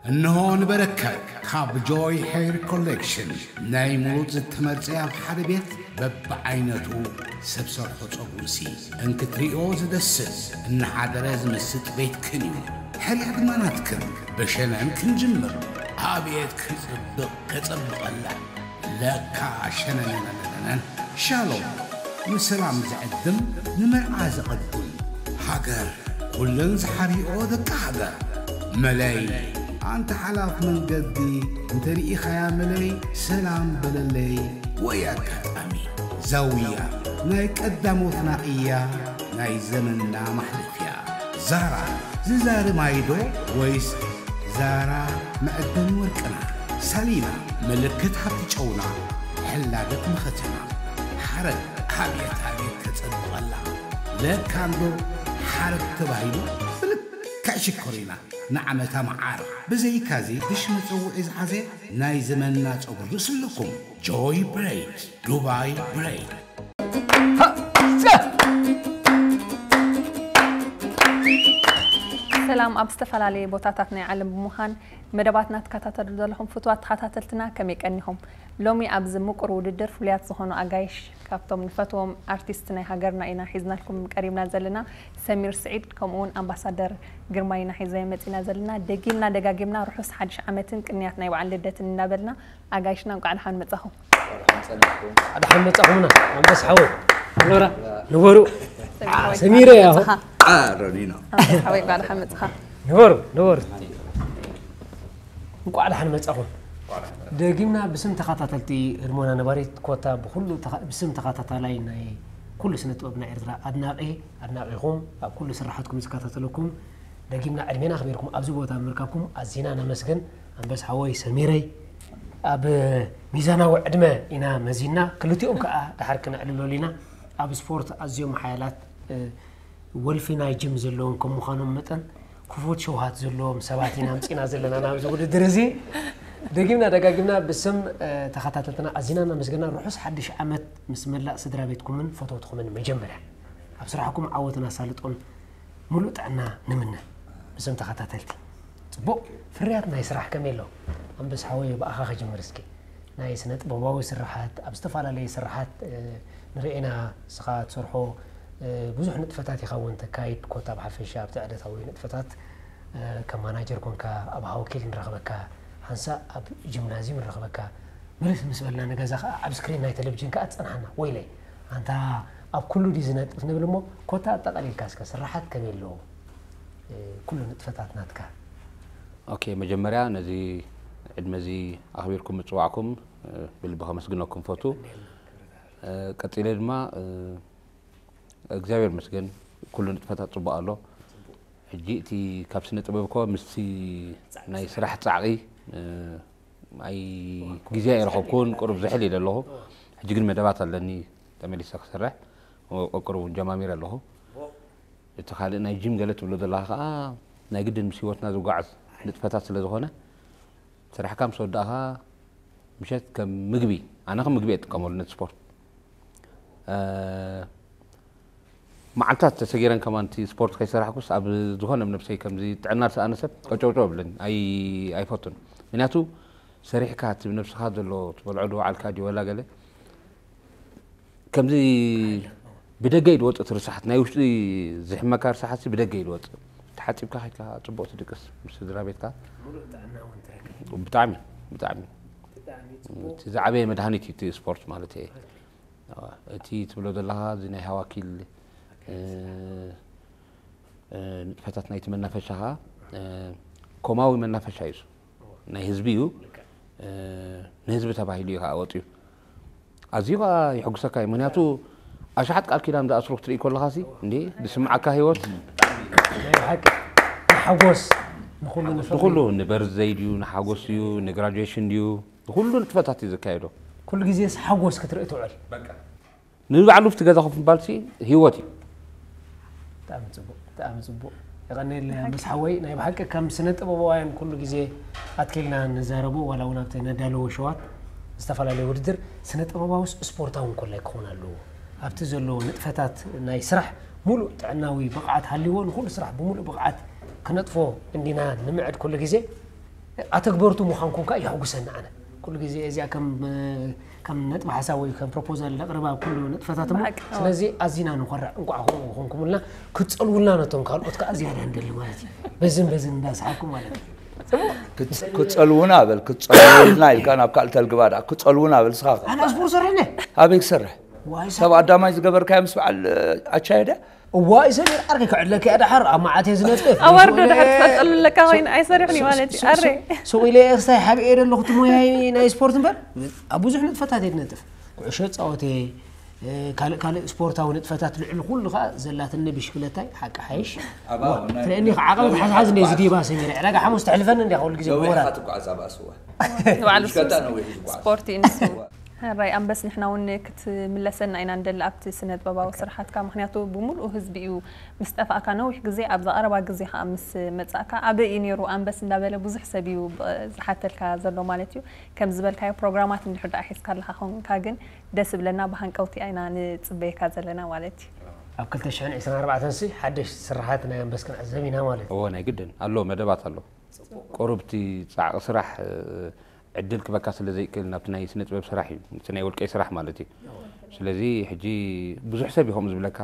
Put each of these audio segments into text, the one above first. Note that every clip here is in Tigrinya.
እንሆ ንበረከት ካብ ጆይ ሄር ኮሌክሽን ናይ ሙሉእ ዝተመርጸ ኣብ ሓደ ቤት በብዓይነቱ ሰብ ሰርሖ ጸጉርሲ እንክትሪኦ ዝደስስ እናሓደረ ዝምስጥ ቤትክን እዩ። ሕርያ ድማ ናትክን። ብሸነን ክንጅምር። ኣቤት ክጽብቕ ከጸብቐላ። ለካ ሸነነነነነን። ሻሎም ንሰላም ዝዕድም ንመርዓ ዘቐድም። ሃገር ኩለን ዝሓርኦ ደቂ ሃገር። መለይ ኣንተ ሓላፍ መንገዲ እንተሪኢኻያ መለይ ሰላም በለለይ። ወይ ኣጋጣሚ ዛውያ ናይ ቀዳሞትና እያ ናይ ዘመንና ማሕለፍያ። ዛራ ዝዛሪ ማይዶ ወይስ ዛራ መዕደኒ ወርቅና? ሳሊና ምልክት ሃብቲ ጨውና ሕላገት መኸተና። ሓረግ ኣብየት ኣብየት ከጸብቐላ። ለካ እንዶ ሓረግ ተባሂሉ ብልክዕ ሽኮሪና ንዓመታ መዓር። ብዘይካዚ ድሽ መጸውዒ ዝሓዘ ናይ ዘመንና ጸጉሪ ርእሲ ኣለኩም። ጆይ ብሬድ፣ ዱባይ ብሬድ። ሰላም። ኣብ ዝተፈላለየ ቦታታት ናይ ዓለም ብምዃን መደባትና ትከታተሉ ዘለኹም ፍቱዋት ተኸታተልትና ከመይ ቀኒኹም? ሎሚ ኣብዚ ምቁር ውድድር ፍሉያት ዝኾኑ ኣጋይሽ ካብቶም ንፈትዎም ኣርቲስት ናይ ሃገርና ኢና ሒዝናልኩም ቀሪብና ዘለና። ሰሚር ስዒድ ከምኡ እውን ኣምባሳደር ግርማይ ኢና ሒዘ መፂና ዘለና። ደጊምና ደጋጊምና ርሑስ ሓድሽ ዓመትን ቅንያት ናይ በዓል ልደትን እናበልና ኣጋይሽና እንቋዕ ደሓን መጻኹም። ኣድሓን መጻኹምና ኣንበስ ሓወይ። ኖራ ንበሩ። ሰሚረ ያሆ። ሮኒኖ ኣንበስ ሓወይ እንቋዕ ደሓን መጻኻ። ንበሩ ንበሩ። እንቋዕ ደሓን መጻኹም። ደጊምና ብስም ተኸታተልቲ ህድሞና ነባሪት ኮታ ብኹሉ ተኸ- ብስም ተኸታታላይ ናይ ኩሉ ስነ ጥበብ ናይ ኤርትራ ኣድናቒ ኣድናቒኹም ኣብ ኩሉ ስራሓትኩም ዝከታተለኩም ደጊምና ዕድሜና ኣኽቢርኩም ኣብዚ ቦታ ምርካብኩም ኣዚና ነመስግን። ኣንበስ ሓወይ ሰሚረይ ኣብ ሚዛናዊ ዕድመ ኢና መዚና ክልቲኦም ከዓ ደሓር ክነዕልለሉ ኢና። ኣብ ስፖርት ኣዝዮም ሓያላት ወልፊ ናይ ጅም ዘለዎም ከም ምዃኖም መጠን ክፉት ሸውሃት ዘለዎም ሰባት ኢና ኣምፂና ዘለና ናብዚ ውድድር እዚ። ደጊምና ደጋጊምና ብስም ተኸታተልትና ኣዚና እናመስገና ርሑስ ሓድሽ ዓመት ምስ መላእ ስድራ ቤትኩምን ፈተውትኹምን መጀመርያ ኣብ ስራሕኩም ዓወትን ኣሳልጦን ሙሉእ ጥዕና ንምነ። ብስም ተኸታተልቲ ፅቡቕ ፍርያት ናይ ስራሕ ከመይ ኣሎ? ኣንበስ ሓወይ ብኣኻ ክጅምር እስኪ። ናይ ስነ ጥበባዊ ስራሓት ኣብ ዝተፈላለየ ስራሓት ንርኤና እስኻ ትሰርሖ ብዙሕ ንጥፈታት ኢኻ እውን ተካይድ ኮታ ብሓፈሻ ኣብቲ ዕለታዊ ንጥፈታት ከም ማናጀር ኮንካ ኣብ ሃውኪል ንረኽበካ ሓንሳእ ኣብ ጂምናዝዩም ንረኽበካ ምልስ ምስ በልና ንገዛ ከዓ ኣብ ስክሪን ናይ ቴሌቪዥን ከዓ ትፀንሓና ወይለይ ኣንታ ኣብ ኩሉ ድዩ ዝነጥፍ ንብል እሞ ኮታ ኣጠቓሊልካ እስከ ስራሓት ከመይ ኣለዎ ኩሉ ንጥፈታት ናትካ ኦኬ መጀመርያ ነዚ ዕድመ እዚ ኣኽቢርኩም ምፅዋዕኩም ብልቢ ከመስግነኩም ፈቱ ቀፂለ ድማ እግዚኣብሔር መስገን ኩሉ ንጥፈታት ፅቡቅ ኣሎ ሕጂ እቲ ካብ ስነ ጥበብ ኮ ምስቲ ናይ ስራሕ ፃዕቂ ኣይ ግዜ ኣይረኸብኩን ቁሩብ ዝሕል ኢለ ኣለኹ ሕጂ ግን መደባት ኣለኒ ተመሊሰ ክሰርሕ ቁሩብ እውን ጀማሚር ኣለኹ እቲ ካልእ ናይ ጂም ገለ ትብሎ ዘለኻ ከዓ ናይ ግድን ምስ ህይወትና ዝጓዓዝ ንጥፈታት ስለ ዝኾነ ስራሕካ ምስ ወዳእኻ ምሸት ከም ምግቢ ኣነ ከም ምግቢ እየ ጥቀመሉ ነቲ ስፖርት መዓልታት ተሰጊረን ከማን እቲ ስፖርት ከይሰራሕኩስ ኣብ ዝኾነ ነብሰይ ከምዚ ጥዕና ዝሰኣነ ሰብ ቀጨውጨው ብለኒ ኣይፈቱን ምክንያቱ ሰሪሕካ እቲ ነብስኻ ዘሎ ትበልዖ ድወዓልካ ድዩ ወላ ገለ ከምዚ ብደገ እዩ ዝወፅእ እቲ ርስሓት ናይ ውሽጢ ዝሕመካ ርስሓት ብደገ እዩ ዝወፅእ ተሓፂብካ ከይድካ ፅቡቅ ትድቅስ ምስ ስድራ ቤትካ ብጣዕሚ ብጣዕሚ እቲ ዝዓበየ መድሃኒት እዩ እቲ ስፖርት ማለት እየ እቲ ትብሎ ዘለካ እዚ ናይ ሃዋኪል ንጥፈታት ናይቲ መናፈሻ ከዓ ኮማዊ መናፈሻ እዩ ናይ ህዝቢ እዩ ንህዝቢ ተባሂሉ እዩ ከዓ ወፅዩ ኣዝዩ ከዓ የሕጉሰካ እዩ ምክንያቱ ኣሽሓት ቃል ኪዳን ዝኣስሩ ክትርኢ ከለካ ሲ እንዴ ዝስምዓካ ህይወት ናይ ብሓቂ ንሓጎስ ንኩሉ ንፍቅሪ ንኩሉ ንበርዝደይ ድዩ ንሓጎስ ድዩ ንግራጁዌሽን ድዩ ንኩሉ ንጥፈታት እዩ ዘካየዶ ኩሉ ግዜስ ሓጎስ ክትርኢ ትውዕል ንባዕሉ ኣብቲ ገዛ ኮፍ ምባል ሲ ህይወት እዩ ብጣዕሚ ፅቡቅ ብጣዕሚ ፅቡቅ የቀኒየልና ምስ ሓወይ ናይ ብሓቂ ከም ስነ ጥበባውያን ኩሉ ግዜ ኣትኪልና ንዛረቦ ዋላ እውን ኣብቲ ነዳለዎ ሸዋት ዝተፈላለዩ ውድድር ስነ ጥበባውስ ስፖርታዊ እንኮላይ ክኾን ኣለዎ ኣብቲ ዘለዎ ንጥፈታት ናይ ስራሕ ሙሉእ ጥዕናዊ ብቕዓት ሃልይዎ ንኩሉ ስራሕ ብሙሉእ ብቕዓት ክነጥፎ እንዲና ንምዕድ ኩሉ ግዜ ኣተግበርቱ ምዃንኩም ከኣ የሕጉሰኒ ኣነ። ኩሉ ግዜ እዚኣ ከም ከም ነጥቢ ሓሳብ ወይ ከም ፕሮፖዛል ነቕርባ ኩሉ ንጥፈታት እሞ ብሓቂ፣ ኣዎ። ስለዚ ኣዚና ንኾርዕ። እንቋዕ ከምኡ ኮንኩምልና። ክትጸልውልና ነቶም ካልኦት ከኣ ዝያዳ ንደሊ ማለት እዩ። በዝን በዝን እንዳሰሓኩም ማለት እዩ። ክትጸልውና በል ክትጸልውልና ኢልካ ናብ ካልእ ተልግባ ደኣ ክትጸልውና በል ንስኻ ኣነ ስፖርት ሰሪሕኒ ኣበይ ክሰርሕ ዋይ ሰብ ኣዳማይ ዝገበርካዮ ምስ በዓል ኣቻየደ እዋይ ሰሚር ዓርከይ ክዕድለካ እየ ደሓር ኣብ መዓት እየ ዝነጥፍ ኣዋርዶ ድሓር ትፈልጠሉ ኣለካ ኮይኑ ኣይሰሪሕን እዩ ማለት እዩ። ኣረ ሱቕ ኢለ እየ ክሳይ ሓቢኤ ዘለኹ እቲ ሞያይ ናይ ስፖርት እምበር ኣብ ብዙሕ ንጥፈታት እየ ዝነጥፍ። ኩዕሾ ፃወተ ካልእ ካልእ ስፖርታዊ ንጥፈታት ልዕሊ ኩሉ ከዓ ዘላትኒ ብሽክለታይ ሓቂ ሓይሽ ኣብኣ ናይ- ትርእኒ ከዓ ዓቐበት ሓዝሓዝ እንደ ዝዲባ ሰሚረ ዕዳጋ ሓሙስ ተሕልፈኒ እንዲያ ኩሉ ግዜ ነዊሕ ብወራት ኢኻ ትጓዓዝ ኣብኣ ስዋ ንባዕሉ ብሽከታ ነዊሕ እዩ ዝጓዓዝ ስፖርት እዩ ንሱ። ሕራይ ኣንበስ ንሕና እውን ክትምለሰና ኢና ንደሊ ኣብቲ ስነ ጥበባዊ ስራሓትካ፣ ምክንያቱ ብምሉኡ ህዝቢ እዩ ምስ ጠፋእካ ነዊሕ ግዜ፣ ኣብዛ ቀረባ ግዜ ከዓ ምስ መጻእካ ኣበይ እዩ ነይሩ ኣንበስ እንዳበለ ብዙሕ ሰብ እዩ ብ- ዝሓተልካ ዘሎ ማለት እዩ። ከም ዝበልካዮ ፕሮግራማት እንድሕር ደኣ ሒዝካ ኣለካ ኮንካ ግን ደስ ብለና ብሃንቀውቲ ኢና ንጽበየካ ዘለና ማለት እዩ። ኣብ ክልተ ሽሕን ዕስራን ኣርባዕተን ሲ ሓደሽ ስራሓት ናይ ኣንበስ ክንዕዘብ ኢና ማለት እዩ። እዎ ናይ ግድን ኣሎ መደባት ኣሎ። ቁሩብ እቲ ጻዕቂ ስራሕ እ፣ ዕድል ክበካ ስለ ዘይክእል ናብቲ ናይ ስነ ጥበብ ስራሕ እዩ እቲ ናይ ወልቀይ ስራሕ ማለት እዩ። ስለዚ ሕጂ ብዙሕ ሰብ እዩ ከምኡ ዝብለካ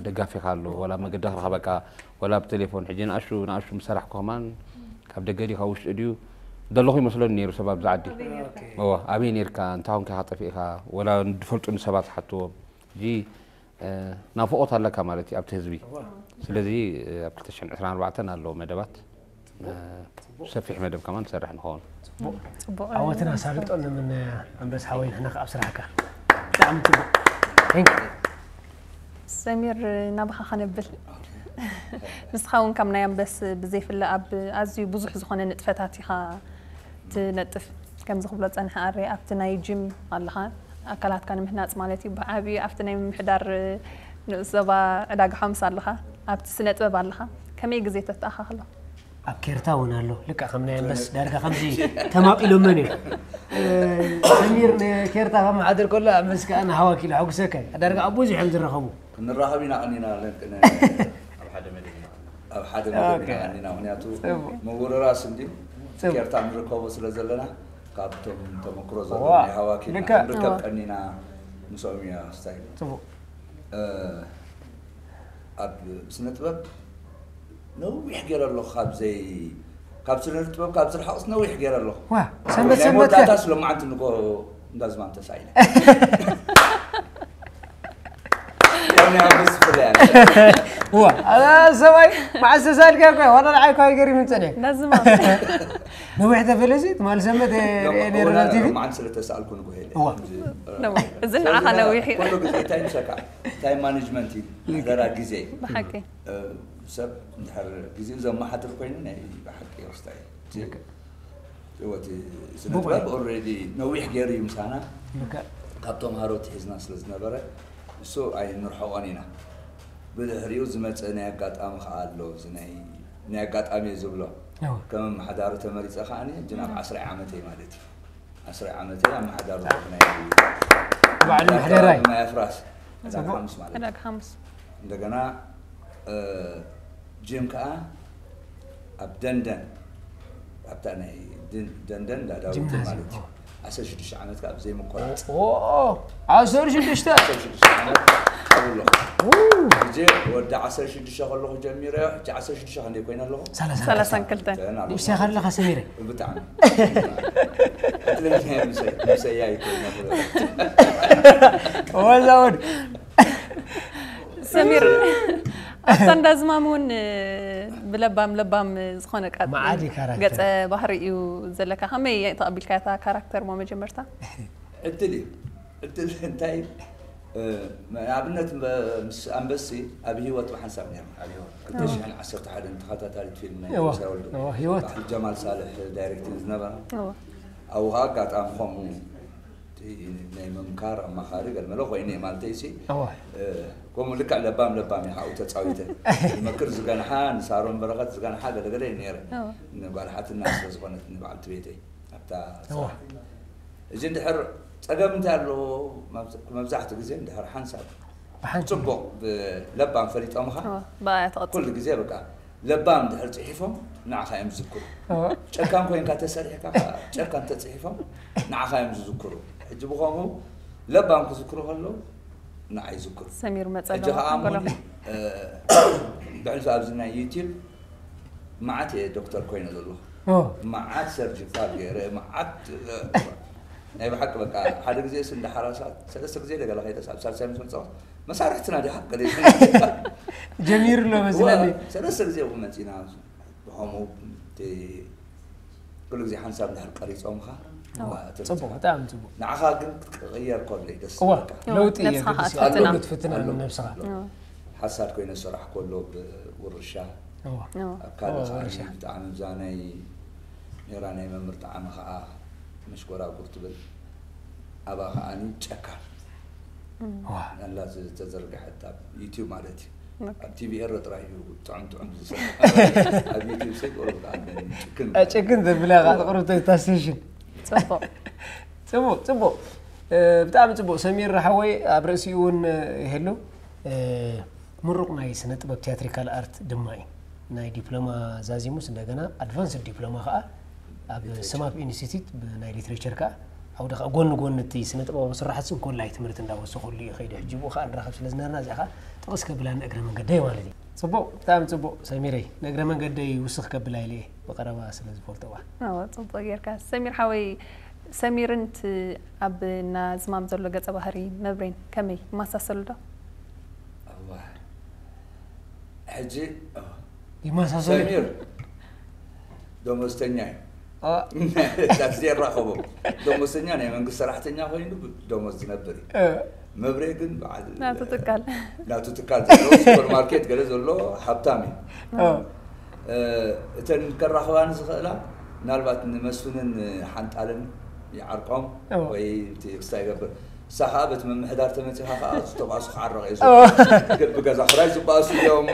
ደጋፊኻ ኣሎ ወላ መገዲ ክረኸበካ ወላ ብቴሌፎን ሕጂ ንኣሹ ንኣሹ ምሰራሕኩ ከማን ካብ ደገ ድዩ ካብ ውሽጢ ድዩ ዘለኹ ይመስለኒ ነይሩ ሰብ ኣብዚ ዓዲ። እዎ ኣበይ ነርካ እንታይ ኮንካ ኢኻ ጠፊእካ ወላ ዝፈልጡኒ ሰባት ሓትዎም ሕጂ ናፍቖት ኣለካ ማለት እዩ ኣብቲ ህዝቢ። ስለዚ ኣብ ክልተ ሽሕን ዕስራን ኣርባዕተን ኣለዉ መደባት ሰፊሕ መደብ ከማን ንሰርሕ ንኸውን። ጽቡቕ ዓወትን ኣሳልጦን ንምነ ኣንበስ ሓወይ ንሕና ከኣ ኣብ ስራሕካ ብጣዕሚ ጽቡቕ። Thank you። ሰሚር ናባኻ ከነብል ንስኻ እውን ካብ ናይ ኣንበስ ብዘይፍለ ኣብ ኣዝዩ ብዙሕ ዝኾነ ንጥፈታት ኢኻ ትነጥፍ። ከምዚ ክብሎ ጸንሐ ኣረ ኣብቲ ናይ ጅም ኣለኻ ኣካላትካ ንምህናጽ ማለት እዩ ብዓብዩ ኣብቲ ናይ ምምሕዳር ንኡስ ዞባ ዕዳጋ ሓሙስ ኣለኻ ኣብቲ ስነ ጥበብ ኣለኻ ከመይ ግዜ ተተኣኻኽሎ? ኣብ ኬርታ እውን ኣሎ ልካ ከም ናይ ኣንበስ ዳርጋ ከምዚ ተማቒሎመን እዮም። ሰሚር ንኬርታ ከመሓድር ከሎ ኣንበስ ከዓ ንሃዋኪ ለሐጉሰካ እዩ ዳርጋ ኣብ ብዙሕ እዮም ዝረኸቡ። ክንራኸብ ኢና ቀኒና ለንቅነ ኣብ ሓደ መደብ ኢና ቀኒና ምክንያቱ ምውርራስ እንዲ ኬርታ ንርከቦ ስለ ዘለና ካብቶም ተመክሮ ዘሎ ናይ ሃዋኪ ንርከብ ቀኒና ምስኦም እያ ስታይ ጽቡቅ ኣብ ስነ ጥበብ ነዊሕ ገይረ ኣለኹ ካብ ዘይ ካብ ስነ ጥበብ ካብ ዝርሓቕስ ነዊሕ ገይረ ኣለኹ ዋ ሰንበት ሰንበት መወዳእታ ስለማዓንቲ ንኮ እንዳዝማም ተሳኢለ ሰብኣይ መዓስ ተሳልካ እኮ ዋላ ንዓይ እኳ ገሪም ይምፀን እየ ዳዝማ ነዊሕ ተፈለሲ ትማል ሰንበት ሪኤ ነይረ ናብ ቲቪ መዓን ስለ ተሳልኩ ንጎሄለ እዋ እዚ ንዓኻ ነዊሕ እዩ ኩሉ ግዜ እንታይ ምሰካ ታይም ማኔጅመንት እዩ ምሕደራ ግዜ ብሓቂ ሰብ እንድሕር ግዜኡ ዘመሓድር ኮይኑ ናይ ብሓቂ ወስታ እዩ እቲ ስነጥበብ ኦልሬዲ ነዊሕ ገይሩ እዩ ምሳና ካብ ተምሃሮ ትሒዝና ስለ ዝነበረ እሱ ኣይንርሕቆን ኢና ብድሕሪኡ ዝመፀ ናይ ኣጋጣሚ ከዓ ኣሎ እዚ ናይ ናይ ኣጋጣሚ እዩ ዝብሎ ከም ኣመሓዳሪ ተመሪፀ ከዓ ሕጂ ናብ ዓስራይ ዓመተይ ማለት እዩ ዓስራይ ዓመተይ ኣመሓዳሪ ናይ በዓል ምሕደራይ ናይ ኣፍራስ ዕዳጋ ሓሙስ ማለት እዩ ዕዳጋ ሓሙስ እንደገና እ፣ ጅም ከዓ ኣብ ደንደን ኣብታ ናይ ድን- ደንደን ዳዳዊት ጂምናዝየም፣ ማለት እዩ ዓሰርተ ሽዱሽተ ዓመት ከዓ ብዘይምቆራፅ ዓሰርተ ሽዱሽተ ዓሰርተ ሽዱሽተ ዓመት ኣብሎ ግዜ ወዲ ዓሰርተ ሽዱሽተ ከለኹ ጀሚረ ሕጂ ዓሰርተ ሽዱሽተ ክንደይ ኮይነ ኣለኹ ሰላሳን ክልተን ንእሽተይ ከለኻ ሰሚረ ብጣዕሚ እትለኛ ምሰያ ይኮይነ ወላ ወድ ሰሚር ኣብታ እንዳዝማም እውን ብለባም ለባም ዝኾነ ቃ- መዓዲ ካራክተር። ገፀ ባህሪ እዩ ዘለካ ከመይ ተቐቢልካ እታ ካራክተር ሞ መጀመርታ ዕድል እዩ ዕድል እንታይ እዩ? እ፣ ንኣብነት መ- ምስ ኣንበሲ ኣብ ህይወት ብሓንሳብ ነርና ኣብ ህይወት ክልተ ሽሕን ዓሰርተ ሓደን ተኸታታሊት ፊልም ናይ እዋ፣ ንጉሰ ወልዱ እዋ፣ ህይወት። በዓል ጀማል ሳልሕ ዳይሬክቲንግ ዝነበራ እዋ። ኣብኡ ከዓ ኣጋጣሚ ከምኡ እቲ ናይ ምምካር ኣማኻሪ ገለመለ ኮይነ ማለተይ ሲ እዋ። እ፣ ከምኡ ልክዕ ለባም ለባም እየ ካብኡ ተፃዊተ ዝመክር ዝገንሓ ንሳሮን በረኸት ዝገንሓ ገለገለ እዩ ነይረ እዋ። ንጓል ሓትና ስለ ዝኾነት ንበዓልቲ ቤተይ ኣብታ እዋ። እዚ እንድሕር ፀገም እንታይ ኣለዎ መብዛሕትኡ ግዜ እንድሕር ሓንሳብ ብሓንቲ ፅቡቕ ለባም ፈሊጦምኻ እዋ፣ ብኣያ ተቐፅል ኩሉ ግዜ በቃ ለባም ድሕር ጽሒፎም ንዓኻ እዮም ዝዝክሩ። ጨካን ኮይንካ ተሰሪሕካ ከዓ ጨካን ተጽሒፎም ንዓኻ እዮም ዝዝክሩ። ሕጂ ብኸምኡ ለባም ክዝክሩ ከለዉ ንዓይ ይዝክሩ። ሰሚር መጸ ሕጂ ኣለዎ ከዓ ኣንጎሎ ሞኒ ብሕልፊ ኣብዚ ናይ ዩቲብ መዓት እየ ዶክተር ኮይነ ዘለኹ። መዓት ሰርጂካል ገይረ መዓት ናይ ብሓቂ በቃ ሓደ ግዜ ስ እንደ ሓራሳት ሰለስተ ግዜ ደገላ ከይደስ ኣብ ሳልሳይ ምስ መጻወት መሳርሕትና ዲኻ ገለ ጀሚሩ ኣሎ መስለኒ። ሰለስተ ግዜ እውን መጺና ብኸምኡ እቲ ኩሉ ግዜ ሓንሳብ እንድሕር ቀሪጾምኻ ጽቡቅ ብጣዕሚ ጽቡቅ። ንዓኻ ግን ክትቅየር ከሎ እዩ ደስ እዋ ዝብለካ። ለውጢ ነብስኻ የገድስ ትፍትና። ኣሎ ክትፍትና ኣሎ። ነብስኻ። ሓሳድ ኮይነ ዝሰራሕ ከሎ ብውርሻ እዋ ኣብ ካልእ እዋ፣ ከዓ ውርሻ። ብጣዕሚ ብዛ ናይ ሜራ ናይ መምህር ጣዕሚ ከዓ መሽጎራጉር ትብል ኣብኣ ከዓኒ ጨካን እዋ ናላ ዝተዘርግሐት ኣብ ዩቲብ ማለት እዩ። ኣብ ቲቪ ኤረ ጥራይ እዩ ጥዑም ጥዑም ዝስራሕ። ኣብ ዩቲብ ሰይ ቁሩብ ከዓኒ ጭክን ጭክን ዘብላ ከዓ ትቕርብቶ እታ ስቴሽን። ጽቡቕ ጽቡቅ ጽቡቅ። ብጣዕሚ ጽቡቅ ሰሚር ሓወይ። ኣብ ርእሲኡ እውን ይህሉ ምሩቕ ናይ ስነ ጥበብ ቲያትሪካል ኣርት ድማ እዩ። ናይ ዲፕሎማ ዛዚሙስ እንደገና ኣድቫንስድ ዲፕሎማ ከዓ ኣብ ስማፕ ኢንስቲትዩት ብናይ ሊትሬቸር ከዓ ዓውዲ ከዓ ጎኒ ጎኒ እቲ ስነ ጥበባዊ ስራሕት ስን ኮላይ ትምህርቲ እንዳወሰኹሉ እዩ ከይዱ። ሕጂ ብኡ ከዓ ንራኸብ ስለ ዝነበርና እዚኣ ከዓ ጥቕስ ከብላኒ እግረ መንገደይ ማለት እዩ። ጽቡቅ ብጣዕሚ ጽቡቅ ሰሚረይ። ንእግረ መንገደይ ውስኽ ከብላ ኢለ እየ ብቐረባ ስለ ዝፈልጦ እዋ። ኣዎ ጽቡቕ ጌርካ ሰሚር ሓወይ። ሰሚርን እቲ ኣብ ናዝማም ዘሎ ገጸ ባህሪ መብሬን ከመይ ይመሳሰሉ ዶ? እዋ ሕጂ ይመሳሰሉ ሰሚር ደሞዝተኛ እዩ። አ፣ ዳት ዜራ ኸቦ ደሞዝተኛ ናይ መንግስቲ ሰራሕተኛ ኮይኑ ደሞዝ ዝነብር እዩ። እ፣ መብሬ ግን በዓል ናቱ ትካል ናቱ ትካል ዘለዎ ሱፐርማርኬት ገለ ዘሎ ሃብታም እዩ። እ፣ እ፣ እተን ከራኽባኒ ዝኽእላ ምናልባት ንመስፍንን ሓንጣልን ይዓርቆም እዎ። ወይ እቲ ክስታይ ይገብር። እሳ ከዓ በቲ ምምሕዳር ተመፂኻ ከዓ ዝተባእሱ ክዓረቕ እየ እዎ። ብገዛ ክራይ ዝበኣሱ እዮም፣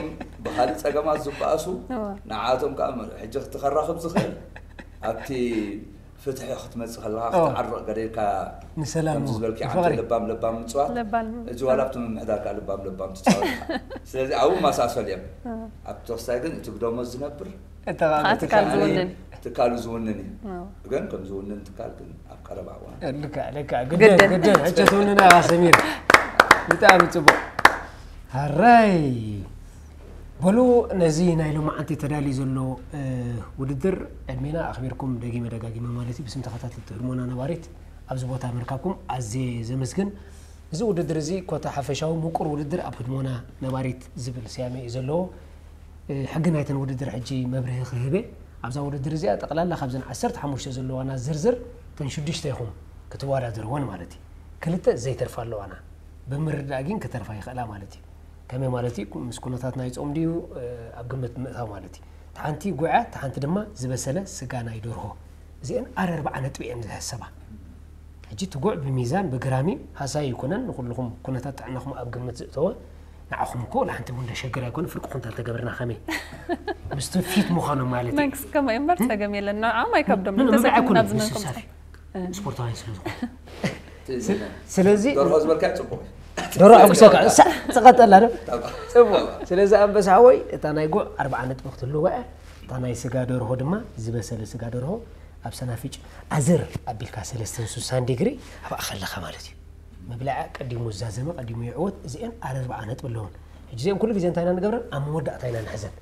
ብካሊእ ፀገማት ዝበኣሱ እዎ። ንዓቶም ከዓ ሕጂ ክትኸራኽብ ዝኽእል ኣብቲ ፍትሒ ክትመፅእ ከለካ እዎ። ክትዓርቕ ገደልካ ንሰላም ከምዚ ዝበልኪ እዎ። ዓንተ ፍቕሪ። ለባም ለባም ምፅዋት ለባም እዚ ዋላ ኣብቲ ምምሕዳር ከዓ ልባም ለባም ትፃወት ኢኻ። ስለዚ ኣብኡ መሳሰል እዮም። ኣብቲ ክስታይ ግን እቲ ብደሞዝ ዝነብር እተቓመ ከዓ ትካል ትካል ዝውንን ትካሉ ዝውንን እዩ። ኣዎ። ግን ከም ዝውንን ትካል ግን ኣብ ቀረባ እዋን ልክዕ ልክዕ። ግደን ግደን። ግደን ሕቸት ውንና ኢኻ ሰሚር። ብጣዕሚ ጽቡቕ። ሃራይ በሉ። ነዚ ናይ ሎማዓንቲ ተዳልዩ ዘሎ እ፣ ውድድር ዕድሜና ኣኽቢርኩም ደጊመ ደጋጊመ ማለት እዩ ብስም ተኸታተልቲ ህድሞና ነባሪት ኣብዚ ቦታ ምርካብኩም ኣዝየ ዘመስግን። እዚ ውድድር እዚ ኮታ ሓፈሻዊ ምቁር ውድድር ኣብ ህድሞና ነባሪት ዝብል ስያሜ እዩ ዘለዎ። እ፣ ሕጊ ናይተን ውድድር ሕጂ መብርሂ ክህብ እየ። ኣብዛ ውድድር እዚኣ ጠቕላላ ካብዘን ዓሰርተ ሓሙሽተ ዘለዋና ዝርዝር እተን ሽዱሽተ ኢኹም ክትወዳደርወን ማለት እዩ። ክልተ ዘይተርፋ ኣለዋና። ብምርዳእ ግን ክተርፋ ይኽእላ ማለት እዩ። ከመይ ማለት እዩ? ምስ ኩነታት ናይ ጾም ድዩ፣ እ፣ ኣብ ግምት ምእታው ማለት እዩ። እታ ሓንቲ ጉዐ፣ እታ ሓንቲ ድማ ዝበሰለ ስጋ ናይ ደርሆ። እዚአን ኣረርባዓ ነጥቢ እየን ዝሕሰባ። ሕጂ እቲ ጉዕ ብሚዛን ብግራም እዩ፣ ሃሳይ ኣይኮነን። ንኹልኹም ኩነታት ጥዕናኹም ኣብ ግምት ዝእተወ ንዓኹም እኮ ወላ ሓንቲ እውን ደሸግር ኣይኮነ። ፍርቂ ኩንታል ተገብርና ከመይ ምስቲ ፊት ምዃኑ ማለት እዩ። መንግስቲ ከመይ እምበር ጸገም የለን። ንዕኦም ኣይከብዶም ምን እንተሰ ምብዕ ኣይኮነ ናብዚ ምስ መንከም ሳፊ እ። ስፖርታውያን ስለ ዝኾነ እቲ ስለዚ ደርሆ ዝበልካ ጽቡቕ እዩ። ደሮ ኣጉሰካ እሳ ጽቐጠላ ዶ ጠባ- ጽቡቕ። ስለዚ ኣንበሳ ሓወይ እታ ናይ ጉዕ ኣርባዓ ነጥቢ ክትህልዋ እያ። እታ ናይ ስጋ ደርሆ ድማ ዝበሰለ ስጋ ደርሆ ኣብ ሰናፊጭ ኣዘር ኣቢልካ ሰለስተ ስሳን ዲግሪ ኣብኣ ከለኻ ማለት እዩ። ምብላዓ ቀዲሙ ዝዛዘመ ቀዲሙ ይዕወት። እዚአን ኣረርባዓ ነጥቢ ኣለውን። ሕጂ እዚአን ኩሉ ግዜ እንታይ ኢና ንገብረን? ኣብ መወዳእታ ኢና ንሕዘን።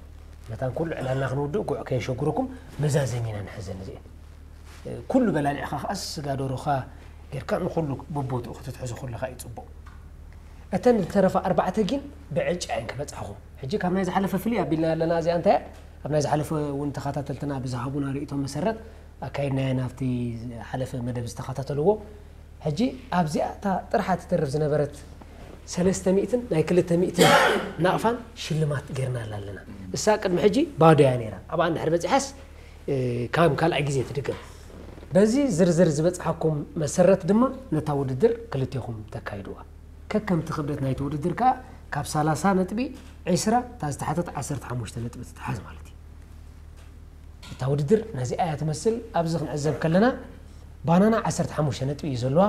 መታን ኩሉ ዕላልና ክንውድእ ጉዕ ከየሸግረኩም መዛዘሚ ኢና ንሕዘን እዚአን። ኩሉ በላሊዕኻ ከኣ ስጋ ደሮኻ ጌርካ ንኹሉ በቦትኡ ክትትሕዞ ከለኻ እዩ ጽቡቕ። እተን ዝተረፋ ኣርባዕተ ግን ብዕጫ እየን ክበጽሓኹም። ሕጂ ካብ ናይ ዝሓለፈ ፍልይ ኣቢልና ኣለና እዚኣ እንታይ እያ? ኣብ ናይ ዝሓለፈ እውን ተኸታተልትና ብዝሃቡና ርእይቶ መሰረት ኣካይድናየን ኣብቲ ዝሓለፈ መደብ ዝተኸታተልዎ። ሕጂ ኣብዚኣ እታ ጥርሓ ትተርፍ ዝነበረት ሰለስተ ሚእትን ናይ ክልተ ሚእትን ናቕፋን ሽልማት ጌርናላ ኣለና። እሳ ቅድሚ ሕጂ ባዶ እያ ነይራ። ኣብኣ እንድሕር በጺሓስ እ፣ ካብ ካልኣይ ግዜ ትድገም። በዚ ዝርዝር ዝበጽሓኩም መሰረት ድማ ነታ ውድድር ክልቴኹም ተካይድዋ። ከከምቲ ክብደት ናይቲ ውድድር ከኣ ካብ ሰላሳ ነጥቢ ዒስራ እታ ዝተሓተት ዓሰርተ ሓሙሽተ ነጥቢ ትትሓዝ ማለት እዩ። እታ ውድድር ነዚኣ እያ ትመስል። ኣብዚ ክንዕዘብ ከለና ባናና ዓሰርተ ሓሙሽተ ነጥቢ እዩ ዘለዋ።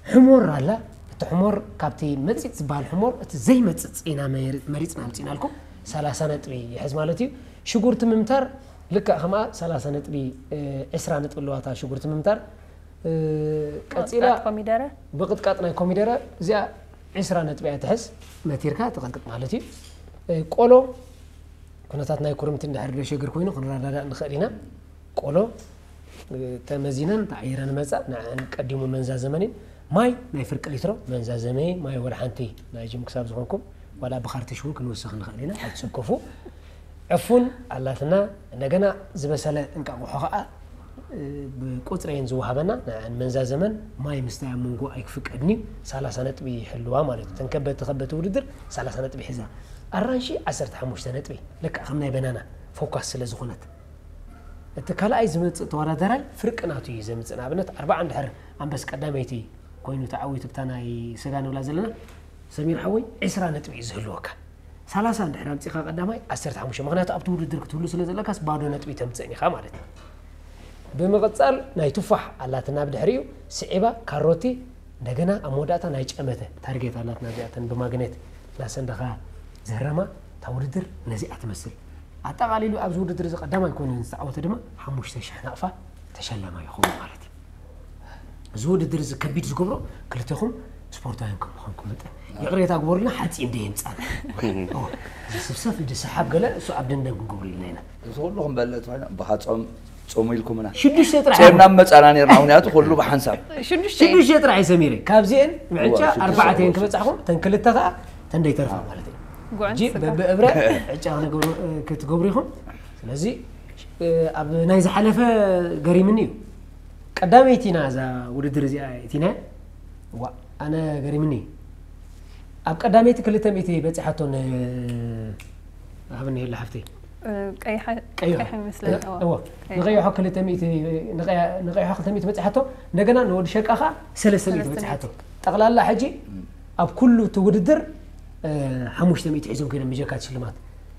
ሕሞር ኣላ። እቲ ሕሞር ካብቲ መጺጽ ዝበሃል ሕሞር እቲ ዘይመጽጽ ኢና መሪ-፣ መሪጽና ኣምጺእናልኩም። ሰላሳ ነጥቢ ይሕዝ ማለት እዩ። ሽጉርቲ ምምታር ልክዕ ከምኣ ሰላሳ ነጥቢ፣ እ፣ ዕስራ ነጥቢ ኣለዋ እታ ሽጉርቲ ምምታር። እ፣ ቀጺላ ቅጥቃጥ ኮሚደረ ብቕጥቃጥ ናይ ኮሚደረ እዚኣ ዕስራ ነጥቢ እያ ትሕዝ። መቲርካ ትቐጥቅጥ ማለት እዩ። እ፣ ቆሎ ኩነታት ናይ ኩርምቲ እንድሕር ዶ ሸግር ኮይኑ ክንረዳዳእ ንኽእል ኢና። ቆሎ፣ እ፣ ተመዚነን ተዓይረ ንመጻ ንዐን ቀዲሙ መንዛ ዘመን እዩ። ማይ ናይ ፍርቂ ሊትሮ መንዛ ዘመይ ማይ ወደ ሓንቲ ናይ ጅም ክሳብ ዝኾንኩም ዋላ ብኻርትሽ እውን ክንውስኽ ንኽእል ኢና። ኣይትሰከፉ። ዕፉን ኣላትና። እንደገና ዝበሰለ እንቃቑሖ ኸዓ፣ እ፣ ብቁጽረይን ዝወሃበና ንዐን መንዛ ዘመን ማይ ምስታይ ኣብ መንጎ ኣይክፍቀድን እዩ። ሰላሳ ነጥቢ ይሕልዋ ማለት እዩ። ተን ከበድቲ ከበድቲ ውድድር ሰላሳ ነጥቢ ሒዛ። ኣራንሺ ዓሰርተ ሓሙሽተ ነጥቢ ልክዕ ከም ናይ በናና ፎካስ ስለ ዝኾነት። እቲ ካልኣይ ዝመጽእ ተወዳዳራይ ፍርቂ ናቱ እዩ ዘምጽእ። ንኣብነት ኣርባዓ እንድሕር ኣንበስ ቀዳመይቲ ኮይኑ ተዓዊቱ ብታ ናይ ስጋ ንብላ ዘለና ሰሚር ሓወይ ዕስራ ነጥቢ እዩ ዝህልወካ። ሰላሳ እንድሕር ኣምጺኻ ቀዳማይ ዓሰርተ ሓሙሽተ፣ ምኽንያቱ ኣብቲ ውድድር ክትህሉ ስለ ዘለካስ ባዶ ነጥቢ ተምጽእን ኢኻ ማለት እዩ። ብምቕጻል ናይ ቱፋሕ ኣላትና ብድሕሪኡ ስዒባ ካሮቲ፣ እንደገና ኣብ መወዳእታ ናይ ጨመተ ታርጌት ኣላትና እዚኣተን ብማግኔት እናሰንደኻ ዝህረማ እታ ውድድር ነዚኣ ትመስል። ኣጠቓሊሉ ኣብዚ ውድድር እዚ ቀዳማይ ኮይኑ ዝተዓወተ ድማ ሓሙሽተ ሽሕ ናቕፋ ተሸላማይ ይኸውን ማለት እዩ። እዚ ውድድር እዚ ከቢድ ዝገብሮ ክልተኹም ስፖርታውያን ከም ምዃንኩም መጠን ይቕሬታ ግበሩልና፣ ሓፂ እንደ የምፃና እዚ ስብሰፍ እንደ ሰሓብ ገለ እሱ ኣብ ደንደን ክንገብሩ ኢልና ኢና። እዚ ኩሉ ክንበልዕ እንተኾይና ብሃፆም ጾሙ ኢልኩምና ሽዱሽተ ጥራሕ ጾምና መፃና ነርና። ምክንያቱ ኩሉ ብሓንሳብ ሽዱሽተ ሽዱሽተ ጥራሕ እዩ ሰሚረ። ካብዚአን ምዕጫ እዋ፣ ሽዱሽተ ኣርባዕተ እየን እዋ፣ ክበፅሓኹም ተን ክልተ ከዓ ተንደይ ተርፋ ማለት እዩ። ጉዕን ሕጂ ስጋ በብእብረ ዕጫ ክነገብሩ- ክትገብሩ ኢኹም። ስለዚ እ፣ ኣብ ናይ ዝሓለፈ ገሪምኒ እዩ። ቀዳመይቲ ኢና እዛ ውድድር እዚኣ እቲና። ዋ ኣነ ገሪምኒ እዩ። ኣብ ቀዳመይቲ ክልተ ሚእቲ በፂሓቶ ን- ሃብኒ የለ ሓፍተይ ቀይሐ ቀይሖ ቀይሐ ይመስለኒ። እዋ። እዎ ቀይሖ። ንቀይሖ ክልተ ሚእቲ ንቀያ- ንቀይሖ ክልተ ሚእቲ በፂሓቶ። እንደገና ንወዲ ሸቃኻ ሰለስተ ሚእቲ ሰለስተ በፂሓቶ። ሚእቲ። ጠቕላላ ሕጂ ኣብ ኩሉ እቲ ውድድር እ፣ ሓሙሽተ ሚእቲ ሒዞም ኮይኖም ብጀካ እቲ ሽልማት።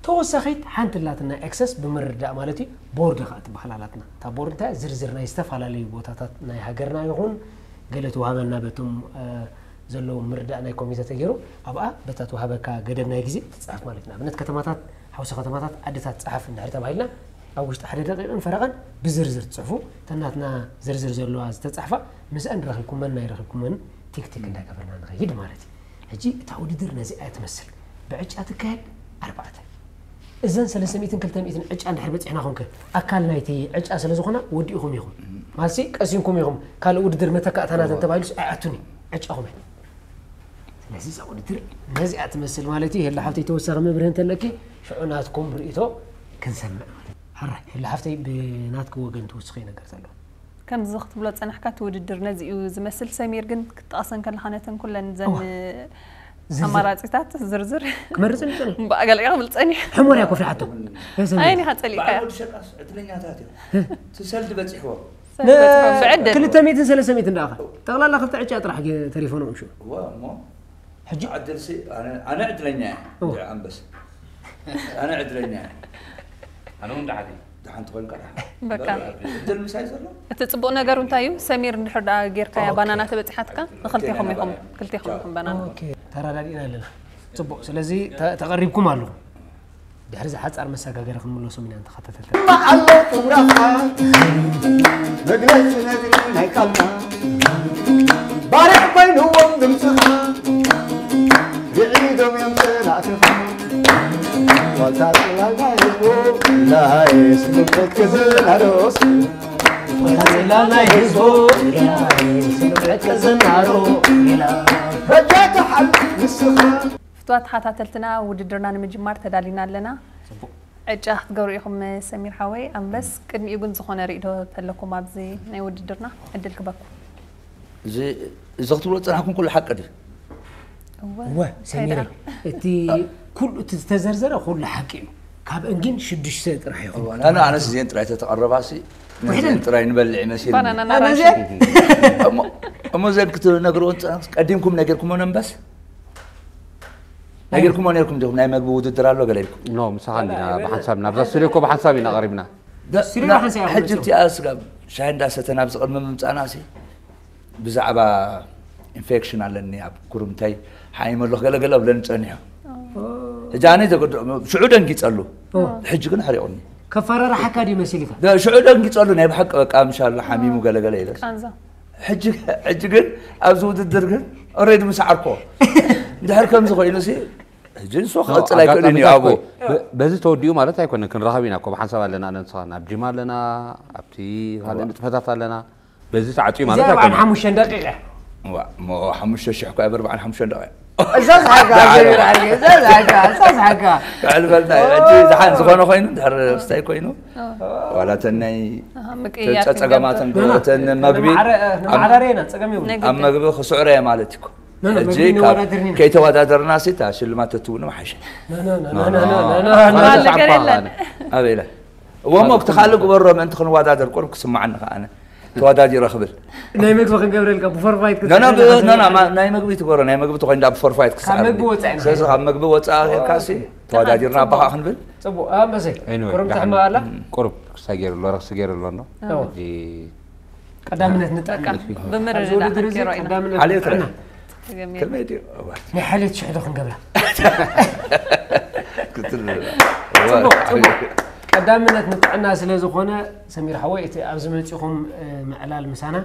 ተወሳኺት ሓንቲ ኣላትና ኤክሰስ ብምርዳእ ማለት እዩ። ቦርድ ከዓ ትበሃል ኣላትና። እታ ቦርድ እንታይ ዝርዝር ናይ ዝተፈላለዩ ቦታታት ናይ ሃገርና ይኹን ገለ ተዋሃበና በቶም እ፣ ዘለዉ ምርዳእ ናይ ኮሚተ ተገይሩ ኣብኣ በታ ተዋሃበካ ገደብ ናይ ግዜ ትፅሓፍ ማለት እዩ። ንኣብነት ከተማታት ሓውሲ ከተማታት ዓድታት ፀሓፍ እንድሕር ተባሂልና ኣብ ውሽጢ ሓደ ደቂቕን ፈረቓን ብዝርዝር ትፅሕፉ። እተን ናትና ዝርዝር ዘለዋ ዝተፃሕፋ ምስአን ረኺብኩመን ናይ ረኺብኩመን ቲክቲክ እንዳገበርና ንኸይድ ማለት እዩ። ሕጂ እታ ውድድር ነዚኣ እያ ትመስል። ብዕጫ ትካየድ ኣርባዕተ እዘን ሰለስተ ሚእትን ክልተ ሚእትን ዕጫ እንድሕር በፂሕና ኹንከ ኣካል ናይቲ ዕጫ ስለ ዝኾና ወዲእኹም ኢኹም ማለትሲ ቀሲንኩም ኢኹም። ካልእ ውድድር መተካእታናተን ተባሂሉስ ኣይኣቱን እዩ ዕጫኹም እያ። ስለዚ እዛ ውድድር ነዚኣ ትመስል ማለት እዩ። ሄላ ሓብተይ ተወሳኺ መብርሂ እንተለኪ ሽዑ ናትኩም ርእይቶ ክንሰምዕ ማለት እዩ። ሕራይ ሄላ ሓብተይ ብናትኪ ወገን ትውስኺ ነገር ዘሎ ከምዚ ክትብሎ ጸናሕካ እቲ ውድድር ነዚ እዩ ዝመስል። ሰሚር ግን ክትጠቕሰን ከለኻ ነተን ኩለን ዘን እዋ። ዝርዝር። ኣማራጺታት ዝርዝር ክመርጽ ንጸኒ ብኣገሊኡ ክብል ጸኒሕ ሕሞር እያ ኮፍላሓቶ ኣይኒኻ ጸሊእካያ በዓል ወዲ ሸቃስ ዕድለኛታት እዮም። ትሰልዲ በፂሕዎ ብዕድል ክልተ ሚእትን ሰለስተ ሚእትን ደኣኻ ጠቕላላ ክልተ ዕጫ ጥራሕ ተሪፎ ንቕምሹ እዎ እሞ ሕጂ ዕድልሲ ኣነ ኣነ ዕድለኛ እየ። እዎ። እንድዒ ኣንበስ ኣነ ዕድለኛ እየ። ኣነ እውን ደሓን እየ። ደሓን ትኾንካ ደሓን። በቃ። ዕድል ምሳይ ዘሎ እቲ ጽቡቕ ነገሩ እንታይ እዩ? ሰሚር እንድሕር ደኣ ጌርካያ ኦኬ። ባናና ተበጺሓትካ ንኽልቴኹም ኢኹም። ክልቴኹም ኢኹም ባናና። ኦኬ ተረዳዲእና ኣለና። ጽቡቕ። ስለዚ ተ- ተቐሪብኩም ኣለኹም። ድሕሪ እዚ ሓጻር መሰጋገሪ ክንምለሶም ኢና ንተኸታተልቲ። ኣሎ ክብረኻ መግለፂ ነግሪ ናይ ቃልካ ባርዕ ኮይንዎም ድምፅኻ ርዒዶም እዮም ፀላእትኻ ዋልታ ፅላል ናይ ህዝቡ ላይስ ምልክት ዝናዶስ ዋልታ ፅላል ናይ ህዝቡ ላይስ ምልክት ዝናዶ በጃ ተሓል ንስኻ ፍትዋት ተኸታተልትና ውድድርና ንምጅማር ተዳሊና ኣለና። ዕጫ ክትገብሩ ኢኹም ሰሚር ሓወይ ኣንበስ። ቅድሚኡ ግን ዝኾነ ርእይቶ ተለኩም ኣብዚ ናይ ውድድርና ዕድል ክበኩም። እዚ እዚ ክትብሎ ዝፀናሕኩም ኩሉ ሓቂ ድዩ? እወ ሰሚረ፣ እቲ ኩሉ እቲ ዝተዘርዘረ ኩሉ ሓቂ እዩ። ካብአን ግን ሽዱሽተ ጥራሕ ይኹን ኣነ ኣነስ እዚአን ጥራይ ተተቐረባሲ ነዚአን ጥራይ ንበልዕ ይመሲል። ባናና ኣነ ናራሽ እዚአን እሞ እሞ እዘን ክትነግርዎ ዝፀናሕኩም ቀዲምኩም ነጊርኩሞ ነንበስ ነጊርኩሞ ነርኩም ዲኹም ናይ መግቢ ውድድር ኣሎ ገለ ኢልኩም ኖ ምሳኻ እንዲና ብሓንሳብ ናብዛ ስቱዲዮ እኮ ብሓንሳብ ኢና ቀሪብና። ስቱዲዮ ብሓንሳብ ኢና ሕጂ መፂኦም። እቲኣ ስጋብ ሻሂ እንዳሰተና ኣብዚ ቅድሚ ምምፃእና ሲ ብዛዕባ ኢንፌክሽን ኣለኒ ኣብ ኩርምተይ ሓይመ ኣለኹ ገለ ገለ ኣብለኒ ፀኒሑ እጃኒ ዘገዶ ሽዑ ደንጊጸሉ። ሕጂ ግን ሕሪቑኒ። ከፈራርሓካ ድዩ መሲልካ? ሽዑ ደንጊጸሉ ናይ ብሓቂ በቃ ምሻሉ ሓሚሙ ገለገለ ኢለ። ቃንዛ ሕጂ ሕጂ ግን ኣብዚ ውድድር ግን ኦሬዲ ምስ ዓርኮ ድሕር ከምዚ ኮይኑ ሲ ሕጂ ንሱ ክቕጽል ኣይክእልን እዩ ኣብኡ። በዚ ተወዲኡ ማለት ኣይኮነን። ክንራኸብ ኢና እኮ ብሓንሳብ ኣለና፣ ኣነ ንስኻ ናብ ጂም ኣለና፣ ኣብቲ ካልእ ንጥፈታት ኣለና። በዚ ተዓፅዩ ማለት እዚኣ በዓል ኣይኮነን። ሓሙሽተ ደቂቕ እያ። ዋ እሞ ሓሙሽተ ሽሕ እኳ ብኣርባዓን ሓሙሽተን ደቂቕ እዛ ዝሓጋ ዘሚር ዓርኪ እዛ ዝሓጋ እዛ ዝሓጋ ክዕልፈልና እዩ። ሕጂ ዝሓን ዝኾነ ኮይኑ ድሕር ስታይ ኮይኑ ዋላ ተን ናይ ምቅያር ጸገማትን ክንገብር። ተን መግቢ ንማዕረ- ንማዕራርየና ጸገም የብሉ። ንግዲ። ኣብ መግቢ ክስዕሮ እየ ማለት እዩ። ኖ፣ ኖ፣ ሕጂ መግቢ ካብ- ንወዳደር ኢና። ከይተወዳደርና ሲ እታ ሽልማት ተትብሉ ምሓሸ። ኖ፣ ኖ፣ ኖ፣ ኖ፣ ኖ፣ ኖ፣ ኖ፣ ኖ፣ ኖ፣ ኖ። ኖ። ባል ሻምፓ ነገር የለን። ኣነ። ኣበይ ኢለ እሞ ኣብቲ ካልእ ግበሮ ምእንቲ ክንወዳደር ቁሩብ ክስማዓኒ ከኣነ ተወዳዲረ ክብል ናይ መግቢ ክንገብረልካ ብፎርፋይት ኖ፣ ኖ፣ ብ- ኖ፣ ኖ፣ ማ- ናይ መግቢ ትግበሮ ናይ መግቢ ተኮይኑ ዳብ ፎርፋይት ክስኣር መግቢ ወፃኢ ስለዚ ካብ መግቢ ወፃኢ ጌርካ ሲ ተወዳዲርና ኣባኻ ክንብል ጽቡቅ ኣመሰይ Anyway፣ ኮረም ደሓን። ትሕማ ኣላ ቁሩብ ክሳይ ገይሩ ኣሎ፣ ረክሲ ገይሩ ኣሎ እንዶ። ኣዎ። ሕጂ ብምርድዳእ ኣብዚ ውድድር እዚ ክንገይሮ ኢና። ቀዳምነት ሓልዮት ንጥዕና። ተገሚ ከመይ ድዩ እዋ፣ ናይ ሓልዮት ሽሕዶ ክንገብራ ክትል ጽቡቅ ጽቡቅ ቀዳምነት ንጥዕና ስለ ዝኾነ ሰሚር ሓወይ እቲ ኣብዚ መጺኹም እ፣ ምዕላል ምሳና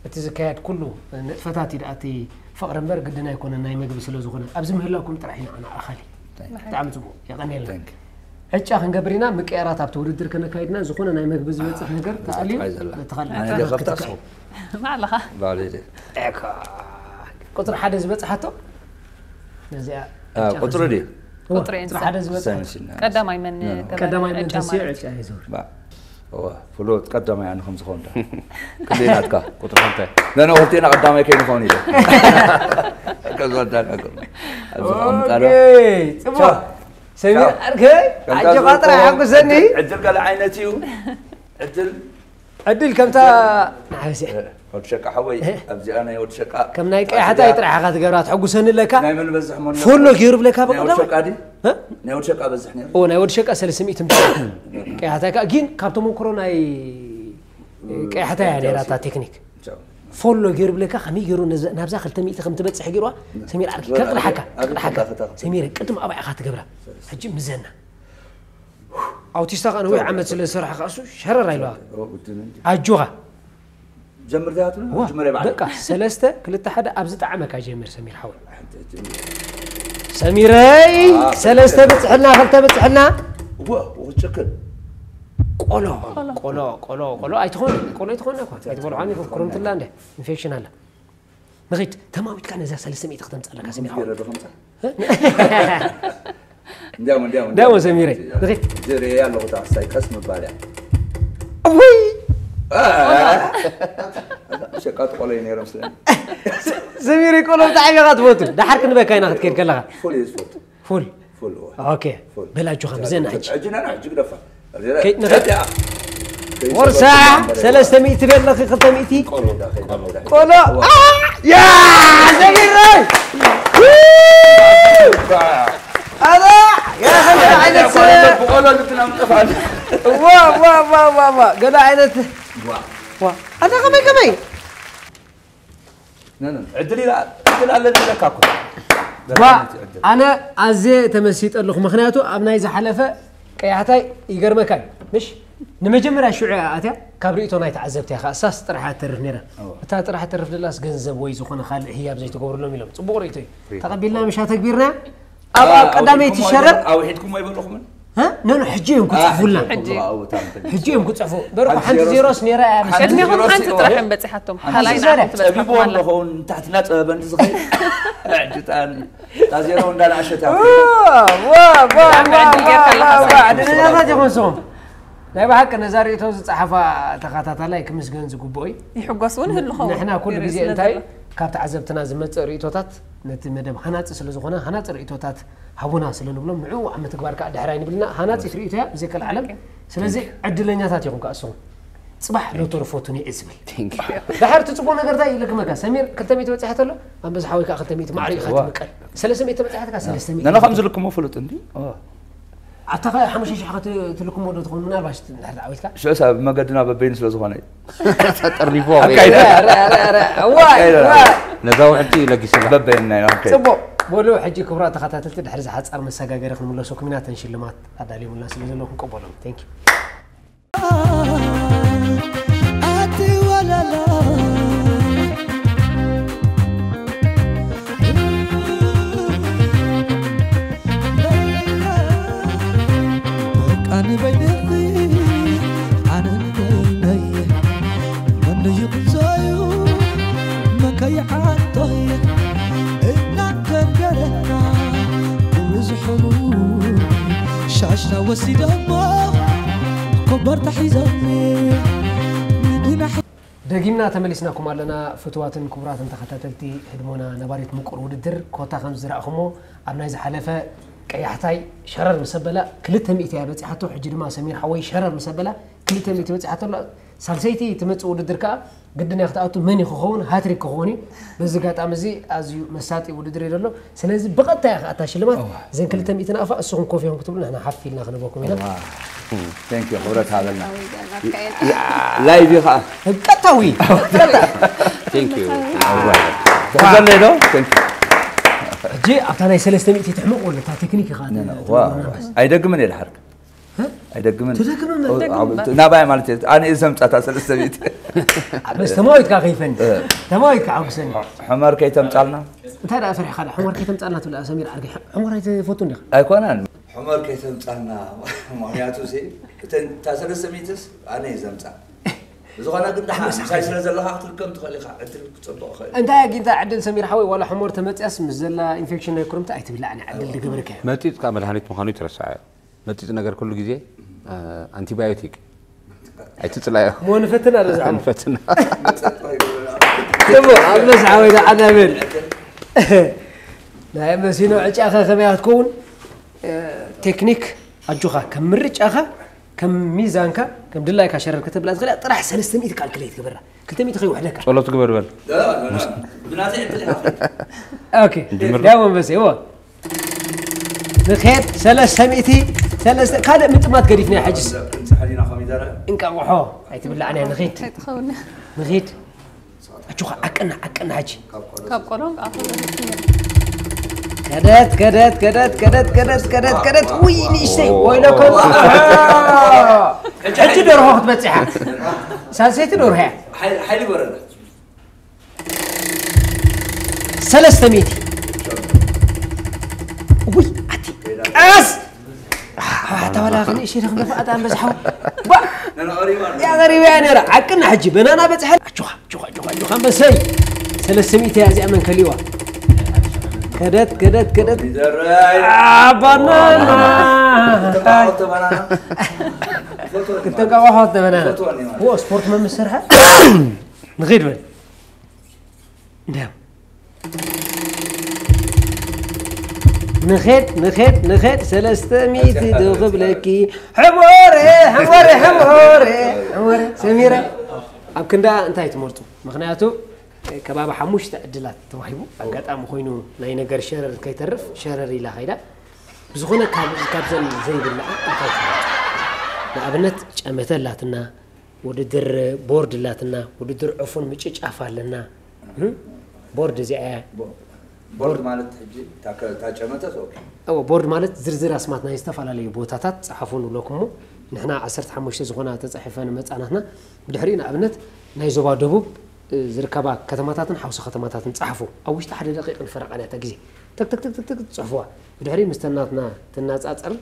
እቲ ዝካየድ ኩሉ ንጥፈታት እዩ ደኣ እቲ ፍቕሪ እምበር ግድን ኣይኮነን ናይ መግቢ ስለ ዝኾነ ኣብዚ ምህላውኩም ጥራሕ ኢና ኣና ኣኻሊ ብጣዕሚ ጽቡቅ የቐንየልና Thank you። ዕጫ ክንገብር ኢና ምቅያራት ኣብቲ ውድድር ከነካይድና ዝኾነ ናይ መግቢ ዝበፅሕ ነገር ተጠልዩ ኣጥራይ ዘላ። ነቲ ካልእ ኣነ ዕጫ ደኸፍታ ክትካይ። ሰው ባዕልኻ ባዕለይ ድየ። ቁፅሪ ሓደ ዝበፅሓቶ ነዚኣ አ፣ ቁፅሪ ድዩ? እዋ፣ ቁፅሪ ቁፅሪ ሓደ ዝበፅሓቶ ሰንሲና። ቀዳማይ መን ተባሂሉ? ቀዳማይ መን ዕጫ ተስዮ ማለት ዕጫ እዩ ዝውር ባ እዋ ፍሎት ቀዳማይ ኣነ ከም ዝኸውን ዳ ክንደይ ናትካ ቁፅሪ ሓንተ ነነ ክልቴና ቀዳማይ ከይንኸውን ኢለ ከዝወዳና ኣብዚ ከምጣሎ ኦኬ፣ ፅቡቅ ሰሚር ቻው። ኣርከይ ኣጆኻ ጥራሕ ሓጉሰኒ ዕድል ገለ ዓይነት እዩ ዕድል ዕድል ከምታ ንዓይሲ ወዲ ሸቃ ሓወይ ኣብዚኣ ናይ ወዲ ሸቃ ከም ናይ ቀያሕታይ ጥራሕ ኢኻ ትገብራ ትሕጉሰኒ ኣለካ ናይ መን በዝሕ መን ፉሎ ገይሩ ብለካ ናይ ወዲ ብቐዳማይ ሸቃ ድዩ እ? ናይ ወዲ ሸቃ በዝሕ ነይሩ ኦ ናይ ወዲ ሸቃ ሰለስተ ሚእቲ ምሽ ቀያሕታይ ከኣ ግን ካብ ተመክሮ ናይ ቀያሕታይ እያ ነይራ እታ ቴክኒክ ቻው። ፎሎ ገይሩ ብለካ ከመይ ገይሩ ነዛ- ናብዛ ክልተ ሚእቲ ከም ትበፅሕ ገይርዋ ሰሚር ዓርኪ ከቕድሓካ ኣብ ከቕድሓካ ከቕድሓካ። ሰሚር ቅድም ኣብኣ ኢኻ ትገብራ ሕጂ ምዘና ኣውቲስታ ከኣ ነዊሕ ዓመት ስለ ዝሰርሐ ከኣ እሱ ሸረር ኣይለዋ ኦ፣ ግድን እንጂ። ኣጆኻ ጀምር ዳያቱ ዋ፣ ጅምር ይባዕል በቃ ሰለስተ ክልተ ሓደ ኣብዚ ጣዕመካ ጀምር ሰሚር ሓወይ ሰሚረይ ሰለስተ ብፅሕልና ክልተ ብፅሕልና ዋ ወጭክን ቆሎ ቆሎ ቆሎ ቆሎ ኣይትኾን ቆሎ ኣይትኾን እኮ ኣይትበልዖን ኢኹም ክረምትላ እንደ ኢንፌክሽን ኣለ ንኺድ ተማዊትካ ነዛ ሰለስተ ሚእቲ ክተምፅእ ኣለካ ሰሚር ሓወይ ገረዶ ከምፃ እንዲያውም እንዲያውም እንዲያውም ሰሚረ ንኺድ ዝርኤ ኣለኹ ታሕሳይ ቀስ ምባል እያ ወይ ሸቃጥ ቆሎ እዩ ነይሮም ስለ ሰሚረ ቆሎ ብጣዕሚ ኢኻ ትፈቱ ደሓር ክንበካ ኢና ክትከይድ ከለኻ ፉል እዩ ዝፈቱ ፉል ፉል እዋ ኦኬ በላጆኻ ምዘና ሕጂ ሕጂ ና ሕጂ ግደፋ ከይ- ንኸ- ወርሳ ሰለስተ ሚእቲ ትብል ኣለኺ ክልተ ሚእቲ ቆሎ ዳ ከይዳ ቆሎ ያ ዘሚረይ ኣረ ያ ከመይ ዓይነት ብቆሎ ልብና ምጠፋል ዋ ዋ ዋ ዋ ዋ ገለ ዓይነት ዋ ኣታ ከመይ ከመይ ዕድል ኢላ ዕድል ኣለኒ ኢለካ እኮ ባ ኣነ ኣዝየ ተመሲጠ ኣለኹ ምክንያቱ ኣብ ናይ ዝሓለፈ ቀያሕታይ ይገርመካ እዩ ምሽ ንመጀመርያ ሽዑ እያ ኣትያ ካብ ርእቶ ናይ ተዓዘብቲ እያ ከኣ እሳስ ጥራሕ እያ ትተርፍ ነይራ እታ ጥራሕ ተርፍ ደላስ ገንዘብ ወይ ዝኾነ ካልእ ህያብ ዘይትገብርሎም ኢሎም ፅቡቕ ርእቶ እዩ ተቐቢልና ምሻ ተግቢርና ኣብ ኣብ ቀዳመይቲ ሸረር ኣውሒድኩም ኣይበለኹምን ኖ ኖ ሕጂ እዮም ክፅሕፉልና ሕጂ እዮም ክፅሕፉ በርኩ ሓንቲ ዜሮስ ነይራ እያ ቅድሚኹም ሓንቲ ጥራሕ እዮም በፂሓቶም ካልኣይ ንዓኹም ትበፅሓኩም ኣላ ጸቢብዎም ኣለኹ ንታሕትና ጸበበ እንዲ ዝኸይድ ዕጅጣን እታ ዜሮ እንዳንኣሸት እያ ዕድለኛታት ይኹን ስኹም ናይ ብሓቂ ነዛ ርእቶ ዝፀሓፋ ተኸታታላይ ክምስገን ዝግብኦ እዩ ይሕጎስ እውን ህልኸው ንሕና ኩሉ ግዜ እንታይ ካብ ተዓዘብትና ዝመፅእ ርእቶታት ነቲ መደብ ሃናፂ ስለ ዝኾነ ሃናፂ ርእቶታት ሃቡና ስለ ንብሎም ንዕኡ ኣብ ምትግባር ከዓ ድሕር ኣይንብልና ሃናፂት ርእቶ እያ ብዘይ ካልዓለም ስለዚ ዕድለኛታት ኢኹም ከዓ እስኹም ፅባሕ ሎተሪ ፎቱኒ እየ ዝብል ድሓር እቲ ፅቡቅ ነገር እንታይ ኢለ ክመካ ሰሚር ክልተ ሚእቲ በፂሓ ተሎ ኣንበሳ ሓወይ ከዓ ክልተ ሚእቲ ማዕሪ ኢኻ ትምቀል ሰለስተ ሚእቲ ተበፂሓትካ ሰለስተ ሚእቲ ነና ከም ዝልክሞ ፍሉጥ እንዲ ኣብታ ከ ሓሙሽተ ሽሕ ከ ትልክሞ ዶ ትኸውን ምናልባሽ እንድሕር ዓዊትካ ሽዑ ሳብ መገድና በበይኑ ስለ ዝኾነ እዩ ተጠርኒፎ ኣካይዳ ኣካይዳ ረ- ረ- ረ- እዋይ ኣካይዳ እዋይ ነዛ ውሕንቲ ለጊስላ በበይንና ኢና ክንከይድ ፅቡቅ በሉ፣ ሕጂ ክቡራት ተኸታተልቲ፣ ድሕሪ ዝሓጻር መሰጋገሪ ክንምለሰኩም ኢና። እተን ሽልማት ኣዳልዮምልና ስለ ዘለዉ ክንቀበሎም። Thank you። በቃ ንበይነኺ ኣነ ንበይነይ መን ይቕንዞዩ መን ከይዓንቶይ እናተንገረና ብዙሕሉ ሻሽና ወሲደሞ ኮበርታ ሒዞም ንድና ደጊምና ተመሊስናኩም ኣለና። ፍቱዋትን ክቡራትን ተኸታተልቲ ህድሞና፣ ነባሪት ምቁር ውድድር ኮታ ከም ዝረእኹሞ ኣብ ናይ ዝሓለፈ ቀያሕታይ ሸረር ምስ ኣበላ ክልተ ሚእቲ እያ በፂሓቶ። ሕጂ ድማ ሰሚር ሓወይ ሸረር ምስ ኣበላ ክልተ ሚእቲ በፂሓቶ ኣላ። ሳልሰይቲ ትመፅእ ውድድር ከዓ ግድን እያ ክትኣቱ። መን እዩ ክኸውን? ሃትሪክ ክኸውን እዩ። በዚ ኣጋጣሚ እዚ ኣዝዩ መሳጢ ውድድር እዩ ዘሎ። ስለዚ ብቐጥታ እያ ክኣታ ሽልማት። እዋ። እዘን ክልተ ሚእቲ ናቕፋ እስኹም ኮፍ ኢኹም ክትብሉ ንሕና ሓፍ ኢልና ክንህበኩም ኢና። እዋ። Thank you፣ ክብረት ሃበልና። ላይቭ እዩ ከዓ። ቀጥታዊ። Thank you። ሕጂ ኣብታ ናይ ሰለስተ ሚእቲ ትሕመቕ ወለታ ቴክኒክ ኢኻ ትገብረና። ኣይደግምን እየ ድሓር። ኣይደግምን። ትደግምን? ናባይ ማለት እዩ። ኣነ እየ ዘምጻታ ሰለስተ ሚእቲ። በስ ተማዊትካ ከይፈኒ። ተማዊትካ ሓጉሰኒ። ሑመር ከይተምጻልና። እንታይ ደኣ ፈሪሕካ ደኣ? ሑመር ከይተምጻልና ትብል ሰሚር ዓርከይ። ሑመር ኣይትፈቱን ዲኻ? ኣይኮነን። ሑመር ከይተምጻልና ምኽንያቱ ሲ እተን እታ ሰለስተ ሚእትስ ኣነ እየ ዘምጻ። ብዝኾነ ግን ደሓን ምሳይ ስለ ዘለኻ ክትልከም ትኽእል ኢኻ። ዕድል ክጸብቕ ይኽእል። እንታይ ኣጊንታ ዕድል ሰሚር ሓወይ፣ ዋላ ሕሞር ተመጽያስ ምስ ዘላ ኢንፌክሽን ናይ ክረምቲ ኣይትብላዕን እያ ዕድል ዝገበረካዮ። መጺጽካ መድሃኒት ምዃኑ ይትረስዓ እያ። መጺጽ ነገር ኩሉ ግዜ ኣንቲባዮቲክ ኣይትጽላዮ። እሞ ንፈትን ኣሎ ዝዓሞ። ንፈትን። መጸጥ ኣይግበራ። ጽቡቕ፣ ኣብ መስሓ ወይ ደዓ ናበል። ናይ መሲኖ ዕጫኸ ከመይ ክትከውን? ቴክኒክ ኣጆኻ ከም ምርጫኻ ከም ሚዛንካ ከም ድላይካ ሸረር ከተብላ ትኽእል እያ። ጥራሕ ሰለስተ ሚእቲ ካልኩሌት ግበራ። ክልተ ሚእቲ ከይውሕደካ። ጸሎት ግበር በል። ብናተይ ዕድል ኢኻ። ኦኬ። እንጅምር። ያው መንፈሰ ይዎ። ንኸድ ሰለስተ ሚእቲ ሰለስተ ካልእ ምጥማት ገዲፍና ሕጅስ። እንጽሕሊና ኮሚደረ። እንቃቑሖ ኣይትብላዕና ንኸድ። ኣይትኸውን። ንኸድ። ኣጆኻ ዓቅና ዓቅና ሕጂ። ካብ ቆሎም ኣኹ ከደት ከደት ከደት ከደት ከደት ከደት ከደት ውይ ንእሽተይ ወይለኮ። ሕጂ ደርሆ ክትበጽሕ እያ። ሳልሰይቲ ደርሆ እያ። ሓይሊ በረረ። ሰለስተ ሚእቲ። ውይ ኣቲ ቀስ። ኣታ ዋላ ክንእሽተይ ደኽደፋ ኣታ ኣንበሳ ሓው። ባ። ያ ቀሪባ እያ ነይራ። ዓቅና ሕጂ በናና በጽሐ። ኣጆኻ ኣጆኻ ኣጆኻ ኣጆኻ ኣንበሰይ። ሰለስተ ሚእቲ እያ እዚኣ መን ከሊዋ። ከደት ከደት ከደት። ይደረይ። ኣባናና። ተባዕተ ባናና። ክተንቃቋሖ ተበናና። ዎ ስፖርት መምሰርሐ። ንኸይድ በል። እንዲያው ንኸድ ንኸድ ንኸድ ሰለስተ ሚእቲ ዶ ክብለኪ። ሕሞረ ሕሞረ ሕሞረ ሕሞረ ሰሚረ። ኣብ ክንዳ እንታይ ትመርጹ? ምኽንያቱ ከባቢ ሓሙሽተ ዕድላት ተዋሂቡ ኣጋጣሚ ኮይኑ ናይ ነገር ሸረር ከይተርፍ ሸረር ኢላ ከይዳ። ብዝኾነ ካብ ካብዘን ዘይብላዓ እንታይ ትመርጹ? ንኣብነት ጨመተ ኣላትና፣ ውድድር ቦርድ ኣላትና፣ ውድድር ዕፉን ምጭጫፍ ኣለና። እህ? ቦርድ እዚኣ እያ። ቦርድ ማለት ሕጂ እታ ከ- እታ ጨመተት ኦኬ። እዎ፣ ቦርድ ማለት ዝርዝር ኣስማት ናይ ዝተፈላለዩ ቦታታት ጸሓፉ ንብለኩም እሞ ንሕና ዓሰርተ ሓሙሽተ ዝኾና ተጻሒፈን መጻናትና ብድሕሪኡ ንኣብነት ናይ ዞባ ደቡብ እ፣ ዝርከባ ከተማታትን ሓውሲ ከተማታትን ጸሓፉ። ኣብ ውሽጢ ሓደ ደቂቕን ፈረቓን እያ እታ ግዜ። ተክ ተክ ተክ ተክ ተክ ትጽሕፉዋ። ብድሕሪኡ ምስ ተናትና ትነጻጸር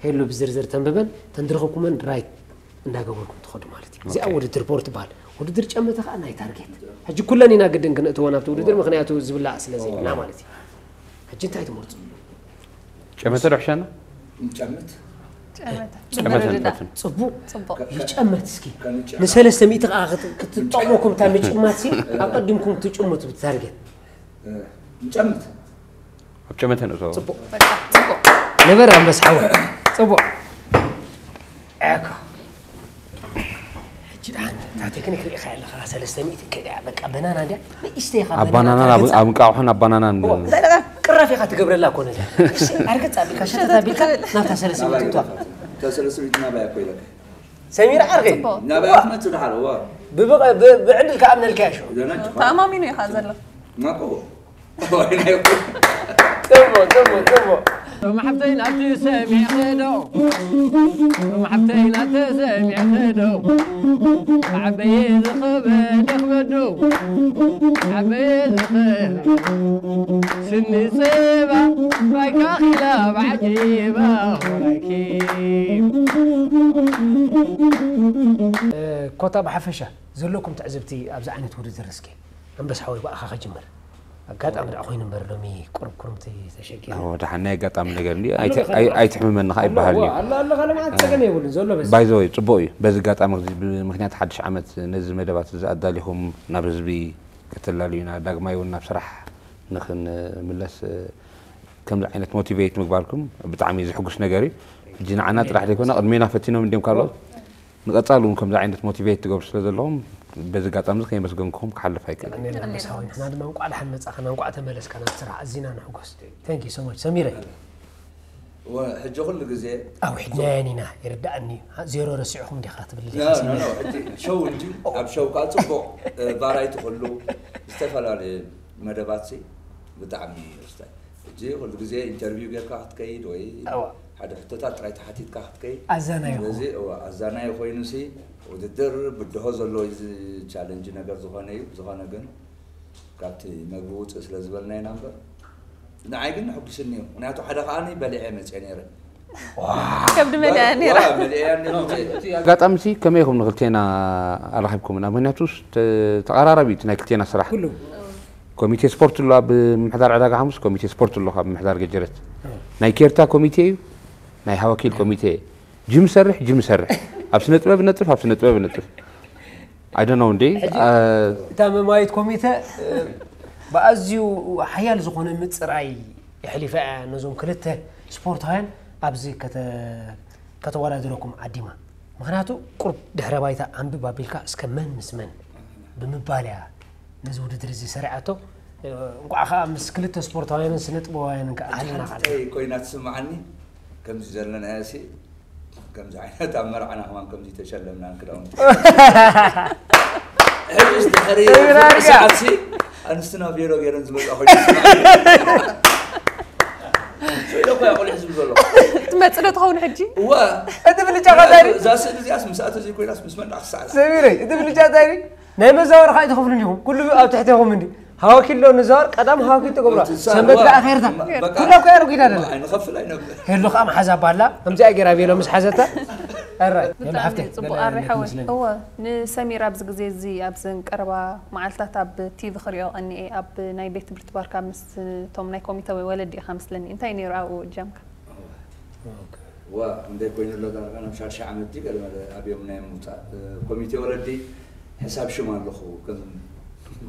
ሄሉ ብዝርዝር ተንብበን ተንድረኸኩመን ራይት እንዳገበርኩም ትኸዱ ማለት እዩ። እዚኣ ውድድር ቦርድ ትበሃል። ውድድር ጨመተ ከዓ ናይ ታርጌት። ሕጂ ኩለን ኢና ግድን ክንእትወን ኣብቲ ውድድር ምኽንያቱ ዝብላዕ ስለ ዘይብልና ማለት እዩ። ሕጂ እንታይ ትመርጹ? ጨመተ ዶ ሕሸና? ጨምት። ጨመተ ጨመተ ንፈትን። ጽቡቕ ጽቡቕ ይጨመት እስኪ ከምጨ- ንሰለስተ ሚእቲ ከዓ ክት- ክትጠቕመኩም እታ ምጭማት ሲ ኣብ ቀድምኩም ትጭምቱ ብታርጌት ጨምት። ኣብ ጨመተ ንእቶ። ጽቡቕ በቃ ጽቡቕ ነበር ኣንበስ ሓወ ጽቡቕ እኮ ሕጂ ደሓን እታ ቴክኒክ ርኢኻ ኣለኻ ሰለስተ ሚእቲ ከድያ በቃ በናና እንድያ ንእሽተይ ኢኻ ኣብ ባናናን ኣብ- ኣብ እንቃቑሖን ኣብ ባናናን እንታይ ደኣ ቅራፍ ኢኻ ትገብረላ እኮ ነዛ ኣርገጽ ኣቢልካ ሸተት ኣቢልካ ናብታ ሰለስተ ሚእቲ ትዋ ተሰለስተ ሚእቲ ናባይ እኮ ኢለካ። ሰሚር ዓርከይ ጽቡቕ ናባይ ትመጽእ ደሓር እዋ። ብብቐ- ብ- ብዕድል ከኣምነልካ እሾ ዘናጭ ተኣማሚኑ ኢኻ ዘለኹ ማቆ። ጽቡቕ፣ ጽቡቕ። ሎሚ ሓፍተይ ናብቲ ሰሚዕኺ ዶ? ሎሚ ሓፍተይ ናብቲ ሰሚዕኺ ዶ? ዓበየ ዝኸበደ ክበዶ። ዓበየ ዝኸበደ ስኒ ጸባ ባይካ ኺላ ባዕጂባ ወራኪ። ኮታ ብሓፈሻ ዘለኩም ትዕዝብቲ ኣብዚ ዓይነት ውድድር እስኪ ኣንበስ ሓወይ ብኣኻ ከጅምር። ኣጋጣሚ ደኣ ኮይኑ እምበር ሎሚ ቁሩብ ኩርምቲ ተሸጊሩ። ኣዎ፣ ደሓን ናይ ኣጋጣሚ ነገር እንዲ ኣይተ-፣ ኣይ-፣ ኣይትሕምመኒ ኸዓ ይበሃል እዩ። ኣሎ፣ ኣሎ፣ ካለ ማለት ጸገም የብሉን፣ ዘሎ በዚ። ባይ ዘ ወይ፣ ጽቡቕ እዩ። በዚ ኣጋጣሚ እዚ ብምኽንያት ሓድሽ ዓመት ነዚ መደባት እዚ ኣዳሊኹም ናብ ህዝቢ ከተላልዩና፣ ዳግማይ እውን ናብ ስራሕ ንኽንምለስ፣ ከምዚ ዓይነት ሞቲቬት ምግባርኩም ብጣዕሚ ዘሕጉስ ነገር እዩ። ሕጂ ንዓና ጥራሕ ዘይኮነ ቅድሜና ፈቲኖም እንዲዮም ካልኦት። ንቐጻሊ እውን ከምዚ ዓይነት ሞቲቬት ትገብሩ ስለ ዘለኹም በዚ ኣጋጣሚ እዚ ከየመስገንኩኹም ክሓልፍ ኣይክእልን። የቐንየልና ኣንበሳ ሓወይ፣ ንሕና ድማ እንቋዕ ደሓን መጻእካና፣ እንቋዕ ተመለስካ ናብ ስራሕ፣ ኣዚና ንሕጎስ። Thank you so much ሰሚረይ። ወ-፣ ሕጂ ኩሉ ግዜ ኣውሒድናየን ኢና፣ ይርድኣኒ እዩ። ዜሮ ረሲዕኹም ዲኻ ትብል ኖ፣ ዲኻ ኖ፣ ኖ፣ ሰሚረይ? ሕጂ ሾው እንጂ ኣብ ሾው ከዓ ጽቡቕ፣ እ፣ ቫራይቲ ኩሉ ዝተፈላለየ መደባት ሲ ብጣዕሚ ይርስታይ። ሕጂ ኩሉ ግዜ ኢንተርቪው ጌርካ ክትከይድ ወይ እዋ። ሓደ ሕቶታት ጥራይ ተሓቲትካ ክትከይድ። ኣዛናይ ኢኹ። ስለዚ፣ እዋ፣ ኣዛናይ ኮይኑ ሲ ውድድር ብድሆ ዘለዎ እዩ፣ እዚ ቻለንጅ ነገር ዝኾነ እዩ። ዝኾነ ግን ካብቲ መግቢ ውፅእ ስለ ዝበልና ኢና እምበር፣ ንዓይ ግን ሕጉስኒ እዩ። ምክንያቱ ሓደ ከዓኒ በሊዐ መፅአ ነይረ። ከብዲ መሊኣ ነይራ። ዋ፣ መሊኣ ነይራ። ኣጋጣሚ ሲ ከመይ ኢኹም ንክልቴና ኣራኺብኩምና? ምክንያቱ ስ-፣ ተ-፣ ተቐራራቢ እዩ እቲ ናይ ክልቴና ስራሕ። ኩሉ። ኮሚቴ ስፖርት ኣሎ ኣብ ምምሕዳር ዕዳጋ ሓሙስ፣ ኮሚቴ ስፖርት ኣሎ ኣብ ምምሕዳር ገጀረት። ናይ ኬርታ ኮሚቴ እዩ፣ ናይ ሃዋኪል ኮሚቴ እዩ። ጅም ሰርሕ፣ ጅም ሰርሕ። ኣብ ስነ ጥበብ ነጥፍ፣ ኣብ ስነ ጥበብ ነጥፍ። I don't know እንዴ? ሕጂ አ-፣ እታ መማይት ኮሚተ፣ እ፣ ብኣዝዩ ሓያል ዝኾነ ምጽራይ የሕሊፋ እያ ነዞም ክልተ ስፖርታውያን ኣብዚ ከተ-፣ ከተወዳድረኩም ዓዲማ። ምኽንያቱ ቁሩብ ድሕረ ባይታ ኣንብብ ኣቢልካ እስከ መን ምስ መን ብምባል እያ ነዚ ውድድር እዚ ሰሪዓቶ። እ፣ እንቋዕ ኸኣ ምስ ክልተ ስፖርታውያንን ስነ ጥበባውያንን ከኣ ሃሊና ኸኣ። ሓንተይ ኮይና ትስምዓኒ፣ ከምዚ ዘለናዮ ሲ፣ ከምዚ ዓይነት ኣብ መርዓና ከማን ከምዚ ተሸለምናን ክዳውንቲ። ሕጅስ ድሕሪ ተዘራርጋ። ሰዓትሲ ኣንስትና ቬሎ ገይረን ዝመጻ ኮይኑ ይስምዓኒ። ስኢለ እኮ እያ ቆሊሕ ዝብል ዘሎ። ትመጽእ ዶ ትኸውን ሕጂ? እዋ። እቲ ብልጫ ቀዳሪ። እዛ ስእሊ እዚኣስ ምስኣ ተዘይኮይናስ ምስ መን ደኣ ክሰኣላ? ሰሚረይ፣ እቲ ብልጫ ቀዳሪ። ናይ መዛወሪ ከዓ ኣይትኸፍሉን ኢኹም። ኩሉ ኣብ ትሕቴኹም እንዲ። ሃዋኪሎ ንዛወር፣ ቀዳም ሃዋኪል ትገብራ። እቲ ሳ-፣ ሰንበት ዋ-፣ ከዓ ኸይርታ። በቃ። ኩላ እኮ ኣሮጊት ኣይደላ። ኣይንኸፍል ኣይነብር። ሄሉ ከዓ መሓዛ ባላ፣ ከምዚኣ ገይራ ቤሎ ምስ ሓዘታ። ኣራይ፣ ሄሉ ብጣዕሚ ሓፍተይ፣ ጽቡቕ ገለ ኣሪ ሓወይ። ክትመስለኒ። እወ፣ ንሰሚር ኣብዚ ግዜ እዚ፣ ኣብዘን ቀረባ መዓልታት ኣብ ቲቪ ክሪኦ ቀኒኤ፣ ኣብ ናይ ቤት ትምህርቲ ባርካ ምስ እቶም ናይ ኮሚተ ወለዲ ኢኻ መስለኒ። እንታይ ነይሩ ኣብኡ እጃምካ? ኦኬ። ዋ፣ ክንደይ ኮይኑ ኣሎ ዳርጋ ናብ ሻድሻይ ዓመት ድዩ ገለ መለ ኣብዮም ናይ ምውጻእ። እ፣ ኮሚቴ ወለዲ ሕሳብ ሽም ኣለኹ፣ ከም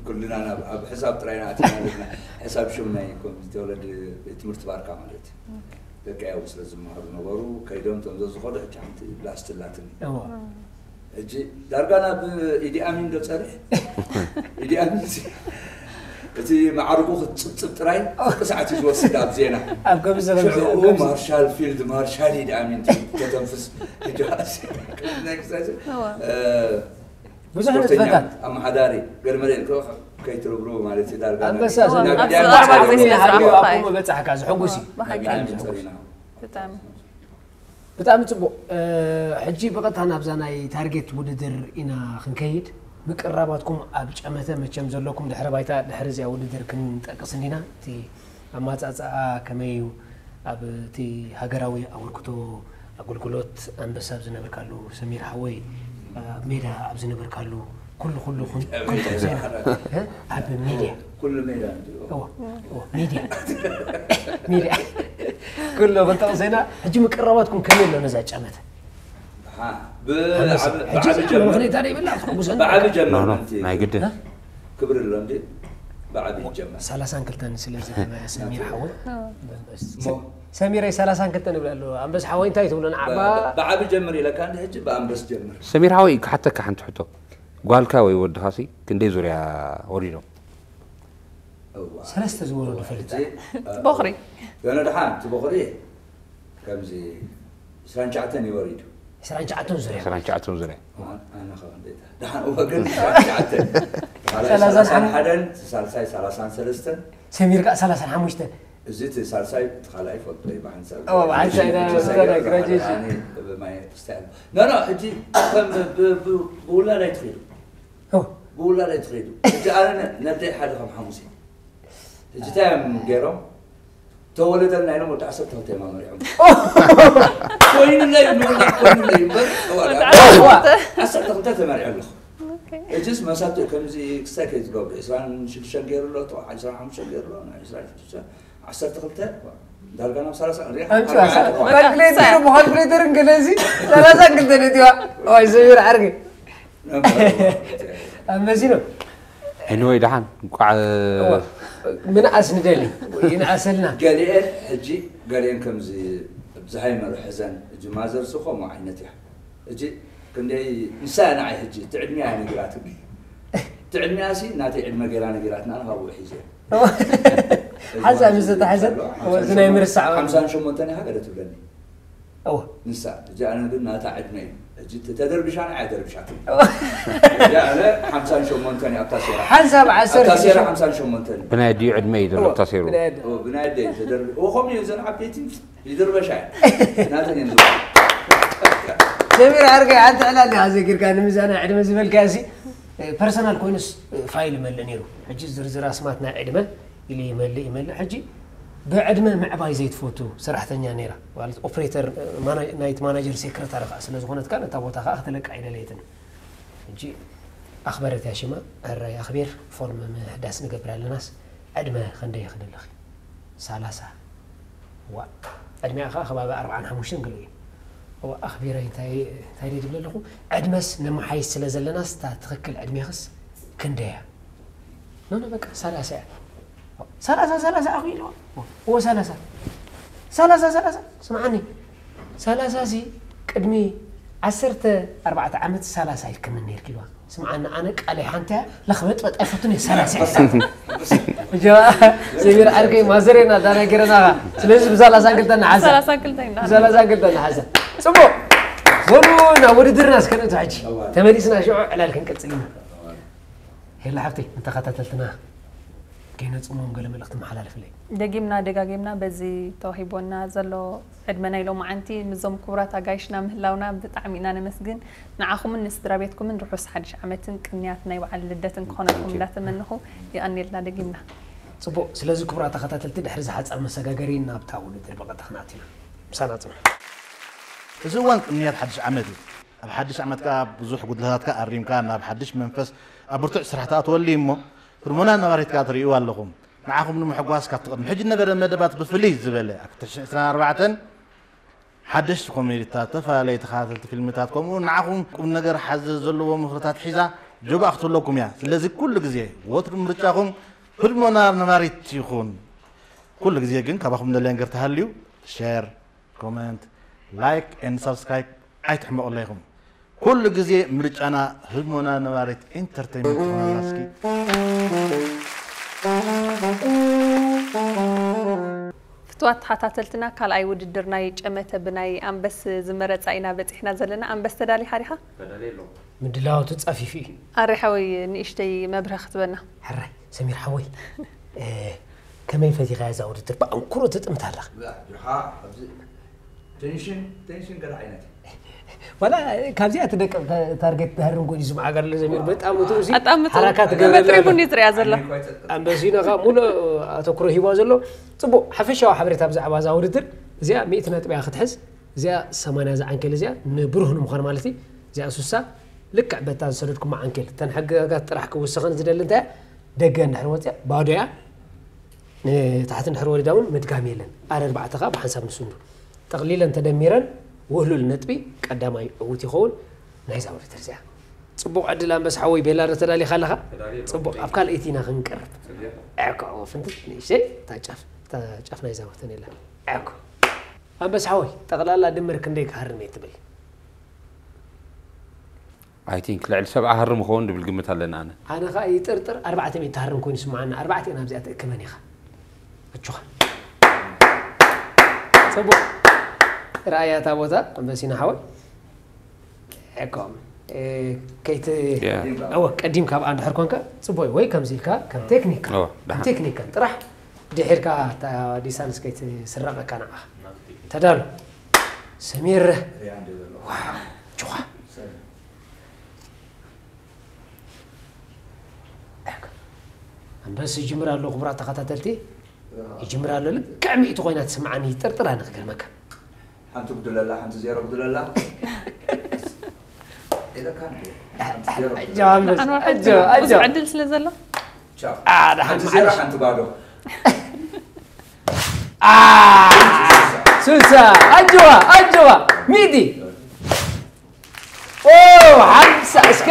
ኩልና ናብ፣ ኣብ ሕሳብ ጥራይ ኢና ኣቲና ኣለና። ሕሳብ ሽም ናይ ኮሚቴ ወለዲ ቤት ትምህርቲ ባርካ ማለት እዩ። ኦኬ። ደቂ ያው ስለ ዝመሃሩ ነበሩ፣ ከይዶም እቶም ዘዝኸዱ ሕጂ ሓንቲ ላስት ኣላትኒ። እዋ። ሕጂ ዳርጋ ናብ ኢዲ ኣሚን ዶ ጸርሕ? ኢዲ ኣሚን ሲ-፣ እቲ ማዕርጉ ክትጽብጽብ ጥራይ ፍርቂ ሰዓት እዩ ዝወስድ ኣብ ዜና። ኣብ ከምዚ ዘበለ ሽዑ ኣብ ከምዚ ማርሻል፣ ፊልድ ማርሻል ኢዲ ኣሚን ተ-፣ ተተንፍስ። ሕጂ ሓሲ-፣ ናይ ክሳይ ሲ-፣ እዋ። እ፣ ብዙሕ ስፖርተኛ፣ ንጥፈታት። ኣመሓዳሪ፣ ገለ መለ ኢልካ ከይትርብርቡ ማለት እዩ ዳርጋ። ኣንበሳ፣ እዋ፣ ናብ ኣብ ኢዲ ኣሚን ኣርባዕተ ጸሪና። ግዜ ስለ ዝረኣኹ ኣብ እየ። ከምኡ በጻሕካ፣ ዝሕጉስ እዩ። ብሓቂ። ናብ ኢዲ ኣሚን ጸሪና። ብጣዕሚ። ብጣዕሚ ጽቡቕ። እ፣ ሕጂ ብቐጥታ ናብዛ ናይ ታርጌት ውድድር ኢና ክንከይድ። ምቅርራባትኩም ኣብ ጨመተ መቸም ዘለኩም ድሕረ ባይታ ድሕሪ እዚኣ ውድድር ክንጠቅስ እንዲና። እቲ ኣማጻጽኣ ከመይ እዩ? ኣብ እቲ ሃገራዊ ኣበርክቶ ኣገልግሎት ኣንበሳ ኣብ ዝነበርካሉ፣ ሰሚር ሓወይ፣ ኣብ ሜዳ ኣብ ዝነበርካሉ፣ ኩሉ፣ ኩሉ፣ ኩን-፣ ኩንቱ ዜና፣ እ? ኣብ ሚድያ። ኩሉ ሜዳ እንዲዩ። እዎ፣ እዎ፣ ሚድያ። ሚድያ። ኩሉ ክንጠቕስ ኢና። ሕጂ ምቅርራባትኩም ከመይ ኣሎ ነዛ ጨመተ? ሓ፣ ብ-፣ ሓመስ። ዓብ-፣ ሕጂ ብዓቢ እዛ ጀመር። መኽነይታ ደይ ብላ፣ ትሕጉሰኒ። ብዓቢ ጀመር ኖ፣ ኖ፣ ምንቲ። ናይ ግድን። እ? ክብሪ ኣሎ እንዲ ብዓቢ ይጀመር። ሰላሳን ክልተን ስለ ዝነበረ ሰሚር ሓወይ። እዎ። ሰሚረይ ሰላሳን ክልተን ይብል ኣሎ። ኣንበስ ሓወይ እንታይ ትብሎ ንዓባ? ብ-፣ ብዓቢ ጀምር ኢለካ እንዲ ሕጂ ብኣንበስ ጀምር። ሰሚር ሓወይ ክሓተካ ሓንቲ ሕቶ። ጓልካ ወይ ወድኻሲ ክንደይ ዙርያ ወሪዶም? እዋ። ሰለስተ ዝወረዱ እዋ፣ ፈልጥ። ሕጂ፣ እ፣ ቦኽሪ። ገና ደሓን፣ እቲ ቦኽሪ ከምዚ ዕስራን ትሽዓተን እዩ ወሪዱ። ዕስራን ትሽዓተን ዙርያ። ዕስራን ትሽዓተን ዙርያ። ኣነ፣ ኣነ ኸ ክንደይ እታ? ደሓን፣ እዋ፣ ግን ዕስራን ትሽዓተን። ካልኣይ ሰላሳን ሰላሳን ሓሙሽተን። ሓደን፣ ሳልሳይ ሰላሳን ሰለስተን። ሰሚር ከኣ ሰላሳን ሓሙሽተን። እዚ እቲ ሳልሳይ እቲ ካልኣይ ይፈልጦ እዩ ብሓንሳብ ኦ፣ ብሓንሳብ ኢና እቲ ዝተናገረ ሳልሳይ ጀይሲ። ብማይ ክርስቲያን ኖ ኖ ሕጂ ከም ብ- ብ- ብውላድ ኣይትኽእሉ ኦ፣ ብውላድ ኣይትኽእሉ ሕጂ ኣነ ነደይ ሓደ ከም ሓሙስ እዩ ሕጂ እንታይ እዮም ገይሮም ተወለደልና ኢሎም ወዲ ዓሰርተ ክልተ እዮም ኣመሪዖም ኮይኑለይ ምውላድ ኮይኑለይ እምበር ዓሰርተ ክልተ ተመሪዖ ኣለኹ እጅስ መሳቱ ከምዚ ክሳይ ከይትገብሩ ዕስራን ሽዱሽተን ገይሩ ኣሎ ዕስራን ሓሙሽተን ገይሩ ኣሎ ዕስራን ሽዱሽተን ዓሰርተ ክልተ ዳርጋ ናብ ሰላሳ ንሪኣ ኣምፅዋ ካልኩሌተር ብካልኩሌተርን ገለዚ ሰላሳ ክልተ ነቲዋ ዋይ ዘቢር ዓርገ ኣመዚኖ Anyway ደሓን እንኳዕ ምንኣስ ንደሊ ይንኣሰልና ገሊአን ሕጂ ገሊአን ከምዚ ብዝሃይ መርሕዘን እጅ ማዘርስ ከምኡ ዓይነት እያ እጅ ክንደይ ንሳ እያ ንዓይ ሕጂ ትዕድሚያ እያ ነጊራትኒ ትዕድሚያ ሲ ናተይ ዕድመ ገይራ ነጊራትና ኣነ ካብኡ ሒዘ ሓንሳብ ምስ ተታሕዘ እዚ ናይ ምርሳዕ ሓምሳን ሸሞንተን ኢኻ ገለ ትብለኒ እወ ንሳ እዚኣ ግን ናታ ዕድመ እዩ ሕጂ ተደርብሻ ንዓይ ደርብሻትኒ እዚኣ ኣነ ሓምሳን ሸሞንተን እያ ኣብታ ሴራ ሓንሳብ ዓሰርተ ኣብታ ሴራ ሓምሳን ሸሞንተን እዩ ብናይ ኣዲኡ ዕድመ እዩ ዘሎ ኣብታ ሴሩ ብናይ ኣደይ ተደርቢ እዎ ከምኡ እዩ እዘን ዓበይቲ ይድርበሻ እየን ናተን እየን ዝብላ ሰሚር ዓርከይ ሓንቲ ዕላል ኢኻ ዘጊርካ ንምዛና ዕድመ ዝበልካ ሲ ፐርሰናል ኮይኑስ ፋይል ይመልእ ነይሩ ሕጂ ዝርዝር ኣስማት ናይ ዕድመ ኢሉ ይመልእ ይመልእ ሕጂ ብዕድመ ምዕባይ ዘይትፈቱ ሰራሕተኛ ነይራ ማለት ኦፕሬተር ናይት ማናጀር ሴክረታሪ ከዓ ስለ ዝኾነት ከዓ ነታ ቦታ ከዓ ክትለቃ ኣይደለየትን ሕጂ ኣኽበረት እያ ሽማ ሕራይ ኣኽቢር ፎርም ምሕዳስ ንገብር ኣለናስ ዕድመ ክንደይ ይኽእል ኣለኺ ሳላሳ ዋ ዕድሚኣ ከዓ ከባቢ ኣርብዓን ሓሙሽተን ገለ እዩ እዋ ኣኽቢረ እንታይ እንታይ ድብል ኣለኹ ዕድመስ ነመሓይሽ ስለ ዘለናስ እታ ትኽክል ዕድሜኽስ ክንደያ ኖ ኖ በቃ ሰላሳ እያ ሰላሳ ሰላሳ ኣኹ ኢልዋ እዎ ሰላሳ ሰላሳ ሰላሳ ስምዓኒ ሰላሳ ሲ ቅድሚ ዓሰርተ ኣርባዕተ ዓመት ሰላሳ ይከምን ነይርኪ ኢልዋ ስምዓኒ ኣነ ቃለይ ሓንቲ እያ ለኽበጥበጥ ኣይፈቱን እየ ሰላሳ እየ ጀባ ሰሚር ዓርከይ ማዘሬና ዳና ገረና ስለዚ ብሰላሳ ክልተ ንሓሳ ሰላሳ ክልተ ኢና ብሰላሳ ክልተ ንሓሳ ፅቡቅ ዞኑ ናብ ውድድርና እስከነቱ ሕጂ ተመሊስና ሽዑ ዕላል ክንቅፅል ኢና ሄላ ሓብተይ ንተኸታተልትና ከይነፅሞም ገለ መልእኽቲ መሓላልፍለይ ደጊምና ደጋጊምና በዚ ተዋሂቦና ዘሎ ዕድመ ናይ ሎማዓንቲ ምስዞም ክቡራት ኣጋይሽና ምህላውና ብጣዕሚ ኢና ነመስግን ንዓኹምን ንስድራ ቤትኩምን ርሑስ ሓድሽ ዓመትን ቅንያት ናይ በዓል ልደትን ክኾነልኩም እንዳተመንኹ ይቐንየልና ደጊምና ፅቡቅ ስለዚ ክቡራት ተኸታተልቲ ድሕሪ ዝሓፀር መሰጋገሪ ናብታ ውድድር ብቐጥታ ክንኣት ኢና ምሳና ፅንሑ እዚ እዋን ቅንያት ሓድሽ ዓመት እዩ ኣብ ሓድሽ ዓመት ከዓ ብዙሕ ጉድለታትካ ኣሪምካ ናብ ሓድሽ መንፈስ ኣብ ብርቱዕ ስራሕ ትኣትወሉ እዩ እሞ ህርሞና ነባሪትካ ትርእይዋ ኣለኹም ንዓኹም ንምሕጓስ ካብቲ ቅድሚ ሕጂ ነበረ መደባት ብፍልይ ዝበለ ኣብ ክልተ ሽሕን ዕስራን ኣርባዕተን ሓደሽቲ ኮሜዲታት ዝተፈላለዩ ተኸታተልቲ ፊልምታት ከምኡ ንዓኹም ቁም ነገር ሓዘ ዘለዎ ምኽርታት ሒዛ ጆባእ ክትህለኩም እያ ስለዚ ኩሉ ግዜ ወትሩ ምርጫኹም ህድሞና ነባሪት ይኹን ኩሉ ግዜ ግን ካባኹም ንደልያ ነገር ተሃልዩ ሸር ኮመንት ላይክ ኤንድ ሳብስክራይብ ኣይትሕመቑለይኹም ኩሉ ግዜ ምርጫና ህድሞና ነባሪት ኢንተርቴይንመንት ትኾነና እስኪ ፍትዋት ተኸታተልትና ካልኣይ ውድድር ናይ ጨመተ ብናይ ኣንበስ ዝመረፃ ኢና በፂሕና ዘለና ኣንበስ ተዳሊኻ ዲኻ ምድላው ተፃፊፉ እዩ ኣሬ ሓወይ ንእሽተይ መብርህ ክትበና ሕራይ ሰሚር ሓወይ ከመይ ፈቲኻ እዛ ውድድር ብኣንክሮ ትጥምት ኣለኻ ቴንሽን ቴንሽን ገለ ዓይነት ዋላ ካብዚኣ ትደቅም ታርጌት ትሃርም ኮይኑ ዝመዓጋር ዘሎ ዘሚር በጣም እቱ እዚ ኣጣምጡ ሓራካት መጥሪቡ እንዲ ዝሪያ ዘሎ ኣንበሲኖ ካብ ሙሉእ ኣተኩሮ ሂባ ዘሎ ፅቡቅ ሓፈሻዊ ሓበሬታ ብዛዕባ እዛ ውድድር እዚኣ ሚእቲ ነጥቢ እያ ክትሕዝ እዚኣ ሰማንያ እዛ ዓንኬል እዚኣ ንብሩህ ንምዃን ማለት እዩ እዚኣ ሱሳ ልክዕ በታ ዝሰደድኩማ ዓንኬል እተን ሕግጋት ጥራሕ ክውሰኸን ዝደሊ እንታይ ደገ እንድሕር ወፅያ ባዶ እያ ንታሕቲ እንድሕር ወሪዳ እውን ምድጋም የለን ኣረ ኣርባዕተ ከዓ ብሓንሳብ ንስንዱ ጠቕሊለን ተደሚረን ውህሉል ነጥቢ ቀዳማይ ዕዉት ይኸውን ናይዛ ውድድር እዚኣ። ጽቡቕ ዕድል ኣንበሳ ሓወይ ቤላ ዶ ተዳሊኻ ኣለኻ? ጽቡቕ ኣብ ካልኣይቲ ኢና ክንቀርብ። ዕኮ ፍንትት ንእሽተይ እታ ጫፍ እታ ጫፍ ናይዛ ወተን የላ። ዕኮ ኣንበሳ ሓወይ ጠቕላላ ድምር ክንደይ ክሃርም እየ ትብል? I think ልዕሊ ሰብዓ ሃርም ይኸውን ድብል ግምት ኣለኒ ኣነ። ኣነ ኸኣ ይጥርጥር ኣርባዕተ ሚእቲ ትሃርም ኮይኑ ይስምዓኒ። ኣርባዕተ ኢና ኣብዚኣ ትእክበን ኢኻ። ኣጆኻ። ጽቡቕ። ረኣያ እታ ቦታ ኣንበሲና ሓወይ። ዕቆም። ከይት Yeah. እወ ቀዲምካ ኣብኣ እንድሕር ኮንካ ጽቡቕ እዩ። ወይ ከምዚ ኢልካ ከም ቴክኒክ እወ፣ ደሓን። ቴክኒክ ጥራሕ ድሒርካ እታ ዲሳንስ ከይትስረቐካ ንዓኻ። ተዳሎ። ሰሚር። ዋ፣ ጭዋ። ኣንበስ ይጅምር ኣሎ፣ ክቡራት ተኸታተልቲ። ይጅምር ኣሎ፣ ልክዕ ሚእቲ ኮይና ትስምዓኒ፣ ይጥርጥር ኣነ ክገርመካ። ሓንቲ ጉድለላ፣ ሓንቲ ዜሮ ጉድለላ። ኢለካ እንዴ? ሓንቲ ዜሮ ጉድለላ። ኣጆ ኣንበስ፣ ኣንዋር ኣጆ፣ ኣጆ። ብዙሕ ዕድል ስለ ዘሎ። ቻው። ኣ፣ ደሓን ሓንቲ ዜሮ፣ ሓንቲ ባዶ። ኣ፣ ሱሳ፣ ኣጆዋ፣ ኣጆዋ። ሚእቲ። ኦ፣ ሓምሳ እስከ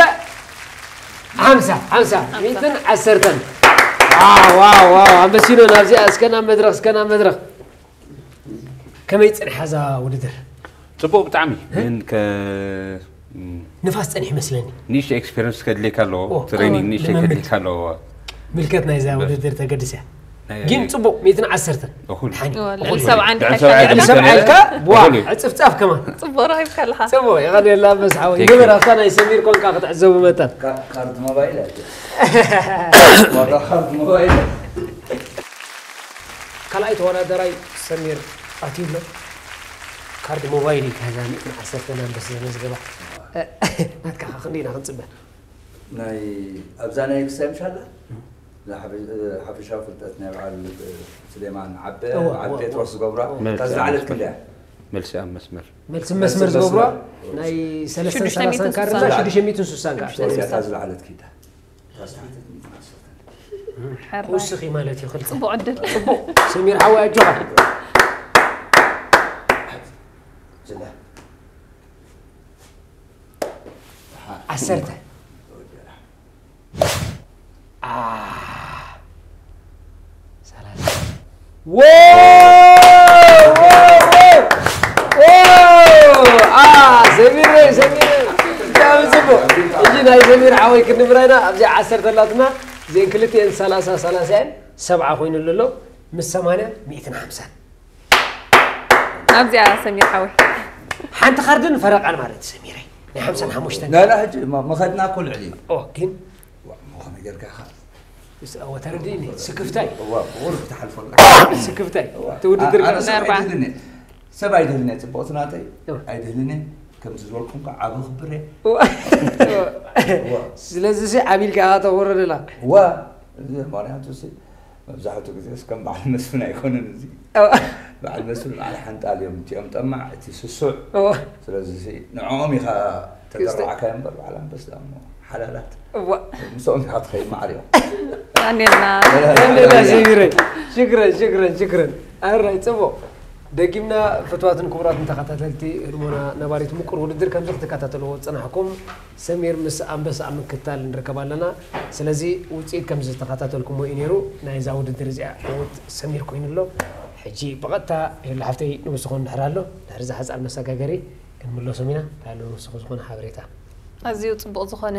ሓምሳ፣ ሓምሳ፣ ሚእትን ዓሰርተን። ዋው፣ ዋው፣ ዋው፣ ኣንበሲኖ ናብዚኣ እስከ ናብ መድረኽ፣ እስከ ናብ መድረኽ። ከመይ ጽንሓ እዛ ውድድር? ጽቡቕ ብጣዕሚ። እ? ግን ከ-፣ ም-፣ ንፋስ ጸኒሑ መስለኒ። ንእሽተይ ኤክስፔሪንስ ከድልየካ ኣለዎ። ኦ፣ ትሬኒንግ ኦ፣ ንእሽተይ ልምምድ። ከድልየካ ኣለዎ። ምልከት ናይዛ በስ። ውድድር ተገድሰ። ናይ ግን ጽቡቕ፣ ሚእትን ዓሰርተን። እኹል። ሓኒ፣ እወ፣ እኹል። ልዕሊ ሰብዓ እንድሕር ልዕሊ ሰብዓ ሓይልካ? ልዕሊ ሰብዓ ኢልካ፣ ዋ፣ ሕጽፍጻፍ ከማን። ጽቡቕ ረኺብካ ኣለኻ። ጽቡቕ፣ የቐንየልና ኣንበስ ሓወይ። ጽቡቕ። ግብር ኣብታ ናይ ሰሚር ኮንካ ክትዕዘቡ መጠን። ካ-፣ ካርድ ሞባይል ኣየ። ዋጋ ካርድ ሞባይል። ካልኣይ ተወዳደራይ ሰሚር ኣትዩ ኣሎ። ካርድ ሞባይል እዩ፣ ከዛ ሚእትን ዓሰርተን ኣንበስ ዘመዝገባ። ናትካ ኸ ክንደይ ኢና ክንጽበ? ናይ፣ ኣብዛ ናይ ክሳይ ምሽ ኣላ? እዛ ሓፈ-፣ ሓፈሻዊ ፍልጠት ናይ በዓል ስሌማን ዓበ፣ እወ፣ በዓል እወ፣ ጴጥሮስ እወ። ዝገብራ፣ እወ። እታ ዝለዓለት ክንደያ? መልሲ ኣብ መስመር። መልሲ መስመር መስመር ዝገብራ መስመር። ናይ ሰለስተን ሽዱሽተ ሚእትን ሰላሳን ካርድ ስሳን። ሽዱሽተ ሚእትን ስሳን ካርድ። ሽዱሽተ ሚእትን ስሳን። እታ ዝለዓለት ኪዳ። እታ ዝለዓለት ኪዳ። ሕራይ። ክውስኽ እዩ ማለት እዩ፣ ክልተ። ጽቡቕ ዕድል። ጽቡቕ። ሰሚር ሓወይ ኣጆኻ። ዝላ። ዓሰርተ። ኣ፣ ሰላሳ። ዎ! ዎ! ዎ! ዎ! ኣ፣ ሰሚር ወይ፣ ሰሚር ወይ። ብጣዕሚ ጽቡቕ። ሕጂ ናይ ሰሚር ሓወይ ክንምራ ኢና። ኣብዚኣ ዓሰርተ ኣላትና። እዚአን ክልቲአን ሰላሳ፣ ሰላሳ እየን። ሰብዓ ኮይኑ ኣሎ። ምስ ሰማንያ፣ ሚእትን ሓምሳን። ኣብዚኣ ሰሚር ሓወይ። ሓንቲ ካርድን ፈረቓን ማለት ሰሚረይ። ናይ ሓምሳን ሓሙሽተን። ላ፣ ላ፣ ሕጂ መ-፣ መኸድና እኮ ልዕሊ እዩ። ኦ፣ ግን ዋ፣ እሞ ከመይ ጌርካ ኢኻ? እስ-፣ እወ፣ ተረዲእኒ። ስክፍታይ። እዋ፣ ብቑሩብ ክትሓልፎ ኣለካ። ስክፍታይ። እዋ። እቲ ውድድር ኣነ ግን ሰብ ኣርባዕተ። ኣይደልን እየ። ሰብ ኣይደልን እየ፣ ጽቡቕቲ ናተይ። እዋ። ኣይደልን እየ። ከምዚ ዝበልኩም ከዓ ዓቢ ክብር እየ። እዋ። እዋ። ስለዚ ሲ ዓቢልካ ኢኻ ተውርደላ። እዋ፣ እዚ ምኽንያቱ ሲ መብዛሕትኡ ግዜ እስከም በዓል መስፍን ኣይኮነን እዚ። እዋ። በዓል መስፍን በዓል ሓንጣል እዮም። እቲኦም ጠማዕ፣ እቲ ስሱዕ። እዋ። ስለዚ ሲ ንዕኦም ኢኻ ተደራዕካዮ እምበር በዓል ኣንበሳ እሞ ሓላላት። እዋ። ምስኦም ኢኻ ትኸይድ ማዕሪኦም። ኣኔና። ኣኔና ሰሚረይ። ሽክረን፣ ሽክረን፣ ሽክረን። ኣራይ፣ ጽቡቕ። ደጊምና ፍትዋትን ክቡራትን ተኸታተልቲ ህድሞና ነባሪት ምቁር ውድድር ከምዚ ክትከታተልዎ ዝጸናሕኩም ሰሚር ምስ ኣንበሳ ኣብ ምክትታል ንርከብ ኣለና። ስለዚ ውጽኢት ከም ዝተኸታተልኩሞ እዩ ነይሩ። ናይዛ ውድድር እዚኣ ዕዉት ሰሚር ኮይኑ ኣሎ። ሕጂ ብቐጥታ ሄሎ ሓፍተይ ንጉስ ዝኾን ድሕር ኣሎ። ድሕሪ እዛ ሓጻር መሰጋገሪ ክንምለሶም ኢና። እንታይ ኣሎ ንስኹ ዝኾነ ሓበሬታ? ኣዝዩ ጽቡቕ ዝኾነ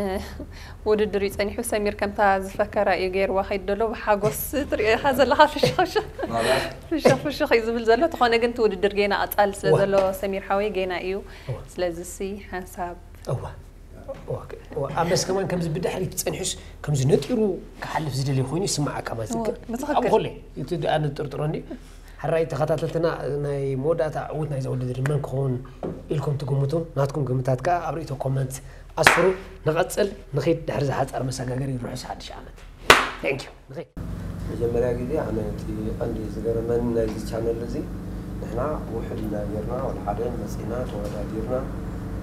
ውድድር እዩ ጸኒሑ። ሰሚር ከምታ ዝፈከራ እዩ ገይርዋ ከይዱ ዘሎ። ብሓጎስ ትርእዮ ኢኻ ዘለኻ ፍሽኽ ፍሽኽ። ማለት? ፍሽኽ ፍሽኽ እዩ ዝብል ዘሎ። ተኾነ ግን እቲ ውድድር ጌና ቀጻሊ ስለ እዋ። ዘሎ ሰሚር ሓወይ ጌና እዩ። እዋ። ስለዚ ሲ ሓንሳብ እዋ። እዋ፣ እዋ። ኣንበስ ከማን ከምዚ ብድሕሪት ጸኒሑስ ከምዚ ነጢሩ ክሓልፍ ዝደሊ ኮይኑ ይስምዓካ ማለት እዋ፣ እዩ። ብትኽክል። ኣብ ኹሉ እቲ ደኣ ንጥርጥሮ እንዲ ሕራይ ተኸታተልትና ናይ መወዳእታ ዕዉት ናይዛ ውድድር መን ክኸውን ኢልኩም ትግምቱ? ናትኩም ግምታት ከኣ ኣብ ርእይቶ ኮመንት ኣስፍሩ። ንቐጽል፣ ንኺድ ድሕሪ ዝሓጻር መሰጋገሪ ርሑስ ሓድሽ ዓመት። Thank you። ንኺድ። መጀመርያ ግዜ ኣነ እቲ ቀንዲ ዝገረመኒ ናይዚ ቻነል እዚ ንሕና ውሑድ ኢና ጌርና፣ ወላ ሓደ መጺና ተወዳዲርና፣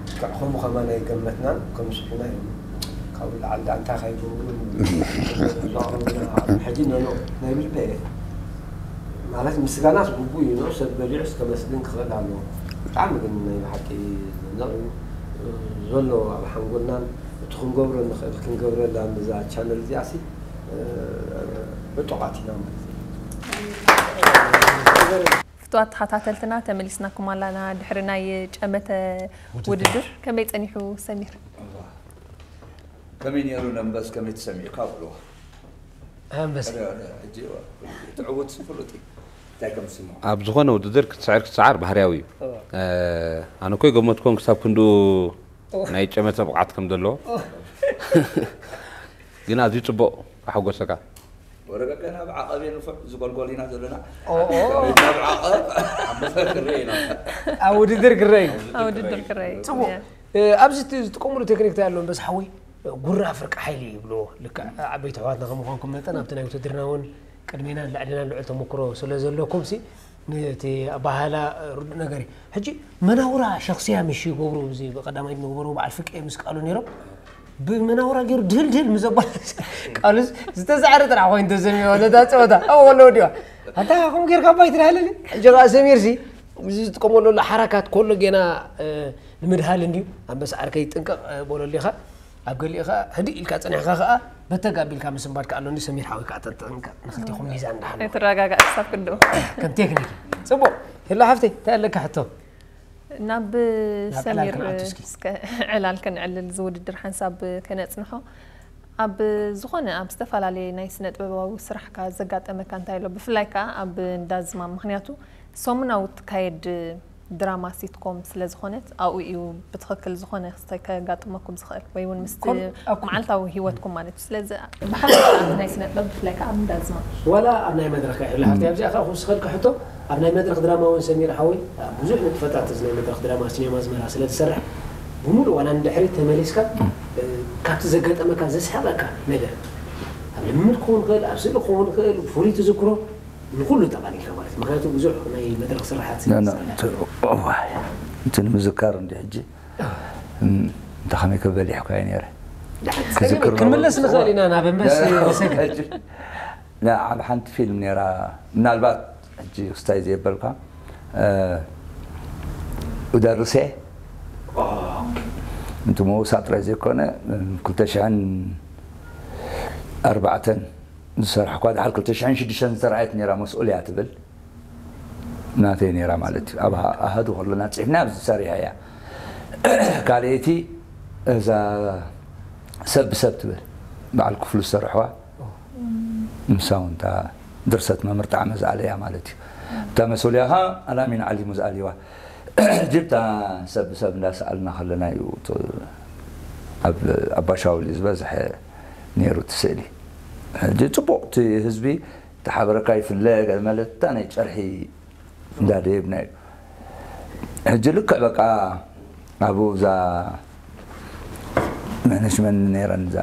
ልክዕ ከምኡ ከማን ኣይገመትናን፣ ከምስሑና እዮም። ካብኡ ላዕሊ ደኣ እንታይ ከይገብሩ እዮም? ሕጂ ኖ፣ ኖ፣ ናይ ብልበ እየ። ማለት ምስጋናስ ግቡእ እዩ፣ ንዑ ሰብ በሊዑስ ከመስግን ክኽእል ኣለዎ። ብጣዕሚ ግን ናይ ብሓቂ ዘንቕ እዩ። ዘሎ ኣብ ሓንጎልናን እቲ ክንገብሮ ንኽእል ክንገብረላ ነዛ ቻነል እዚኣሲ ዕጡቓት ኢና ማለት እዩ። ፍቱዋት ተኸታተልትና ተመሊስናኩም ኣላና ድሕሪ ናይ ጨመተ ውድድር። ውድድር። ከመይ ጸኒሑ ሰሚር? እዋ። ከመይ ነይሩ ነንበስ ከመይ ተሰሚዑካ ብልዋ? ኣንበስ። ሕጂ እዋ፣ እቲ ዕዉት ፍሉጥ እዩ። እንታይ ከም ዝስምዖ? ኣብ ዝኾነ ውድድር ክትስዕር ክትስዓር ባህርያዊ እዩ። እዋ። እ፣ ኣነ እኮ ይገመትኮን ክሳብ ክንዱ እዋ። ናይ ጨመተ ብቕዓት ከም ዘለዎ። እዋ። ግን ኣዝዩ ጽቡቕ ኣሐጎሰካ። ወረቀቀና ብዓቐብ ንፉዕ ዝጎልጎል ኢና ዘለና። ኦ፣ ኦ። ከመይ ናብ ዓቐብ ኣብ መድረኽ ክረአ ኢና። ኣብ ውድድር ክረይ ኣብ ውድድር ክረይ ጽቡቅ። እ፣ ኣብዚ እቲ ዝጥቀምሉ ቴክኒክ እንታይ ኣሎ በዚ ሓወይ? ጉራ ፍርቂ ሓይሊ ይብልዎ። ልክዕ ዓበይቲ ኣሕዋትና ከም ምዃንኩም መጠን ኣብቲ ናይ ውትድርና እውን ቅድሜናን ልዕሌናን ልዑል ተመክሮ ስለ ዘለኩም ሲ ነቲ ኣባሃላ ርዱእ ነገር እዩ። ሕጂ መናውራ ሸኽስያ ምሽ ይገብሩ፣ እዚ ብቀዳማይ ዝነበሩ በዓል ፍቄ ምስ ቃሉ ነይሮም ብመናውራ ገይሩ ድህል ድህል ምስ ኣባል ቃሉ ዝተዛዕረ ጥራሕ ኮይኑ ተሰሚዑ ነታ ፀወታ ኣብኡ ከሎ ወዲዋ ኣታ ከምኡ ጌርካ ኣባይ ትዳህልኒ። ሕጂ ከዓ ሰሚር ሲ እዚ ዝጥቀመሉ ዘሎ ሓረካት ከሎ ጌና ንምድሃል እንድዩ። ኣንበሳ ዓርከይ ጥንቀቕ በለሉ ኢኻ። ኣብ ገሊኡ ከዓ ህድእ ኢልካ ጸኒሕካ ከዓ በተግ ኣቢልካ ምስንባድ ከዓ ኣሎ። እንዲ ሰሚር ሓወይ ከዓ ተጠንቀቕ። ንክልቴኹም ሚዛን እንዳሓለኹ ኣይትረጋጋእ ክሳብ ክንድኡ። ከም ቴክኒክ ጽቡቕ። ሄሎ ሓፍተይ እንታይ ኣለካ ሕቶ? ናብ ናብ ዕላል ሰሚር ክንኣቱ እስኪ። እስከ ዕላል ከነዕልል ዝውድድር ሓንሳብ ከነጽንሖ ኣብ ዝኾነ ኣብ ዝተፈላለየ ናይ ስነ ጥበባዊ ስራሕካ ዘጋጠመካ እንታይ ኣሎ? ብፍላይ ከዓ ኣብ እንዳዝማም፣ ምክንያቱ ሰሙናዊ ትካየድ ድራማ ሲትኮም ስለ ዝኾነት ኣብኡ እዩ ብትኽክል ዝኾነ ክስታይ ከጋጥመኩም ዝኽእል ወይ እውን ምስቲ ኮን- ኣብ ኮን- መዓልታዊ ህይወትኩም ማለት እዩ። ስለዚ ብሓፈሻ ኣብ ናይ ስነ ጥበብ ብፍላይ ከዓ ኣብ እንዳዝማም ዋላ ኣብ ናይ መድረኽ ኢላ ሓፍቲ ኣብዚኣ ከዓ ክውስኸልካ ሕቶ ኣብ ናይ መድረኽ ድራማ እውን ሰሚር ሓወይ ብዙሕ ንጥፈታት እዚ ናይ መድረኽ ድራማ ሲኔማ ኣዝመራ ስለ ዝሰርሕ ብምሉእ ዋላ ንድሕሪት ተመሊስካ እ፣ ካብቲ ዘጋጠመካ ዘስሕቐካ ነገር ኣብ ልምምድ ክኸውን ይኽእል ኣብ ስእሊ ክኸውን ይኽእል ፍሉይ ትዝክሮ ንኩሉ ጠቓሊልካ ማለት እዩ። ምክንያቱ ብዙሕ ናይ መድረኽ ስራሓት ስለ ኖ፣ ኖ፣ ዝሰርሕ። እቲ እዋይ፣ እቲ ንምዝካር እንዲ ሕጂ እም፣ እንተ ከመይ ክበሊሕ እኳ እየ ነይረ። ክዝክር ክንምለስ ነበርኩ። ንኽእል ኢና ናብ እምበስ ሰገድ። ሕጂ፣ ና፣ ኣብ ሓንቲ ፊልም ነይራ ምናልባት ሕጂ ክስታይ ዘየበልካ እ፣ እደርሴ እንት መውሳ ጥራይ ዘይኮነ ክልተ ሽሕን ኣርባዕተን ዝሰራሕኳ ድሓር ክልተ ሽሕን ሽዱሽተን ዝተረኣየት ነይራ መስኡል እያ ትብል ናተይ ነይራ ማለት እዩ። ኣብ ኣሃዱ ከለና ፅሒፍና ኣብዚ ሰሪሐ እያ። ካልኣይቲ እዛ ሰብ ብሰብ ትብል በዓል ክፍሉ ዝሰርሕዋ ንሳ እውን እታ ድርሰት መምህር ጣዕመ ዝኣለያ ማለት እዩ። እታ መስኡል እያ ከዓ ኣላሚን ዓሊሙ ዝኣልይዋ። ሕጂ እታ ሰብ ብሰብ እንዳሰኣልና ከለና እዩ እቲ ኣብ ኣባሻውል እዩ ዝበዝሐ ነይሩ እቲ ስእሊ። ሕጂ ፅቡቕ እቲ ህዝቢ ተሓበረካ ይፍለ ገለ ማለት እታ ናይ ጨርሒ እንዳደየብና እዩ። ሕጂ ልክዕ በቃ ኣብኡ እዛ መነሽመን ነይረን እዛ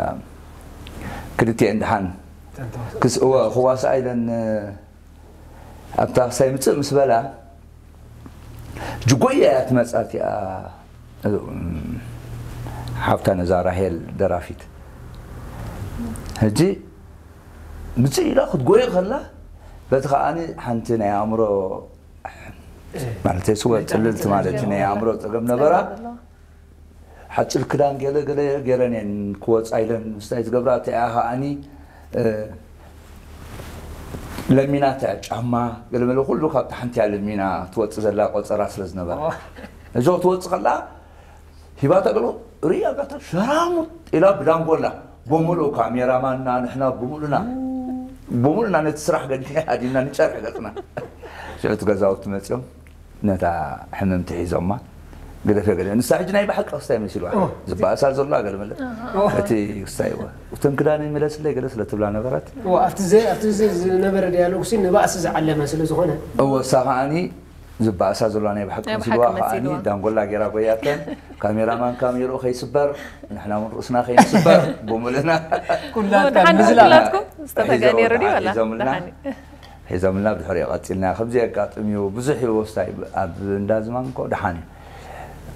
ክልቲኤን ድሓን ክስ እወ ክዋስኣ ኢለን ኣብታ ክሳይ ምፅእ ምስ በላ ጅጎያ እያ ትመፃ እቲኣ እም፣ ሓፍታ ነዛ ራሄል ደራፊት ሕጂ ምፅእ ኢላ ክትጎዮ ከላ በቲ ከዓኒ ሓንቲ ናይ ኣእምሮ ማለት ስወ ፅልልቲ ማለት እዩ ናይ ኣእምሮ ፀገም ነበራ ሓፂር ክዳን ገለ ገለ ገይረን እየን ክወፃ ኢለን ምስታይ ዝገብራ እቲኣ ከዓኒ እ፣ ለሚናታ ጫማ ገለመለ ኩሉ ካብቲ ሓንቲ እያ ለሚና ትወፅ ዘላ ቆፀራ ስለ ዝነበረ እዞ ትወፅ ከላ ሂባታ ገለ ርያ ጋታ ሸራሙጥ ኢላ ብዳንጎላ ብምሉእ ካሜራማንና ንሕና ብምሉና ብምሉና ነቲ ስራሕ ገዲሐ ሃዲምና ንጨርሒ ገፅና ሽዑ እቲ ገዛውቲ መፅኦም ነታ ሕምምቲ ሒዞማ ግደፈ ገለ ንሳ ሕጂ ናይ ብሓቂ ክስታይ መሲልዋ ዝበኣሳ ዘሎ ገለ መለ እቲ ክስታይ እዋ እቶም ክዳነይ ምለስለይ ገለ ስለ ትብላ ነበረት እዎ፣ ኣብቲ ዘ- ኣብቲ ዘ- ዝነበረ ዲያሎግ ሲ ንባእሲ ዝዓለመ ስለ ዝኾነ እወ እሳ ከዓኒ ዝበኣሳ ዘሎ ናይ ብሓቂ ናይ መሲልዋ ብሓቂ ከዓኒ መሲልዋ። ዳንጎላ ገይራ ጎያተን ካሜራማን ካሜርኡ ከይስበር ንሕና እውን ርእስና ከይንስበር ብምልና ኩላትካ ድሓን ምስላ ክላትኩም ዝተፈገ ነይሩ ድዩ ወላ ሒዞምልና ድሓን ሒዞምልና ብድሕሪኡ ቀፂልና ከምዚ የጋጥም እዩ ብዙሕ እዩ ወስታይ ኣብ እንዳዝማም እኮ ድሓን እዩ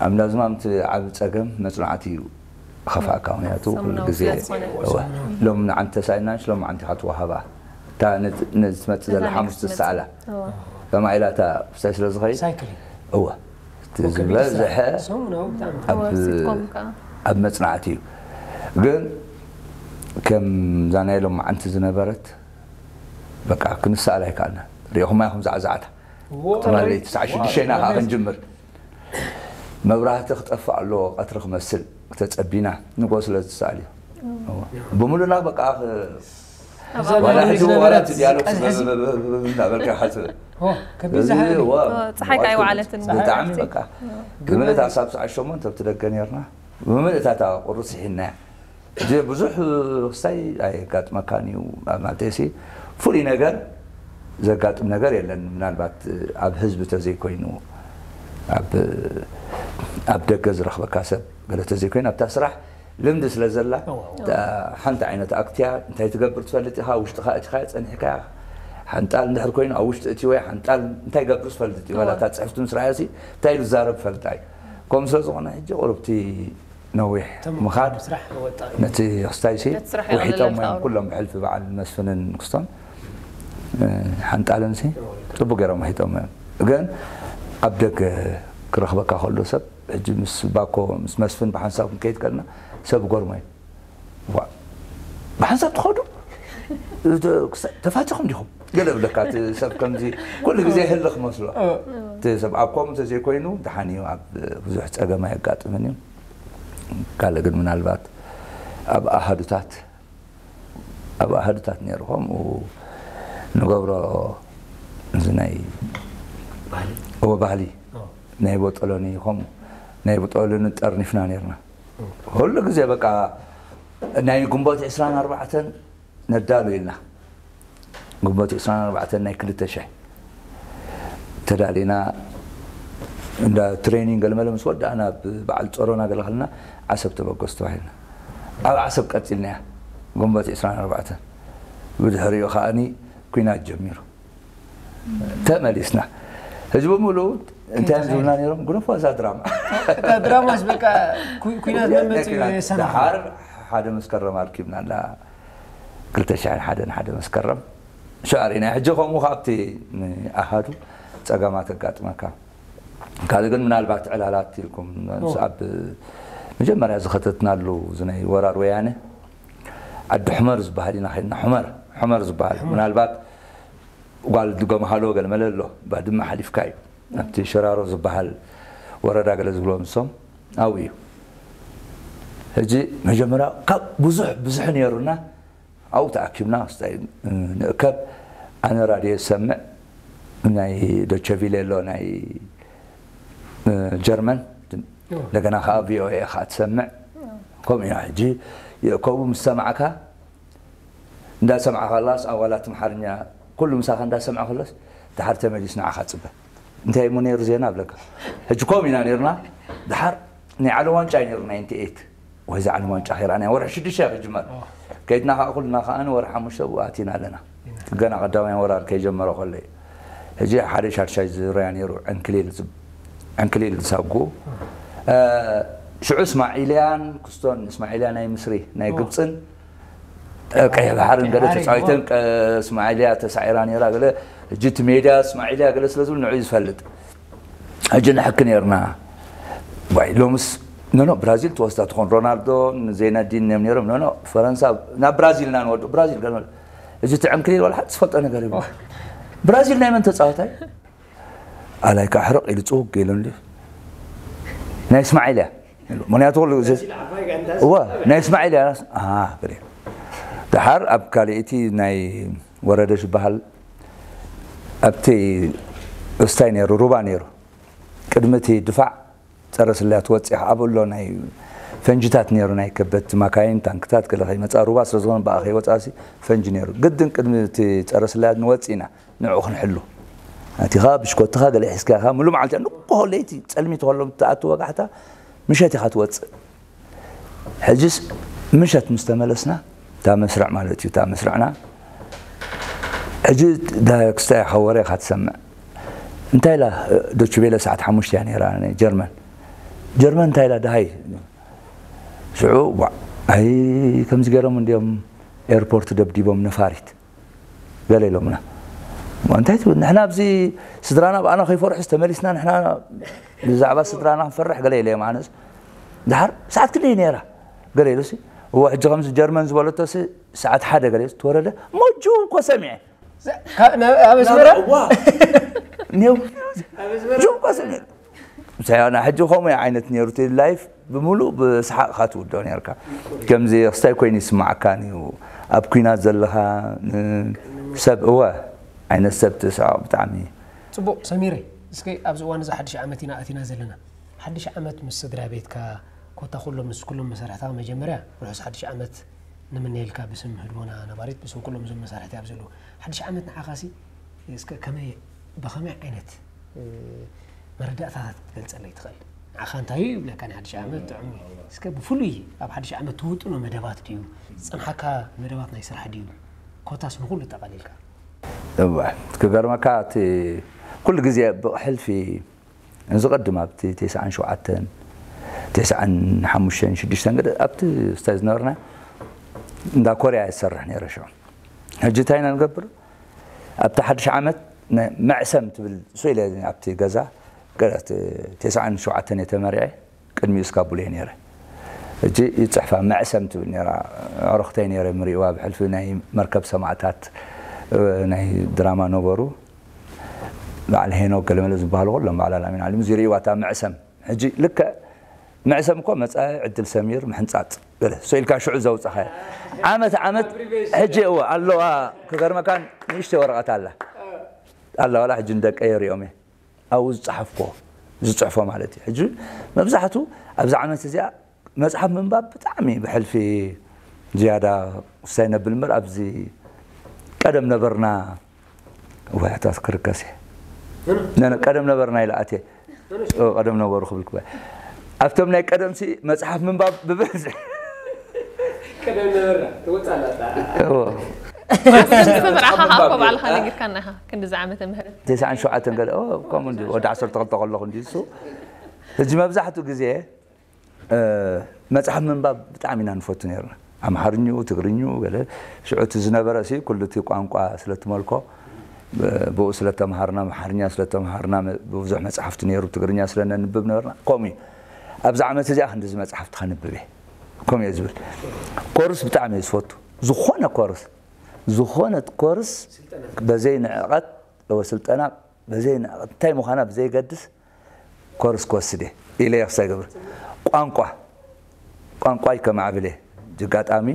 ኣብ እንዳዝማም እቲ ዓብ ፀገም መፅናዕቲ እዩ ከፋእካ ምክንያቱ ኩሉ ሰሙናዊ ግዜ ስለ ዝኾነ። እወ። ሎም ንዓንቲ ተሳኢልናንሽ ሎም ንዓንቲ ኢኻ ትወሃባ እታ ነዚ- ነዚ ትመፅእ ዘላ ነታ ሓሙስ ትመፅእ። ትሰኣላ እወ። ከማይ ኢላ እታ ብስታይ ስለ ዝኸይድ ሳይክል እወ እቲ ዝበዝሐ ሰሙናዊ ብጣዕሚ ኣብ እወ፣ ሲትኮም ከዓ። ኣብ መፅናዕቲ እዩ ግን ከም እዛ ናይ ሎም መዓንቲ ዝነበረት በቃ ክንሰኣል ኣይከኣልና ሪኢኹማ ኢኹም ዛዕዛዕታ ትማሊ ትስዓ ሽዱሽተ ኢና ከዓ ክንጅምር መብራህቲ ክጠፍእ ኣለዎ ቀትሪ ክመስል ተፀቢና ንጎ ስለ ዝሰኣል እዩ ብምሉና በቃ ክ- ኣብ ዋላ ኣባል ሕጂ ዝነበረት ዋላ እቲ ዲያሎግ ሕዚ- ሕዚ- እናበልካ ሓስብ ኦ፣ ከቢድ ዝሓሊ ኦ፣ ፀሓይ ካይወዓለትን ብጣዕሚ ማለት እዩ። በቃ ብምልእታ ሳብ ሰዓት ሸሞንተ ኣብቲ ደገ ነርና ብምልእታ እታ ቁርሲ ሒና እያ እዚ ብዙሕ ክስታይ ኣየጋጥመካን እዩ ማለተሲ ፍሉይ ነገር ዘጋጥም ነገር የለን። ምናልባት ኣብ ህዝቢ ተዘይኮይኑ፣ ኣብ ኣብ ደገ ዝረኽበካ ሰብ ገለ ተዘይኮይኑ፣ ኣብታ ስራሕ ልምዲ ስለ ዘላ፣ እታ ሓንቲ ዓይነት ኣክትያ እንታይ ትገብር ትፈልጥ ኢኻ፣ ውሽጥኻ እቲኻ ጸኒሕካ ሓንጣል እንድሕር ኮይኑ ኣብ ውሽጢ እቲ ወይ ሓንጣል እንታይ ገብር ትፈልጥ እዩ። ዋላ እታ ጽሕፍቲ ምስ ረኣሲ እንታይ ኢሉ ዝዛረብ ፈልጣ እዩ። ከምኡ ስለ ዝኾነ ሕጂ ቁሩብቲ ነዊሕ ምኻድ ስራሕ ወጣ እዩ። ነቲ ክስታይ ሲ ነቲ ስራሕ ውሒጦም እዮም የቕልለልካ። ኩሎም ብሕልፊ በዓል መስፍንን ክስቶን፣ እ፣ ሓንጣልን ሲ ጽቡቅ ገይሮም ውሒጦም እዮም። ግን ኣብ ደገ ክረኽበካ ከሎ ሰብ፣ ሕጂ ምስ ባኮ፣ ምስ መስፍን ብሓንሳብ ክንከይድ ከለና ሰብ ጎርሞ እዩ። ዋ፣ ብሓንሳብ ትኸዱ? ተ-፣ ክሳ-፣ ተፋቲኹም ዲኹም? ገለ ብለካ እቲ ሰብ ከምዚ ኩሉ ግዜ ህልኽ መስሎ። እቲ ሰብ ኣብ ከምኡ እንተዘይኮይኑ ደሓን እዩ፣ ኣብ ብዙሕ ጸገም ኣየጋጥምን እዩ። ካልእ ግን ምናልባት ኣብ ኣሃዱታት፣ ኣብ ኣሃዱታት ነይሩ ከምኡ ንገብሮ እዚ ናይ ባህሊ? እወ፣ ባህሊ። ናይ ቦጦሎኒ ከምኡ ናይ ቦጦሎኒ ጠርኒፍና ነይርና። ኩሉ ግዜ በቃ ናይ ግንቦት ዕስራን ኣርባዕተን ነዳሉ ኢልና፣ ግንቦት ዕስራን ኣርባዕተን ናይ ክልተ ሽሕ ተዳሊና እንዳ ትሬኒንግ ገለመለ ምስ ወዳእና ብበዓል ጸሮና ገለ ከለና ዓሰብ ተበገስ ተባሂልና። ኣብ ዓሰብ ቀጺልናያ ግንቦት ዕስራን ኣርባዕተን። ብድሕሪኡ ከኣኒ ኲናት ጀሚሩ። ተመሊስና። ህዝቢ ሙሉ እንታይ እዮም ዝብሉና ነይሮም? ግደፎ እዛ ድራማ። እታ ድራማስ በቃ ኩ-፣ ኩናት መመፂኡ ናይ የሰናኽል። ደሓር ሓደ መስከረም ኣርኪብና ኣላ። ክልተ ሽሕን ሓደን ሓደ መስከረም። ሽዑ ርኢና። ሕጂ ከምኡ ካብቲ ንኣሃዱ ጸገማት ኣጋጥመካ። ካልእ ግን ምናልባት ዕላላት ኢልኩም፣ ኦ። ኣብ መጀመርያ ዝኸተትናሉ እዚ ናይ ወራር ወያነ ዓዲ ሑመር ዝበሃል ኢና ኸድና። ሑመር፣ ሑመር ዝበሃል። ሑመር። ምናልባት ጓል ድጎምሃሎ ገለ መለ ኣሎ። ባድመ ሓሊፍካ እዩ። ኣብቲ ሽራሮ ዝበሃል ወረዳ ገለ ዝብሎ ንሶም ኣብኡ እዩ። ሕጂ መጀመርያ ካብ ብዙሕ፣ ብዙሕ ነይሩና፣ ኣብኡ ተኣኪብና፣ ክስታይ ንእከብ። ኣነ ራድዮ ዝሰምዕ፣ ናይ ዶቸ ቪለ ኣሎ፣ ናይ፣ እ፣ ጀርመን፣ እንደገና ከኣ ቪኦኤ ከኣ ትሰምዕ። ከምኡ እዩ። ሕጂ የእከቡ ምስ ሰማዕካ፣ እንዳሰማዕካ ከላስ ኣዋላት ኣምሓርኛ ኩሉ ምሳኻ እንዳሰምዐ ከሎስ፣ ድሓር ተመሊሱ ንዓኻ ጽበ። እንታይ እሞ ነይሩ ዜና እብለካ። ሕጂ ከምኡ ኢና ነይርና። ድሓር ናይ ዓለም ዋንጫ እዩ ነይሩ፣ ናይንቲ ኤይት። ወይ ዝዓለም ዋንጫ ከይረኣናዮ ወርሒ ሽዱሽተ እያ ክጅመር። ኦ። ከይድና ከኣ ኩልና ከኣ ንወርሒ ሓሙሽተ ኣብኡ ኣቲና ኣለና። ኢና። ገና ቀዳማይ ወራር ከይጀመረ ከሎ እዩ። ሕጂ ሓደ ሻድሻይ ዝረያ ነይሩ፣ ዕንክሊል ዝብ-፣ ዕንክሊል ዝሳጉ። እ፣ ሽዑ እስማዒልያን ክስቶን፣ እስማዒልያ ናይ ምስሪ፣ ናይ ኦ። ግብጽን፣ እ፣ ቀይሕ ባሕርን ገለ ቀይሕ ባሕሪ፣ ተጻዊተን፣ ኦ። ቀ-፣ እስማዒልያ ተሳዒራ ነይራ፣ ገለ፣ ሕጂ እቲ ሜድያ እስማዒልያ ገለ ስለ ዝብል ንዑ እዩ ዝፈልጥ። ሕጂ ንሕኪ ነርና። ዋይ፣ ሎምስ፣ ኖ፣ ኖ፣ ብራዚል ትወስዳ ትኾን። ሮናልዶ፣ ዘይነዲን እዮም ነይሮም። ኖ፣ ኖ፣ ፈረንሳ፣ ናብ ብራዚል ኢና ንወዱ። ብራዚል ገለ፣ እዚ ትዕንክሊል ዋላ ሓንቲ ዝፈልጦ ነገር የብሉ። ብራዚል ናይ መን ተጻዋታይ? ኣላይ ከዓ ሕርቕ ኢሉ ጽውግ ኢሉ እንዲ። ናይ እስማዒል እያ። ምክንያቱ ኩሉ ግዜ፣ እዋ፣ ናይ እስማዒል እያ። ኣሃ፣ በለ። ደሓር ኣብ ካልእ እቲ ናይ ወረደ ዝበሃል ኣብቲ እስታይ ነይሩ፣ ሩባ ነይሩ። ቅድሚ እቲ ድፋዕ ጸረ ስለያ ትወጽእ ኢኻ። ኣብኡ ኣሎ ናይ ፈንጅታት ነይሩ፣ ናይ ከበድቲ ማካይን፣ ታንክታት ገለ ከይመጻ፣ ሩባ ስለ ዝኾነ ብኣ ከይወጻሲ ፈንጂ ነይሩ። ግድን ቅድሚ እቲ ጸረ ስለያ ንወጽእ ኢና፣ ንዕኡ ክንሕሉ። ኣቲኻ ብሽኮትኻ ገለ ሒዝካ ኢኻ፣ ሙሉ መዓልቲ ንግሆ ለይቲ ጸልሚት ከሎ ትኣቱ ወጋሕታ፣ ምሸት ኢኻ ትወጽእ። ሕጅስ ምሸት ምስ ተመለስና፣ እታ መስርዕ ማለት እዩ፣ እታ መስርዕና፣ ሕጂ ዳ ክስታይ ኢኻ ወረ ኢኻ ትሰምዕ። እንታይ ኢላ፣ ዶች ቤለ ሰዓት ሓሙሽተ እያ ነይራ፣ ናይ ጀርመን። ጀርመን እንታይ ኢላ፣ ደሃይ? ሽዑ፣ ዋ፣ ኣይ፣ ከምዚ ገይሮም እንድዮም ኤርፖርት ደብዲቦም ነፋሪት። ገለ ኢሎምና። ዋ፣ እንታይ ትብል? ንሕና ኣብዚ ስድራና ብኣና ከይፈርሑስ ተመሊስና ንሕና ብዛዕባ ስድራና ክንፈርሕ ገለ ኢለ እዮም ኣነስ። ደሓር ሰዓት ክንደይ ነይራ? ገለ ኢሉሲ፣ እወ፣ ሕጂ ከምዚ ጀርመን ዝበለቶሲ ሰዓት ሓደ ገለ ኢሉሲ ተወረደ። እሞ ጅው እኮ ሰሚዐ። ካ-፣ ና-፣ ኣብ ኣስመራ? እዋ። ኔው-፣ ጅው እኮ ሰሚዐ። ምሳይ ኣና ሕጂ ከምኡ ዓይነት ነይሩ እቲ ላይፍ ብምሉእ ብሰሓቕ ኢኻ ትውድኦ ነርካ። ከምዚ ክስታይ ኮይኑ ይስማዓካን እዩ። ኣብ ኲናት ዘለኻ ን-፣ ሰብ፣ እወ፣ ዓይነት ሰብ ትስዕቕ ብጣዕሚ። ጽቡቕ፣ ሰሚረ፣ እስከ ኣብዚ እዋን እዚ ሓድሽ ዓመት ኢና ኣቲና ዘለና። ሓድሽ ዓመት ምስ ስድራ ቤትካ፣ ኮታ ኩሎም ምስ ኩሎም መሳርሕትኻ መጀመርያ ርሑስ ሓድሽ ዓመት ንምነየልካ ብስም ህድሞና ነባሪት፣ ብስም ኩሎም እዞም መሳርሕቲ ኣብ ዘለዉ። ሓድሽ ዓመት ንዓኻሲ እስከ ከመይ፣ ብኸመይ ዓይነት፣ እ፣ መረዳእታታት ክትገልጸለይ ትኽእል? ንዓኻ እንታይ እዩ ይብለካ ናይ ሓድሽ ዓመት ጥዑም እዩ። እስከ ብፍሉይ ኣብ ሓድሽ ዓመት ትውጥኖ መደባት ድዩ? ዝጸንሓካ መደባት ናይ ስራሕ ድዩ? ኮታስ ንኹሉ ጠቓሊልካ። እዋ፣ ክገርመካ እቲ ኩሉ ግዜ ብሕልፊ ዝቐድም ኣብቲ ተስዓን ሸውዓተን፣ ተስዓን ሓሙሽተን፣ ሽዱሽተን ገለ ኣብቲ ስታይ ዝነበርና እንዳ ኮርያ ይሰርሕ ነይረ ሽዑ። ሕጂ እንታይ ኢና ንገብር? ኣብቲ ሓድሽ ዓመት ነ-፣ መዕሰም ትብል እሱ ኢለ ኣብቲ ገዛ ገለ እቲ ተስዓን ሸውዓተን እየ ተመሪዐ፣ ቅድሚኡ እስካቡል እየ ነይረ። ሕጂ ይጽሕፋ መዕሰም ትብል ነይራ። ኣዕሩኽተይ ነይረ ምሪእዋ ብሕልፊ ናይ መርከብ ሰማዕታት፣ እ፣ ናይ ድራማ ነበሩ። በዓል ሄኖክ ገለመለ ዝበሃሉ ኩሎም በዓል ኣላሚን ዓሊሙ ዝርእይዋ እታ መዕሰም። ሕጂ ልክዕ መዕሰም እኮ መጻኢ ዕድል ሰሚር ምሕንጻጽ ገለ። ሶ ኢልካ ሽዑ ዘውጻኻያ። ዓመት ዓመት ሕጂ እወ ኣለዋ። ክገርመካ ንእሽተይ ወረቐት ኣላ። ኣላ ዋላ ሕጂ ንደቀይ የርእዮም እየ። ኣብኡ ዝጸሓፍኮ፣ ዝጽሕፎ ማለት እዩ። ሕጂ መብዛሕቱ ኣብዚ ዓመት እዚኣ መጽሓፍ ምንባብ ብጣዕሚ ብሕልፊ ዝያዳ ውሳይ ነብል እምበር ኣብዚ ቀደም ነበርና ወይ ኣታት ክርከስ እየ። ነነ ቀደም ነበርና ኢለ ኣትየ። ኦ፣ ቀደም ነበሩ ክብል ክበ-፣ ኣብቶም ናይ ቀደምሲ መጽሓፍ ምንባብ ብብዝሒ ቀደም ነበርና ትወጻ ኣላ እታ። እዎ። ዝተመርዓኻ ከዓ እኮ ባዕልኻ ነጊርካና ኢኻ። ክንዲ ዝዓመተ ምህረት። ተስዓን ሸውዓተን ገለ፣ ኦ፣ ከምኡ እንዲ፣ ወዲ ዓሰርተ ክልተ ከለኹ እንዲ እሱ። ሕጂ መብዛሕትኡ ግዜ፣ እ፣ መጽሓፍ ምንባብ ብጣዕሚ ኢና ንፈቱ ነይርና። ኣምሓርኝኡ፣ ትግርኝኡ፣ ገለ ሽዑ እቲ ዝነበረ ሲ፣ ኩሉ እቲ ቋንቋ ስለ እትመልኮ፣ ብ-፣ ብኡ ስለ እተምሃርና፣ ኣምሓርኛ ስለ እተምሃርና፣ መ-፣ ብዙሕ መጽሓፍቲ ነይሩ፣ ትግርኛ ስለ ነንብብ ነበርና። ከምኡ እዩ። ኣብዚ ዓመት እዚኣ ክንድዚ መጽሓፍቲ ከንብብ እየ። ከምኡ እየ ዝብል። ኮርስ ብጣዕሚ እየ ዝፈቱ። ዝኾነ ኮርስ፣ ዝኾነት ኮርስ በዘይ ንዕቐት፣ እወ፣ ስልጠና በዘይ ንዕቐት፣ እንታይ ምዃና ብዘይገድስ ኮርስ ክወስድ እየ ኢለ እየ ክሳይ ገብር። ቋንቋ፣ ቋንቋይ ከማዕብል እየ። እዚ ኣጋጣሚ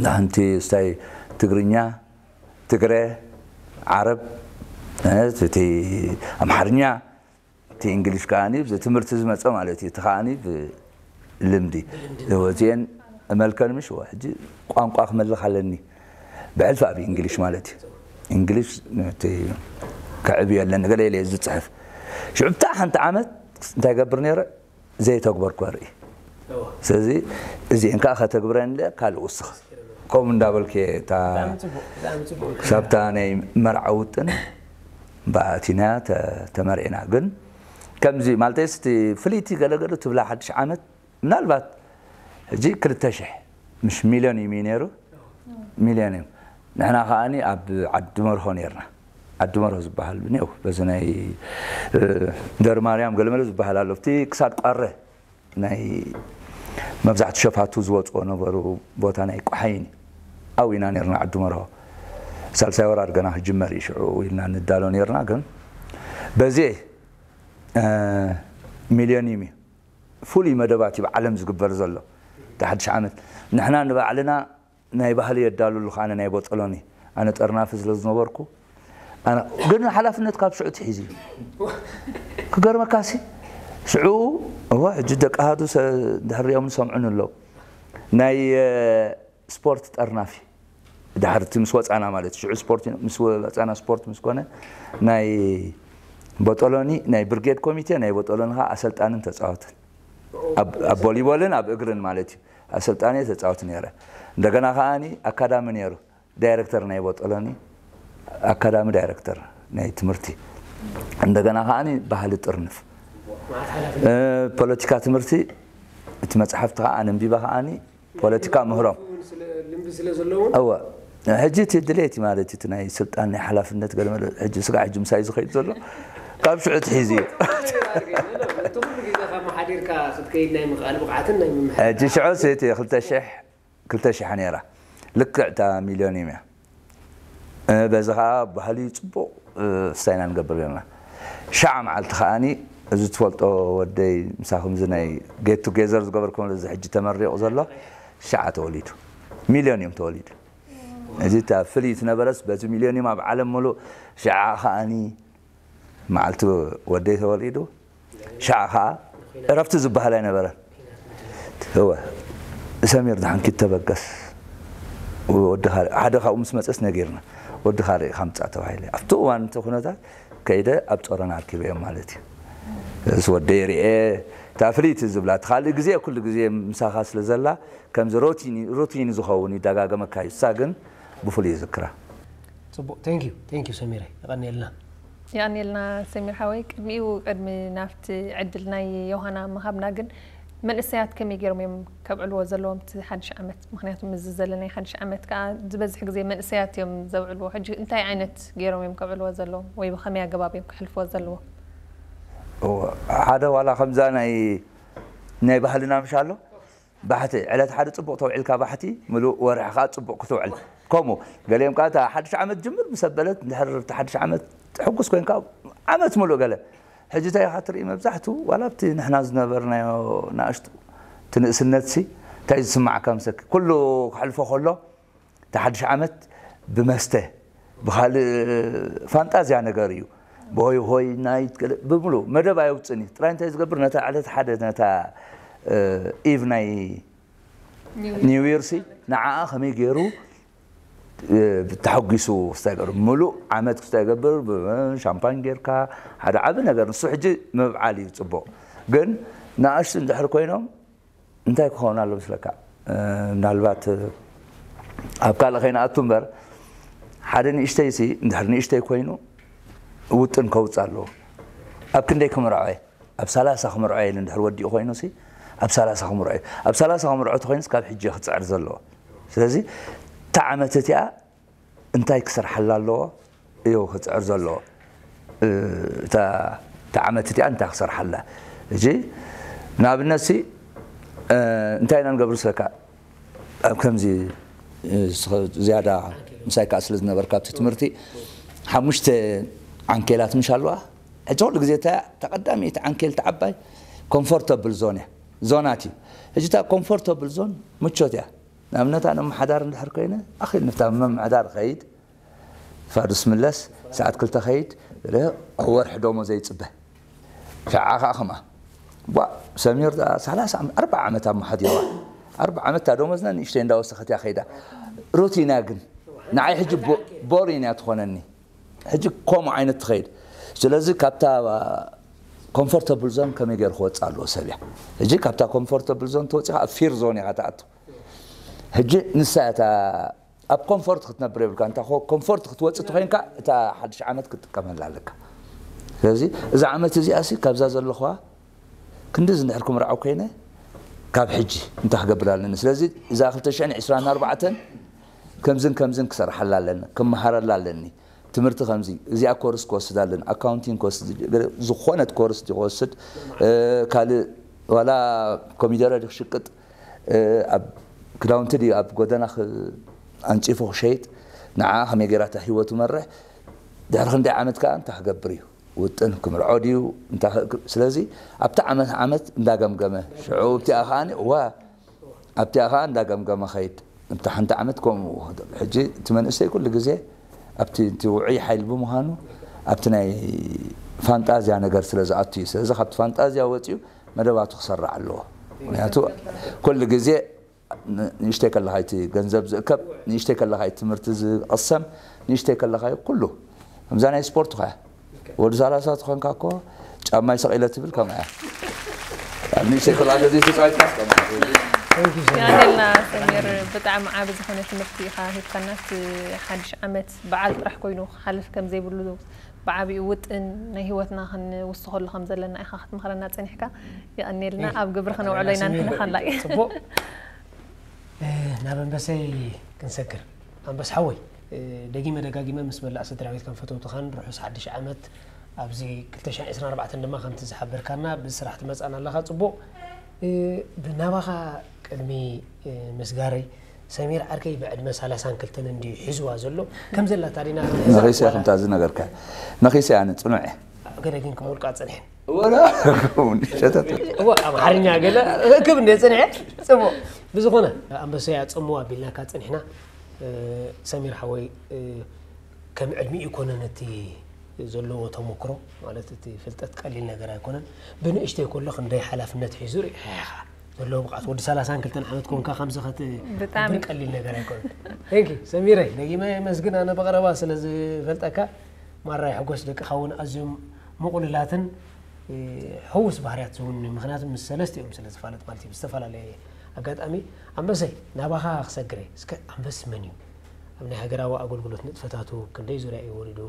ንሓንቲ ስታይ ትግርኛ፣ ትግረ፣ ዓረብ፣ እ፣ እቲ ኣምሓርኛ፣ እቲ እንግሊሽ ከኣኒ ብዚ ትምህርቲ ዝመጸ ማለት እዩ። እቲ ከኣኒ ብልምዲ። እወ፣ እዚአን እመልከን ምሽ፣ እወ፣ ሕጂ ቋንቋ ክመልኽ ኣለኒ። ብሕልፊ ኣብ እንግሊሽ ማለት እዩ። እንግሊሽ እቲ ከዕብዮ ኣለኒ። ገለ ኢለ እየ ዝጽሕፍ። ሽዑ ብታ ሓንቲ ዓመት እንታይ ገብር ነይረ? ዘይተግበርኩ ኣርኢ። እወ። ስለዚ እዚአን ከኣ ከተግብረን ኢለ ካልእ ውስኽ። ከምኡ እንዳበልክ እየ እታ ብጣዕሚ ጽቡቕ፣ ብጣዕሚ ጽቡቕ። ክሳብታ ናይ መርዓ ውጥን ብኣቲና ተ-፣ ተመርዒና። ግን ከምዚ ማለተይስ እቲ ፍልይቲ ገለገለ ትብላ ሓድሽ ዓመት ምናልባት ሕጂ ክልተ ሽሕ ምሽ ሚልዮን እዩ ነይሩ። ሚልዮን እዩ። ንሕና ከኣኒ ኣብ ዓዲ መርሆ ነይርና። ዓዲ መርሆ ዝበሃል ብኔው በዚ ናይ፣ እ፣ ደር ማርያም ገለመለ ዝበሃል ኣሎ። ኣብቲ ክሳድ ቋረ ናይ መብዛሕቱ ሸፋቱ ዝወፅኦ ነበሩ ቦታ ናይ ቆሓይን እዩ። ኣብኡ ኢና ነርና ዓዲ መርሆ። ሳልሳይ ወራር ገና ክጅመር እዩ ሽዑ ኢልና ንዳሎ ነርና። ግን በዚ፣ እ፣ ሚልዮኒም እዩ። ፍሉይ መደባት እዩ ብዓለም ዝግበር ዘሎ። እቲ ሓድሽ ዓመት ንሕና ንባዕልና ናይ ባህሊ የዳልሉ ከኣነ ናይ ቦጠሎኒ። ኣነ ጠርናፊ ስለ ዝነበርኩ፣ ኣነ ግን ሓላፍነት ካብ ሽዑ ትሒዙ እዩ። ክገርመካሲ፣ ሽዑ፣ እወ፣ ሕጂ ደቂ ኣሃዱ ሰ-፣ ድሕሪኦም ዝሰምዑኒ ኣለዉ። ናይ፣ እ፣ ስፖርት ጠርናፊ፣ ድሕርቲ ምስ ወጻና ማለት እዩ። ሽዑ ስፖርት፣ ምስ ወጻና ስፖርት ምስ ኮነ፣ ናይ ቦጠሎኒ፣ ናይ ብርጌድ ኮሚቴ፣ ናይ ቦጠሎኒ ከኣ ኣሰልጣንን ተጻወትን። ኣብ፣ ኣብ ቮሊቦልን ኣብ እግርን ማለት እዩ። ኣሰልጣኒ ተጻወት ነይረ። እንደገና ከኣኒ ኣካዳሚ ነይሩ። ዳይሬክተር ናይ ቦጠሎኒ፣ ኣካዳሚ ዳይሬክተር ናይ ትምህርቲ። እንደገና ከኣኒ ባህሊ ጥርንፍ። እ፣ ፖለቲካ ትምህርቲ፣ እቲ መጽሓፍቲ ከኣ ኣነንቢበ ከኣኒ ፖለቲካ ምህሮም። ልምዲ ስለ ዘለዎም። እወ። ሕጂ እቲ ድሌት ማለት እዩ፣ እቲ ናይ ስልጣን ናይ ሓላፍነት ገለ መለ፣ ሕጂ ስጋዕ ሕጂ ምሳይ ዝኸይድ ዘሎ፣ ካብ ሽዑ ትሒዙ እዩ። እቲ ኩሉ ግዜ ካብ መሓዲርካ ክትከይድ ናይ ምኽኣል ብቕዓትን ናይ ምምሕዳር። ሕጂ ሽዑ እቲ ክልተ ሽሕ፣ ክልተ ሽሕ ነይራ። ልክዕ እታ ሚልዮኒም እያ። እ፣ በዚ ኸዓ ባህሊ ጽቡቕ፣ እ፣ ስታይና ንገብር ነርና። ሸዓ መዓልቲ ኸዓኒ፣ እዚ ትፈልጦ ወደይ ምሳኹም እዚ ናይ ጌት ቱጌዘር ዝገበርኩም እዚ ሕጂ ተመሪቑ ዘሎ፣ ሸዓ ተወሊዱ። ሚልዮኒም ተወሊዱ። እዚ እታ ፍልይቲ ነበረስ፣ በዚ ሚልዮኒም ኣብ ዓለም ሙሉእ ሸዓ ኸዓኒ መዓልቲ ወደይ ተወሊዱ። ሸዓ ኸዓ እረፍቲ ዝበሃል ኣይነበረን። እወ፣ ሰሚር፣ ደሓን ኪድ ተበገስ። ወዲ ካልእ ሓደ ካብኡ ምስ መፀስ ነጊርና፣ ወዲ ካልእ ኢኻ ምፃእ ተባሂለ። ኣብቲ እዋን እቲ ኩነታት ከይደ ኣብ ፆረና ኣርኪበዮም ማለት እዩ። ስለዚ ወደይ ርኤ፣ እታ ፍልይቲ ዝብላ እቲ ካልእ ግዜ ኩሉ ግዜ ምሳኻ ስለ ዘላ፣ ከምዚ ሮቲኒ ሩቲን ዝኸውን ይደጋገመካ እዩ። እሳ ግን ብፍሉይ ይዝክራ። ፅቡቅ። Thank you, thank you ሰሚረ፣ የቐንየልና። የቐንየልና ሰሚር ሓወይ። ቅድሚኡ ቅድሚ ናብቲ ዕድል ናይ ዮሃና ምሃብና ግን፣ መንእሰያት ከመይ ገይሮም እዮም ከብዕልዎ ዘለዎም እቲ ሓድሽ ዓመት? ምክንያቱ ምስዚ ዘለና ሓድሽ ዓመት ከዓ ዝበዝሕ ግዜ መንእሰያት እዮም ዘብዕልዎ። ሕጂ እንታይ ዓይነት ገይሮም እዮም ከብዕልዎ ዘለዎም ወይ ብኸመይ ኣገባብ እዮም ከሕልፍዎ ዘለዎ? ሓደ ዋላ ከምዛ ናይ ናይ ባህልና ምሽ ኣሎ። ባሕቲ ዕለት ሓደ ፅቡቕ ተውዒልካ፣ ባሕቲ ምሉእ ወርሒ ከዓ ፅቡቕ ክትውዕል። ከምኡ ገሊኦም ከዓ እታ ሓድሽ ዓመት ጅምር ምስ ኣበለት፣ እንድሕር እቲ ሓድሽ ዓመት ሕጉስ ኮይንካ ዓመት ምሉእ ገለ። ሕጂ እንታይ ኢኻ ትርኢ? መብዛሕቱ ዋላ ኣብቲ ንሕና ዝነበርናዮ ንኣሽቱ እቲ ንእስነትሲ እንታይ ዝስማዓካ ምሰኪ? ኩሉ ክሕልፎ ከሎ እቲ ሓድሽ ዓመት ብመስተ ብካልእ ፋንጣዝያ ነገር እዩ። ብሆይ ሆይ ናይ ብሙሉ መደብ ኣየውፅን እዩ። ጥራይ እንታይ ዝገብር፣ ነታ ዕለት ሓደ ነታ ኢቭ ናይ ኒው ይርሲ ንዓኣ ከመይ ገይሩ ተሓጒሱ ክስታይ ገይሩ፣ ሙሉእ ዓመት ክስታይ ገብር፣ ሻምፓኝ ጌርካ ሓደ ዓቢ ነገር። ንሱ ሕጂ ምብዓል እዩ ጽቡቕ። ግን ንኣሽቱ እንድሕር ኮይኖም እንታይ ክኸውን ኣሎ መስለካ? ምናልባት ኣብ ካልእ ከይንኣቱ እምበር፣ ሓደ ንእሽተይሲ እንድሕር ንእሽተይ ኮይኑ ውጥን ከውፅእ ኣለዎ። ኣብ ክንደይ ክምርዖ እየ? ኣብ ሰላሳ ክምርዖ እየ ኢሉ እንድሕር ወዲኡ ኮይኑሲ፣ ኣብ ሰላሳ ክምርዖ እዩ። ኣብ ሰላሳ ክምርዖ ተኮይኑስ ካብ ሕጂ እየ ክፅዕር ዘለዎ። ስለዚ እታ ዓመት እቲኣ እንታይ ክሰርሓላ ኣለዎ እዩ ክፅዕር ዘለዎ። እታ እታ ዓመት እቲኣ እንታይ ክሰርሓላ? ሕጂ ንኣብነትሲ እንታይ ኢና ንገብር ስለካ፣ ኣብ ከምዚ ዝያዳ ምሳይ ከዓ ስለ ዝነበርካ ኣብቲ ትምህርቲ ሓሙሽተ ዓንኬላት ምሽ ኣለዋ። ሕጂ ኩሉ ግዜ እታ እታ ቀዳመይቲ ዓንኬል እታ ዓባይ ኮምፎርተብል ዞን እያ፣ ዞናት እዩ። ሕጂ እታ ኮምፎርተብል ዞን ምቾት እያ። ንኣብነት ኣነ ምሓዳር እንድሕር ኮይነ ኣኺል ንፍታ ምምሕዳር ኸይድ ፋዱስ ምለስ ሰዓት ክልተ ኸይድ ለ ወርሒ ደሞዘይ ይፅበ። ሸዓ ከዓ ከምኣ ቧ ሰሚር ደኣ ሰላሳ ዓመት ኣርባዓ ዓመት ኣብ መሓዲዋ ኣርባዓ ዓመት እታ ደሞዝና ንእሽተይ እንዳወሰኸት እያ ኸይዳ። ሩቲና ግን ንዓይ ሕጂ ቦሪን እያ ትኾነኒ። ሕጂ ከምኡ ዓይነት ትኸይድ። ስለዚ ካብታ ኮምፎርተብል ዞን ከመይ ገይሩ ክወፅእ ኣለዎ ሰብ እያ። ሕጂ ካብታ ኮምፎርተብል ዞን ተወፂኻ ኣብ ፊር ዞን ኢኻ ትኣቱ። ሕጂ ንሳ እታ ኣብ ኮምፎርት ክትነብር የብልካ። እንታ ኮምፎርት ክትወፅእ ተኮይንካ እታ ሓድሽ ዓመት ክትጥቀመላ ኣለካ። ስለዚ እዛ ዓመት እዚኣ ሲ ካብዛ ዘለኹዋ ክንዲ እዚ እንድሕር ክምርዓው ኮይነ ካብ ሕጂ እንታይ ክገብር ኣለኒ? ስለዚ እዛ ክልተ ሽሕን ዕስራን ኣርባዕተን ከምዝን ከምዝን ክሰርሓላ ኣለኒ፣ ክመሃረላ ኣለኒ። ትምህርቲ ከምዚ እዚኣ ኮርስ ክወስድ ኣለኒ፣ ኣካውንቲንግ ክወስድ፣ ዝኾነት ኮርስ ክወስድ፣ ካልእ ዋላ ኮሚደረ ክሽቅጥ፣ ኣብ ክዳውንቲ ድዩ ኣብ ጎደና ኣንፂፉ ክሸይጥ፣ ንዓ ከመይ ገይራ እታ ህይወቱ መርሕ፣ ድሕሪ ክንደይ ዓመት ከዓ እንታይ ክገብር እዩ? ውጥን ክምርዖ ድዩ? ስለዚ ኣብቲ ዓመት ዓመት እንዳገምገመ ሽዑ ኣብቲኣ ከዓ ዋ ኣብቲኣ ከዓ እንዳገምገመ ኸይድ። ኣብቲ ሓንቲ ዓመት ከምኡ ሕጂ እቲ መንእሰይ ኩሉ ግዜ ኣብቲ እቲ ውዑይ ሓይል ብምዃኑ ኣብቲ ናይ ፋንጣዝያ ነገር ስለ ዝኣቱ እዩ። ስለዚ ካብቲ ፋንጣዝያ ወፂኡ መደባቱ ክሰርዕ ኣለዎ። ምክንያቱ ኩሉ ግዜ ንእሽተይ ከለኻ እቲ ገንዘብ ዝእከብ፣ ንእሽተይ ከለኻ እቲ ትምህርቲ ዝቐሰም፣ ንእሽተይ ከለኻ ኩሉ ከምዛ ናይ ስፖርት ኸ ወዲ ሰላሳ ዝኾንካ እኮ ጫማይ ሰቒለ ትብል ከምኣ እያ። ኣብ ንእሽተይ ከለኻ ገዚፍ ተፃዊትካ ኣስቀምጥ። ያኔልና ሰሚር ብጣዕሚ ዓቢ ዝኾነ ትምህርቲ ኢኻ ሂብካና። እቲ ሓድሽ ዓመት በዓል ጥራሕ ኮይኑ ክሓልፍ ከም ዘይብሉ ብዓቢኡ ውጥን ናይ ህይወትና ክንውስኸሉ ከም ዘለና ኢኻ ክትምኽረና ጸኒሕካ። የቐንየልና። ኣብ ግብሪ ከነውዕሎ ኢና ንሕና ካላይ። ጽቡቕ። ናብ ኣንበሰይ ክንሰግር። ኣንበስ ሓወይ፣ ደጊመ ደጋጊመ ምስ መላእ ስድራ ቤትካን ፈተውትኻን ርሑስ ሓድሽ ዓመት ኣብዚ ክልተ ሽሕን ዕስራን ኣርባዕተን ድማ ከምቲ ዝሓበርካና ብስራሕ ትመጻና ኣለኻ። ጽቡቕ። ብናባኻ ቅድሚ ምስጋረይ ሰሚር ዓርከይ ብዕድመ ሰላሳን ክልተን እንድዩ ሒዝዋ ዘሎ። ከም ዘላ ታዲና ነኺሰ ከምታ ዝነገርካ ነኺሰ ኣነ ጽኑዕ እየ። ገለ ግን ክምውልቃ ጽንሐን ወላ ሸተት እወ ኣምሓርኛ ገለ እክብ እንደ ጽንሐ ጽቡቕ። ብዝኾነ ኣንበሰይ ኣጸምዋ ኣቢልናካ ጽኒሕና። ሰሚር ሓወይ ከም ዕድሚኡ ይኮነን እቲ ዘለዎ ተሞክሮ ማለት እቲ ፍልጠት ቀሊል ነገር ኣይኮነን። ብንእሽተይ ከሎ ክንደይ ሓላፍነት ሒዙ ርኢኻ ኢኻ። ዘለዎ ብቕዓት። ወዲ ሰላሳን ክልተን ዓመት ኮንካ ከምዚ ከት-፣ ብጣዕሚ። ክትብር ቀሊል ነገር ኣይኮነን። Thank you ሰሚረይ፣ ደጊመ የመስግን። ኣነ ብቐረባ ስለ ዝፈልጠካ ማራ ይሕጎስ። ደቅኻ እውን ኣዝዮም ምቑልላትን፣ እ፣ ሕውስ ባህርያት ዝውንኑ፣ ምኽንያቱ ምስ ሰለስቲኦም ስለ ዝፋለጥ ማለት እዩ ብዝተፈላለየ ኣጋጣሚ። ኣንበሰይ፣ ናባኻ ክሰግረ እስከ፣ ኣንበስ መን እዩ? ኣብ ናይ ሃገራዊ ኣገልግሎት ንጥፈታቱ ክንደይ ዙርያ እዩ ወሪዱ?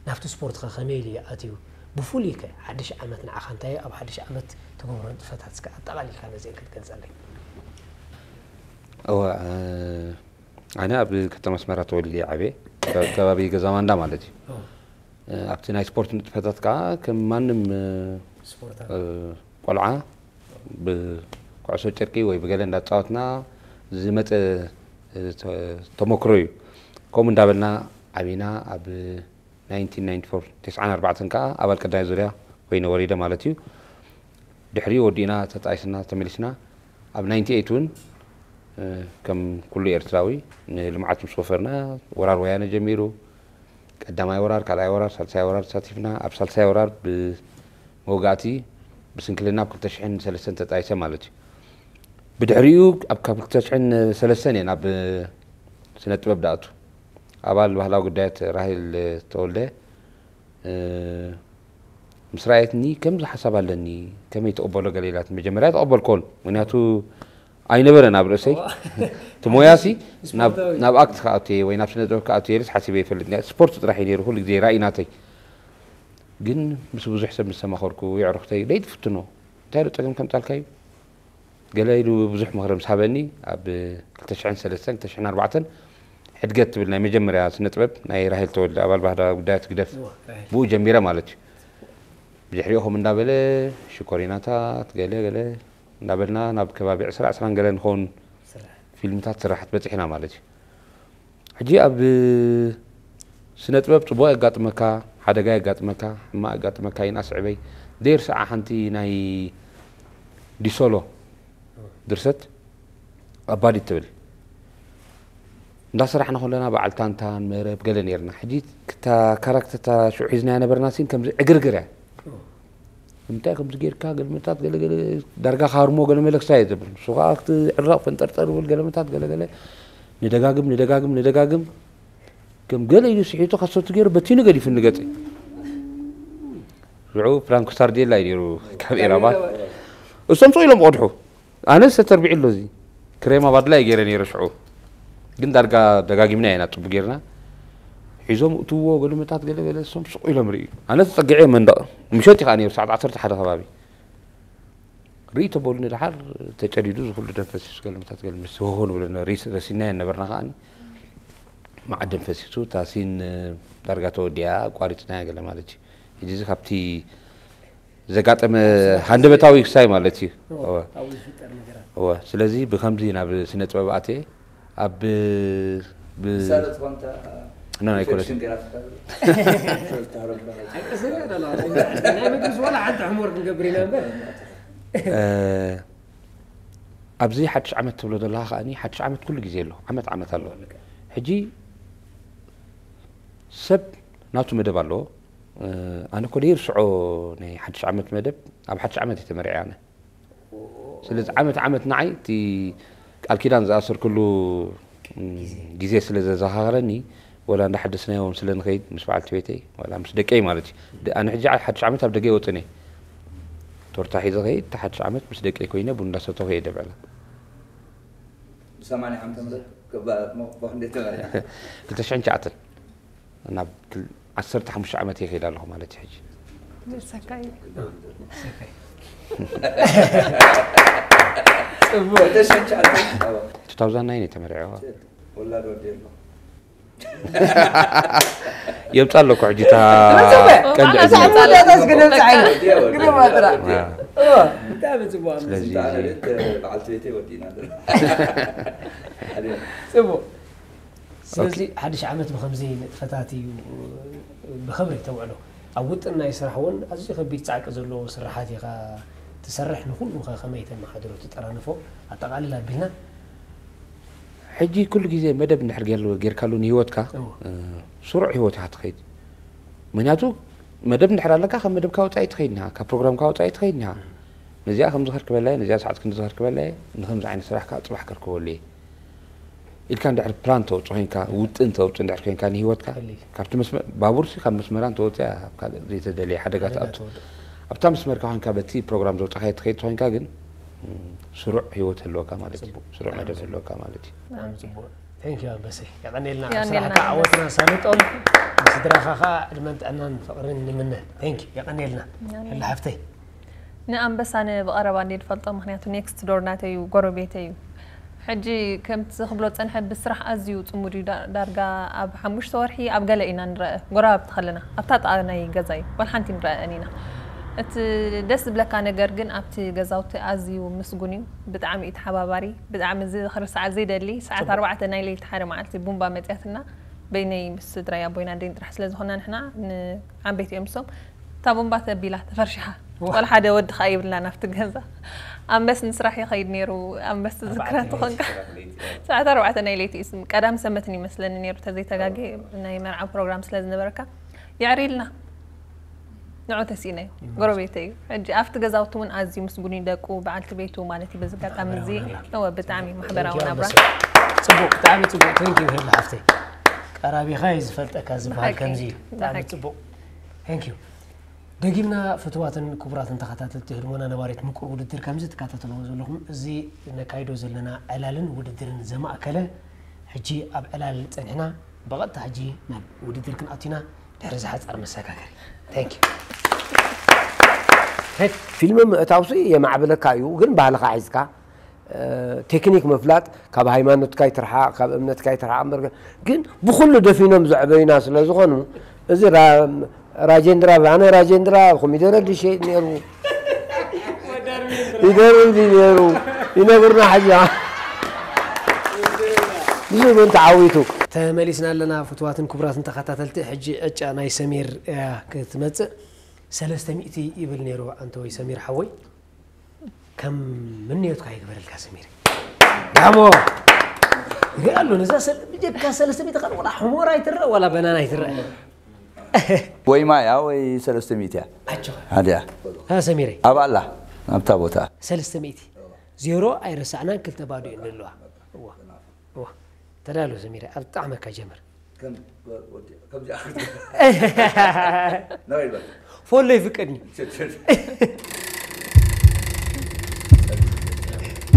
ናብቲ ስፖርትኸ ከመይ ኢሉ እዩ ኣትዩ? ብፍሉይከ ሓድሽ ዓመት ንዓኻ እንታይ ኣብ ሓድሽ ዓመት ትገብሮ ንጥፈታት እስከ ኣጠቓሊልካ ነዚአን ክትገልጸለይ? እወ፣ እ፣ ኣነ ኣብ ከተማ ኣስመራ ተወሊደ ዓብየ፣ ከ-፣ ከባቢ ገዛ ማንዳ ማለት እዩ። እ፣ ኣብቲ ናይ ስፖርት ንጥፈታት ከዓ ከም ማንም፣ እ፣ ስፖርታዊ። እ፣ ቆልዓ ብኩዕሶ ጨርቂ ወይ ብገለ እንዳተፃወትና ዝመፀ፣ እ፣ ተ-፣ ተመክሮ እዩ። ከምኡ እንዳበልና ዓቢና ኣብ ናይንቲን ናይንቲ ፎር፣ ተስዓን ኣርባዕተን ከዓ ኣባል ቀዳማይ ዙርያ ኮይነ ወሪደ ማለት እዩ። ድሕሪኡ ወዲእና ተጣይስና ተመሊስና። ኣብ ናይንቲ ኤይት እውን፣ እ፣ ከም ኩሉ ኤርትራዊ ንልምዓት ምስ ወፈርና፣ ወራር ወያነ ጀሚሩ። ቀዳማይ ወራር፣ ካልኣይ ወራር፣ ሳልሳይ ወራር ተሳቲፍና። ኣብ ሳልሳይ ወራር ብመውጋእቲ ብስንክልና ኣብ ክልተ ሽሕን ሰለስተን ተጣይሰ ማለት እዩ። ብድሕሪኡ ኣብ ካብ ክልተ ሽሕን ሰለስተን እየ ናብ ስነ ጥበብ ድኣቱ። ኣባል ባህላዊ ጉዳያት ራሄል ተወልደ፣ እ፣ ምስ ረኣየትኒ፣ "ከምዚ ሓሳብ ኣለኒ፣ ከመይ ትቕበሎ?" ገለ ኢላትኒ። መጀመርያ ተቐበልኮን፣ ምክንያቱ ኣይነበረን ኣብ ርእሰይ። እቲ ሞያሲ ናብ፣ ስፖርታዊ። ናብ ኣክት ክኣቱ እየ ወይ ናብ ስነ ጥበብ ክኣቱ እየ ኢለስ ሓሲበ ይፈልጥ። ስፖርት ጥራሕ እዩ ነይሩ ኩሉ ግዜ ራእይ ናተይ። ግን ምስ ብዙሕ ሰብ ምስ ተማኸርኩ፣ የዕሩኽተይ፣ "ደይ ትፍትኖ፣ እንታይ ዶ ጸገም ከምጻልካ እዩ?" ገለ ኢሉ ብዙሕ ምኽሪ ምስ ሃበኒ፣ ኣብ ክልተ ሽሕን ሰለስተን፣ ክልተ ሽሕን ኣርባዕተን ሕድገት ትብል ናይ መጀመርያ ስነ ጥበብ ናይ ራሄል ተወልደ፣ ኣባል ባህላዊ ጉዳያት ግደፍ፣ እወ፣ ራሄል። ብኡ ጀሚረ ማለት እዩ። ብድሕሪኡ ከምኡ እንዳበለ ሽኮሪናታት ገለ ገለ እንዳበልና ናብ ከባቢ ዕስራ ዕስራን ገለ ንኸውን ስራሕ። ፊልምታት ስራሓት በፂሕና ማለት እዩ። ሕጂ ኣብ ስነ ጥበብ ጽቡቕ የጋጥመካ፣ ሓደጋ የጋጥመካ፣ ሕማቕ የጋጥመካ፣ ይንኣስ ዕበይ ዘይርስዓ ሓንቲ ናይ ዲሶሎ ድርሰት ኣባዲት ትብል። እንዳሰራሕና ከለና በዓል ታንታን መረብ ገለ ነይርና። ሕጂ እታ ካራክተር እታ ሽዑ ሒዝናያ ነበርና ሲን ከምዚ ዕግርግር እያ። እንታይ ከምዚ ጌርካ ገልመታት ገለ ገለ ዳርጋ ካርሞ ገለ መለ ክሳይ እዩ ዘብል። ንሱ ከኣ ክትዕረቕ ፈንጠርጠር ይብል ገለመታት ገለ ገለ ንደጋግም ንደጋግም ንደጋግም ከም ገለ ኢሉ ስሒቱ ካሰቱ ገይሩ በቲኑ ገዲፉኒ ገጸይ። ሽዑ ፍራንኮ ሳርዴላ እዩ ነይሩ ካሜራማን። እሶም ስቕ ኢሎም ቆድሑ። ኣነ ዝተተርቢዑ ኣሎ እዚ ክሬማ ባድላ እየ ገይረ ነይረ ሽዑ። ግን ዳርጋ ደጋጊምና ኢና ጽቡ ጌርና። ሒዞም እትዎ ገለመታት ገለ ገለ እሶም ስቕ ኢሎም ርእዩ። ኣነ ተጸጊዐ መንደቕ። ምሸት እዩ ከኣ ነይሩ ሰዓት ዓሰርተ ሓደ ከባቢ። ርእይ ተበሉኒ ደሓር ተጨዲዱ ዝኹሉ ደም ፈሲሱ ገለመታት ገለ ምስ ሆሆ ንብለና ሪስ ረሲናዮ ነበርና ከኣኒ። መዓት ደም ፈሲሱ እታ ሲን ዳርጋ ተወዲኣ ኣቋሪጽናያ ገለ ማለት እዩ። ሕጂ እዚ ካብቲ ዘጋጠመ ሃንደበታዊ ክሳይ ማለት እዩ። እወ። እወ። ኣብኡ ዝፍጠር ነገራት። እወ። ስለዚ ብኸምዚ ናብ ስነ ጥበብ ኣትየ ኣብ ብ-፣ ምሳሌ ዝኾንታ ኖ፣ ኣይኮነትን። ሪፍሌክሽን ገይራ ትኸ-፣ ትኸ-፣ ትኸ-፣ ኣይቀስን እያ ደላ። ናይ መድረስ ዋላ ሓንቲ ሕሞር ክንገብር ኢና እምበር። እ፣ ኣብዚ ሓድሽ ዓመት ትብሎ ዘለኻ ከኣኒ ሓድሽ ዓመት ኩሉ ግዜ ኣሎ። ዓመት ዓመት ኣሎ። ሕጂ ሰብ ናቱ መደብ ኣለዎ። እ፣ ኣነ እኮ ደይርስዖ ናይ ሓድሽ ዓመት መደብ፣ ኣብ ሓድሽ ዓመት እየ ተመርዕየ ኣነ። ስለዚ ዓመት ዓመት ንዓይ እቲ ቃል ኪዳን ዝኣሰርኩሉ፣ ም፣ ግዜ ስለ ዘዘኻኽረኒ፣ ወላ እንዳሓደስናዮ እውን ስለ ንኸይድ ምስ በዓልቲ ቤተይ፣ ወላ ምስ ደቀይ ማለት እዩ። ደ-፣ ኣነ ሕጂ ሓድሽ ዓመት ኣብ ደገ ይወፅን እየ። ቶርታ ሒዘ ኸይድ፣ እቲ ሓድሽ ዓመት ምስ ደቀይ ኮይነ ቡን እንዳሰተኹ እየ ደብዕላ። ብሰማንያ ዓመተ ምህረት ክባ-፣ ሞ-፣ ሞ-፣ እንዴት ተመርዕያ? ክልተ ሽሕን ትሽዓተን። ናብ ክል-፣ ዓሰርተ ሓሙሽተ ዓመት ይኸይድ ኣለኹ ማለት እዩ ሕጂ። ንሰካ እዩ። ጽቡቅ። ቱ ታውዛንድ ናይን እየ ተመርዕዋ። ወላድ ወዲ ኣሎ። የብጻ ኣለኩ ሕጂ እታ ቀንዲ እዛ ዕድመ። ዕድመ ዳዳስ ግደ ብጻይ ግደ ማጥራ ያ። ብጣዕሚ ጽቡቅ። ስለዚ ስልጣን እዚ ርት በዓልቲ ቤተይ ወዲእና ኣለና። ጽቡቅ። ስለዚ ሓድሽ ዓመት ብኸምዚ ንጥፈታት እዩ ብኽብሪ ተውዕሎ። ኣብ ውጥን ናይ ስራሕ እውን ኣዝዩ ከቢድ ጻዕቂ ዘለዎ ስራሓት ኢኻ ትሰርሕ። ንኹሉ ከ ከመይ ተመሓድሮ ትጠራንፎ? ኣጠቓልል ኣቢልና። ሕጂ ኩሉ ግዜ መደብ እንድሕር ገይርሉ፣ ጌርካሉ ንህይወትካ፣ እዎ። እ፣ ስሩዕ ህይወት ኢኻ ትኸይድ። ምክንያቱ መደብ እንድሕር ኣለካ፣ ካብ መደብካ ወጻኢ ትኸይድ ኢኻ፣ ካብ ፕሮግራምካ ወጻኢ ትኸይድ ኢኻ። ነዚኣ ከምዚ ከርክበላ እየ፣ ነዚኣ ሰዓት ክንዲ ዝኸርክበላ እየ፣ ንከምዚ ዓይነት ስራሕ ከዓ ፅባሕ ከርከበሉ እየ ኢልካ እንድሕር ፕላን ተውፅእ ኮይንካ፣ ውጥን ተውፅእ እንድሕር ኮይንካ ንህይወትካ፣ ትፈልይ። ካብቲ መስመር፣ ባቡርሲ ካብ መስመራ እንተወፅያ ኣብ ካልእ ዘይተደለየ ሓደጋ ሓደጋ ትኣቱ። ትወድቕ። ኣብታ መስመርካ ኮይንካ በቲ ፕሮግራም ዘውፃእካዮ ትኸይድ ኮይንካ ግን፣ ም፣ ስሩዕ ህይወት ህልወካ ማለት እዩ። ጽቡቕ። ስሩዕ መደብ ህልወካ ማለት እዩ። ብጣዕሚ ጽቡቕ። Thank you ኣንበሰይ። የቐንየልና። ኣብ የቐንየልና ስራሕካ ኣንበሰ። ዓወትና ሳልጦም። ንስድራኻ ኸኣ ዕድመን ጥዕናን ፍቕርን ንምነ። Thank you። የቐንየልና። የቐንየልና። ህላ ሓፍተይ። ንኣንበሳ ኣነ ብቐረባ እንድየ ዝፈልጦ፣ ምኽንያቱ ኔክስት ዶር ናተይ እዩ፣ ጎረቤተይ እዩ። ሕጂ ከምቲ ክብሎ ዝጸንሐ ብስራሕ ኣዝዩ ጽሙድ እዩ። ዳ-፣ ዳርጋ ኣብ ሓሙሽተ ወርሒ ኣብ ገለ ኢና ንረአ፣ ጎረባብቲ ከለና። ኣብታ ጥቓ ናይ ገዛ እዩ፣ ዋላ ሓንቲ ንረኣን ኢና። እቲ ደስ ዝብለካ ነገር ግን ኣብቲ ገዛውቲ ኣዝዩ ምስጉን እዩ፣ ብጣዕሚ እዩ ተሓባባሪ፣ ብጣዕሚ እዚ ክርሳዕ ዘይደሊ፣ ሰዓት ጽቡቕ። ኣርባዕተ ናይ ለይቲ ሓደ መዓልቲ ቡምባ መጽያትና፣ በይነይ ምስ ስድራይ ኣቦይን ኣደይን ጥራሕ ስለ ዝኾና ንሕና ንዓበይቲ እዮም ንሶም። እታ ቡምባ ተቢላ፣ ተፈርሺሓ። ዋው። ዋላ ሓደ ወዲ ከኣ የብልናን ኣብቲ ገዛ። ኣንበስ ንስራሕ ይኸይድ ነይሩ፣ ኣንበስ ትዝክራ ኣርባዕተ ትኾንካ። ለይቲ፣ ኣርባዕተ ለይቲ። ሰዓት ኣርባዕተ ናይ ለይቲ እዩ፣ ቀዳም ሰንበትን ይመስለኒ ነይሩ፣ ተዘይተጋጌ ናይ መርዓ ፕሮግራም ስለ ዝነበረካ። የዕሪልና። ንዑ ተሲእናዮ። ይመስል። ጎረቤተይ እዩ። ሕጂ ኣብቲ ገዛውቲ እውን ኣዝዩ ምስጉን እዩ ደቁ፣ በዓልቲ ቤቱ ማለት እዩ። በዚ ኣጋጣሚ እዚ፣ ማሕበራዊ ናብራ። እወ፣ ብጣዕሚ ማሕበራዊ ናብራ። ጽቡቕ፣ ብጣዕሚ ጽቡቕ። Thank you፣ ሄሉ ሓፍተይ። ቀራቢኻ እዩ ዝፈልጠካ ዝበሃል ብሓቂ፣ ከምዚ እዩ። ብጣዕሚ ብሓቂ። ጽቡቕ። Thank you። ደጊምና ፍቱዋትን ክቡራትን ተኸታተልቲ ህድሞና ነባሪት ምቁር ውድድር ከምዚ ትከታተልዎ ዘለኹም፣ እዚ ነካይዶ ዘለና ዕላልን ውድድርን ዘማእከለ፣ ሕጂ ኣብ ዕላል ጸኒሕና፣ ብቐጥታ ሕጂ ናብ ውድድር ክንኣቱ ኢና። ድሕሪ እዚ ሓጻር መሰጋገሪ። Thank you። ፊልም ምእታውሲ የማዕብለካ እዩ፣ ግን ባህልኻ ሒዝካ፣ እ፣ ቴክኒክ ምፍላጥ ካብ ሃይማኖትካ ይትርሓቕ፣ ካብ እምነትካ ይትርሓቕ እምበር፣ ግን ብኹሉ ደፊኖም ዘዕበዩና ስለ ዝኾኑ፣ እዚ ራ-፣ ራጀንድራ፣ ኣነ ራጀንድራ ኮሚደረ ድሸይጥ ነይሩ፣ ይደርብ ድዩ ነይሩ፣ ይነግሩና ሕጂ። ብዙ እውን ተዓዊቱ። ተመሊስና ኣለና ፍቱዋትን ክቡራትን ተኸታተልቲ። ሕጂ ዕጫ ናይ ሰሚር እያ ክትመጽእ። ሰለስተ ሚእቲ ይብል ነይሩ ኣንተወይ ሰሚር ሓወይ። ከም ምንዮትካ ይግበረልካ ሰሚር። ብራቮ። ይገርም ኣሎ፣ ነዛ ሰለ-፣ ብጀካ ሰለስተ ሚእቲ ኻን ወላ ሕሞራ ኣይትረአ ወላ በናና ኣይትረአ። ወይ ማያ ወይ ሰለስተ ሚእቲ እያ። ኣጆኻ። ሃድያ። ሃ ሰሚረይ። ኣብ ኣላ፣ ኣብታ ቦታ። ሰለስተ ሚእቲ። ዜሮ ኣይረሳዕናን፣ ክልተ ባዶ እዩ ዘለዋ። እዋ። እዋ። ተዳሎ ሰሚረ፣ ኣብ ጣዕመካ ጀምር። ከም ወዲ፣ ከምዚኣ ክትብል። ነባይ በል። ፎሎ ይፍቀድኒ። ሸት፣ ሸት።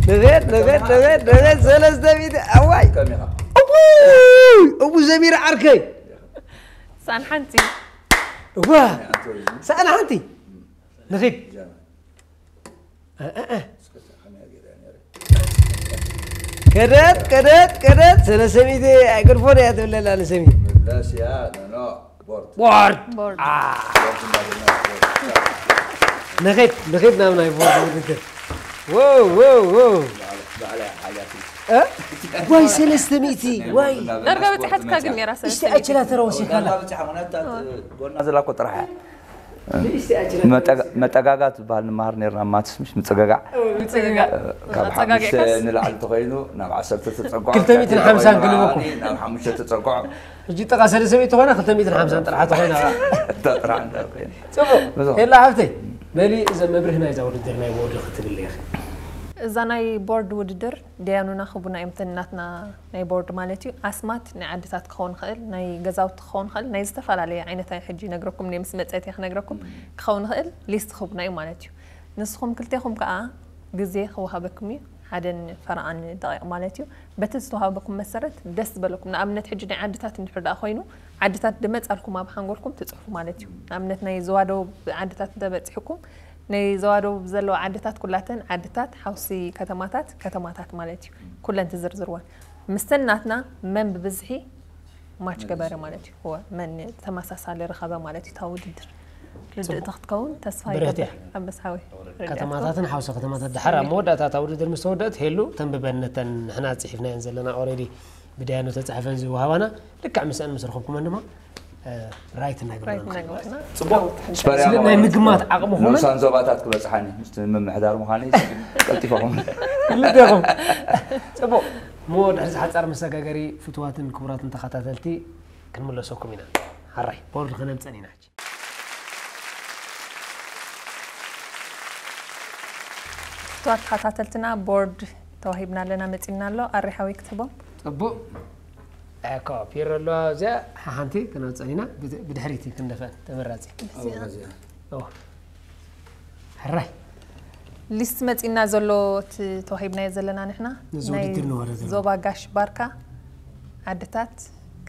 ነቤት፣ ነቤት፣ ነቤት፣ ነቤት፣ ሰለስተ ሚእቲ፣ ኣዋይ። ከመይ ኢኻ? እውይ፣ እቡ ዘሚረ ዓርከይ። ሳን ሓንቲ። እዋ፣ ሳን ሓንቲ። ንኺድ። እ፣ እ፣ እ። ከደት፣ ከደት፣ ከደት፣ ሰለስተ ሚእቲ ኣይገድፎን እያ ትብለላ ንሰሚ። ምለስ እያ፣ ኖ፣ ኖ፣ ቦርድ። ቦርድ። ቦርድ። አ። ቦርድ እንዳበልና፣ ቦርድ። ንኺድ፣ ንኺድ ናብ ናይ ቦርድ ውድድር። ዎ፣ ዎ፣ ዎ። ባዕላ፣ ባዕላ ሓያት። እ? ዋይ፣ ሰለስተ ሚእቲ፣ ዋይ። ዳርጋ በፂሓትካ ግን ነይራ፣ እስቲ ሰለስተ ሚእቲ። ኣችላ ተረወሲካላ። ዳርጋ በፂሓ፣ ምክንያቱ፣ ጎና ዘላ እኮ ጥራሕ እያ። ንእሽተይ ኣችላ መጠጋ-፣ ተረወሲካ። መጠጋጋት ዝበሃል ንመሃር ነይርና፣ ማትስ፣ ምሽ ምጽግጋዕ። ኦ፣ ምጽግጋዕ። ካብ ኣጸጋጊዕካስ? ሓሙሽተ ንላዕሊ ተኾይኑ፣ ናብ ዓሰርተ ተጸግዖ። ክልተ ሚእትን ሓምሳን ክልበኩም። ናብ ሓሙሽተ ተጸግዖ። ሕጂ ጥቓ ሰለስተ ሚእቲ ተኾይና፣ ክልተ ሚእትን ሓምሳን ጥራሕ ተኾይና። እታ ጥራሕ እንዳ ኮይና። ጽቡቕ። ብዙ። ሄላ ሃብተይ፣ በሊ እዘ መብርሂ ናይዛ ውድድር ናይ ቦርድ ክትብሊ ኢኺ። እዛ ናይ ቦርድ ውድድር ደያኑና ክቡና እዮም፣ እተን ናትና ናይ ቦርድ ማለት እዩ። ኣስማት ናይ ዓድታት ክኸውን ይኽእል፣ ናይ ገዛውቲ ክኸውን ይኽእል፣ ናይ ዝተፈላለየ ዓይነት፣ ሕጂ ነግረኩም፣ ናይ ምስ መጸት እየ ክነግረኩም፣ ክኸውን ይኽእል፣ ሊስት ክቡና እዩ ማለት እዩ። ንስኹም ክልቴኹም ከኣ ግዜ ክወሃበኩም እዩ፣ ሓደን ፈረቓን ደቂቕ ማለት እዩ። በቲ ዝተዋህበኩም መሰረት ደስ ዝበለኩም፣ ንኣብነት ሕጂ ናይ ዓድታት እንድሕር ደኣ ኮይኑ፣ ዓድታት ድመጻልኩም ኣብ ሓንጎልኩም ትጽሕፉ ማለት እዩ። ንኣብነት ናይ ዞባ ደቡብ ዓድታት እንተበጺሕኩም፣ ናይ ዞባ ደቡብ ዘለዋ ዓድታት ኩላተን ዓድታት፣ ሓውሲ ከተማታት፣ ከተማታት ማለት እዩ። ኩለን ትዝርዝርወን። ምስተን ናትና መን ብብዝሒ ማች ገበረ ማለት እዩ። እወ፣ መን ተመሳሳሊ ረኸበ ማለት እዩ። እታ ውድድር ርድእቲ ጽቡቕ። ክትከውን ተስፋ ብርህቲ ይገብር። እያ። ኣንበሳዊ ርድእቲ ኣንበሳዊ። ከተማታትን ሓውሲ ከተማታት ድሓር ኣብ መወዳእታ እታ ውድድር ምስ ተወደአት ሄሉ ተንብበን ነተን ንሕና ጽሒፍናየን ዘለና ኦሬዲ ብደያኑ ተጻሒፈን ዝወሃባና ልክዕ ምስአን ምስ ረኸብኩመን ድማ፣ እ፣ ራይት እናገበርና ራይት እናገበርና። ጽቡቕ። ስለ ናይ ምግማት ዓቕምኹምን ንኡሳን ዞባታት ክበጽሓኒ ምስቲ ምምሕዳር ምዃነይ ቀልጢፈኹም። ክልቴኹም። ጽቡቕ። እሞ ድሕዚ ሓጻር መሰጋገሪ ፍቱዋትን ክቡራትን ተኸታተልቲ ክንምለሰኩም ኢና። ሓራይ ቦርድ ከነምጸን ኢና። ክቡራት ተኸታተልትና፣ ቦርድ ተዋሂብና ኣለና፣ መጺና ኣሎ። ኣሪ ሓወይ ክትህቦም? ጽቡቕ። እኮ ፒሮ ኣለዋ እዚኣ ሓንቲ ክነውፀን ኢና። ብድሕሪቲ ክንደፈን ተመራፂ። ሕራይ ሊስት መጺና ዘሎ፣ እቲ ተዋሂብናዮ ዘለና ንሕና፣ ናይ ዞባ ጋሽ ባርካ ዓድታት፣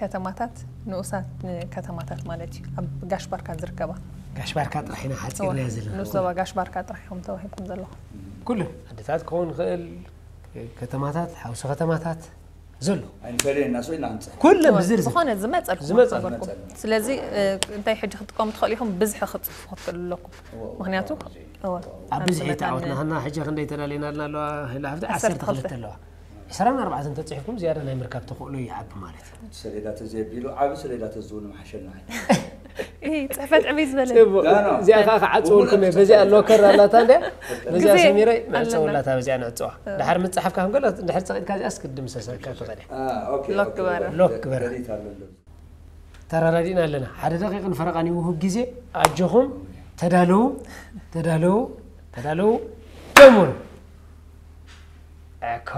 ከተማታት፣ ንኡሳት ከተማታት ማለት እዩ፣ ኣብ ጋሽ ባርካ ዝርከባ። ጋሽ ባርካ ጥራሕ ኢና ሓፂርናዮ ዘለና። ንኡስ ዞባ ጋሽ ባርካ ጥራሕ እዮም ተዋሂብኩም ዘለኹም። ኩለን ዓድታት ክኸውን ይኽእል፣ ከተማታት፣ ሓውሲ ከተማታት ዘሎ ኣይንፈልየና፣ ንሱ ኢና ክንፅሕ። ኩለን ብዝርዝር ዝኾነ ዝመፀልኩም ዝመፀልኩም። ዝመፀልኩም። ስለዚ እንታይ ሕጂ ክትጥቀሙ ትኽእሉ ኢኹም፣ ብዝሒ ክትፅፉ ክትኽእሉ ኣለኩም። ምክንያቱ እወ፣ ኣብ ብዝሒ ተዓወትና። ሕና ሕጂ ክንደይ ተዳሊና ኣለዋ? ህላ ሓፍቲ ዓሰርተ ክልተ ኣለዋ። ዕስራን ኣርባዕተን ተፅሒፍኩም ዝያዳ ናይ ምርካብ ተኽእሎ ይዓቢ ማለት እዩ። ሰሌዳ ተዘየቢሉ ዓቢ ሰሌዳ ተዝውን ምሓሸና። እይ፣ ጽሕፈት ዕብይ ዝበለ። ጽቡቕ። ዳና። እዚኣ ከዓ ክዓጽወልኩም እየ። በዚኣ ሎከር ኣላታ እንድያ። በዚኣ ግዜ ሰሚረይ ኣለና። ንዕጸወላታ፣ በዚኣ ንዕጸዋ። እ። ድሓር ምጽሓፍካ ከም ገለ እንድሕር ጸቒጥካ እዚኣ እስክድምሰሰካ ትኽእል እያ። አ፣ ኦኬ፣ ሎክ ኦኬ። ግበራ። ሎክ ግበራ። ደሊት ኣለሎ። ተረዳዲእና ኣለና። ሓደ ደቂቕን ፈረቓን ይውህብ ግዜ። ኣጆኹም። ተዳለዉ፣ ተዳለዉ፣ ተዳለዉ። ጀምሩ። እኮ።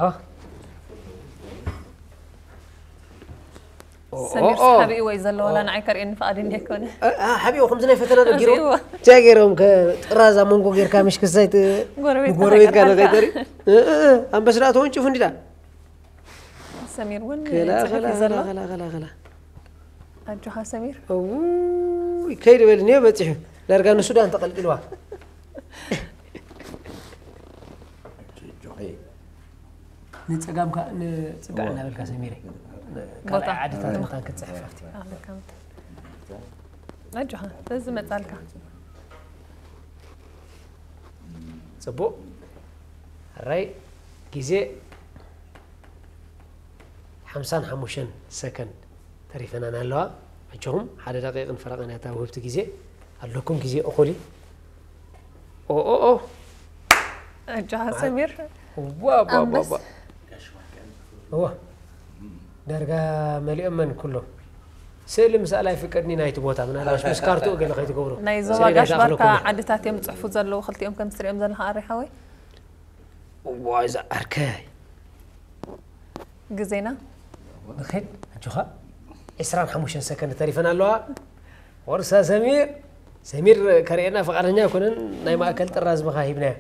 ኦ፣ ሰሚር ኦ፣ ኦ። ሓቢእዎ እዩ ዘሎ፣ ዋላ ንዓይ ከርእየኒ ፍቓደኛ ኣይኮነ። እ፣ እ፣ ሓቢእዎ ከምዚ ናይ ፈተና ዶ ገይሩ? ሓቢእዎ። እንታይ ገይሮም ከ ጥራዝ ኣብ መንጎ ጌርካ ምሽ ክሳይ ት-፣ ጎረቤትካ ንጎረቤትካ ተጠርጣ። ንኸይተርኢ? እ፣ እ፣ እ፣ ኣንበስ ደኣ ተወንጭፉ እንዲዳ። ሰሚር እውን ክላ፣ ጽሑፍ ክላ፣ እዩ ዘሎ። ክላ፣ ክላ፣ ክላ፣ ክላ። ኣጆኻ ሰሚር። እውይ፣ ከይድ በል፣ እኒኦ በጺሑ። ዳርጋ ንሱዳን ተቐልቂልዋ። ኦኬ፣ ጆኸይ። ንጸጋምካ፣ ንጽጋዕ እወ። እናበልካ ሰሚረ። ካልኣይ ቦታ። ዓድታት ምዃን ክትጽሕፍ ኣብቲ። ኣበካ ምት-፣ ኣጆኻ፣ በዚ መጻልካ። ጽቡቕ። ሕራይ፣ ግዜ ሓምሳን ሓሙሽተን ሰከንድ ተሪፈናን ኣለዋ። ኣጆኹም፣ ሓደ ደቂቕን ፈረቓን እያ እታ ውህብቲ ግዜ። ኣለኩም፣ ግዜ እኹል እዩ። ኦ፣ ኦ፣ ኦ። ኣጆኻ ሰሚር። ዋ፣ ዋ፣ ዋ፣ ኣንበስ። ዋ። እዋ። ዳርጋ መሊኦመን ኩሎም። ስእሊ ምስኣል ኣይፍቀድኒ ናይቲ ቦታ፣ ምናልባሽ ምስ ካርትኡ ገለ ከይትገብሩ። ናይ ዞባ ስእሊ ጋሽ ባርካ ኣይትኣኽለኩም። ዓድታት እዮም ዝጽሕፉ ዘለዉ፣ ክልቲኦም ከም ትሪኦም ዘለኻ ኣሪ ሓወይ። እዋ፣ እዛ ዓርከይ። ግዜና። ንኸይድ፣ ኣጆኻ። ዕስራን ሓሙሽተን ሰከንድ ተሪፈን ኣለዋ። ወርሳ ሰሚር፣ ሰሚር ከርእየና ፍቓደኛ ኣይኮነን፣ ናይ ማእከል ጥራዝ ምኻ ሂብናዮ።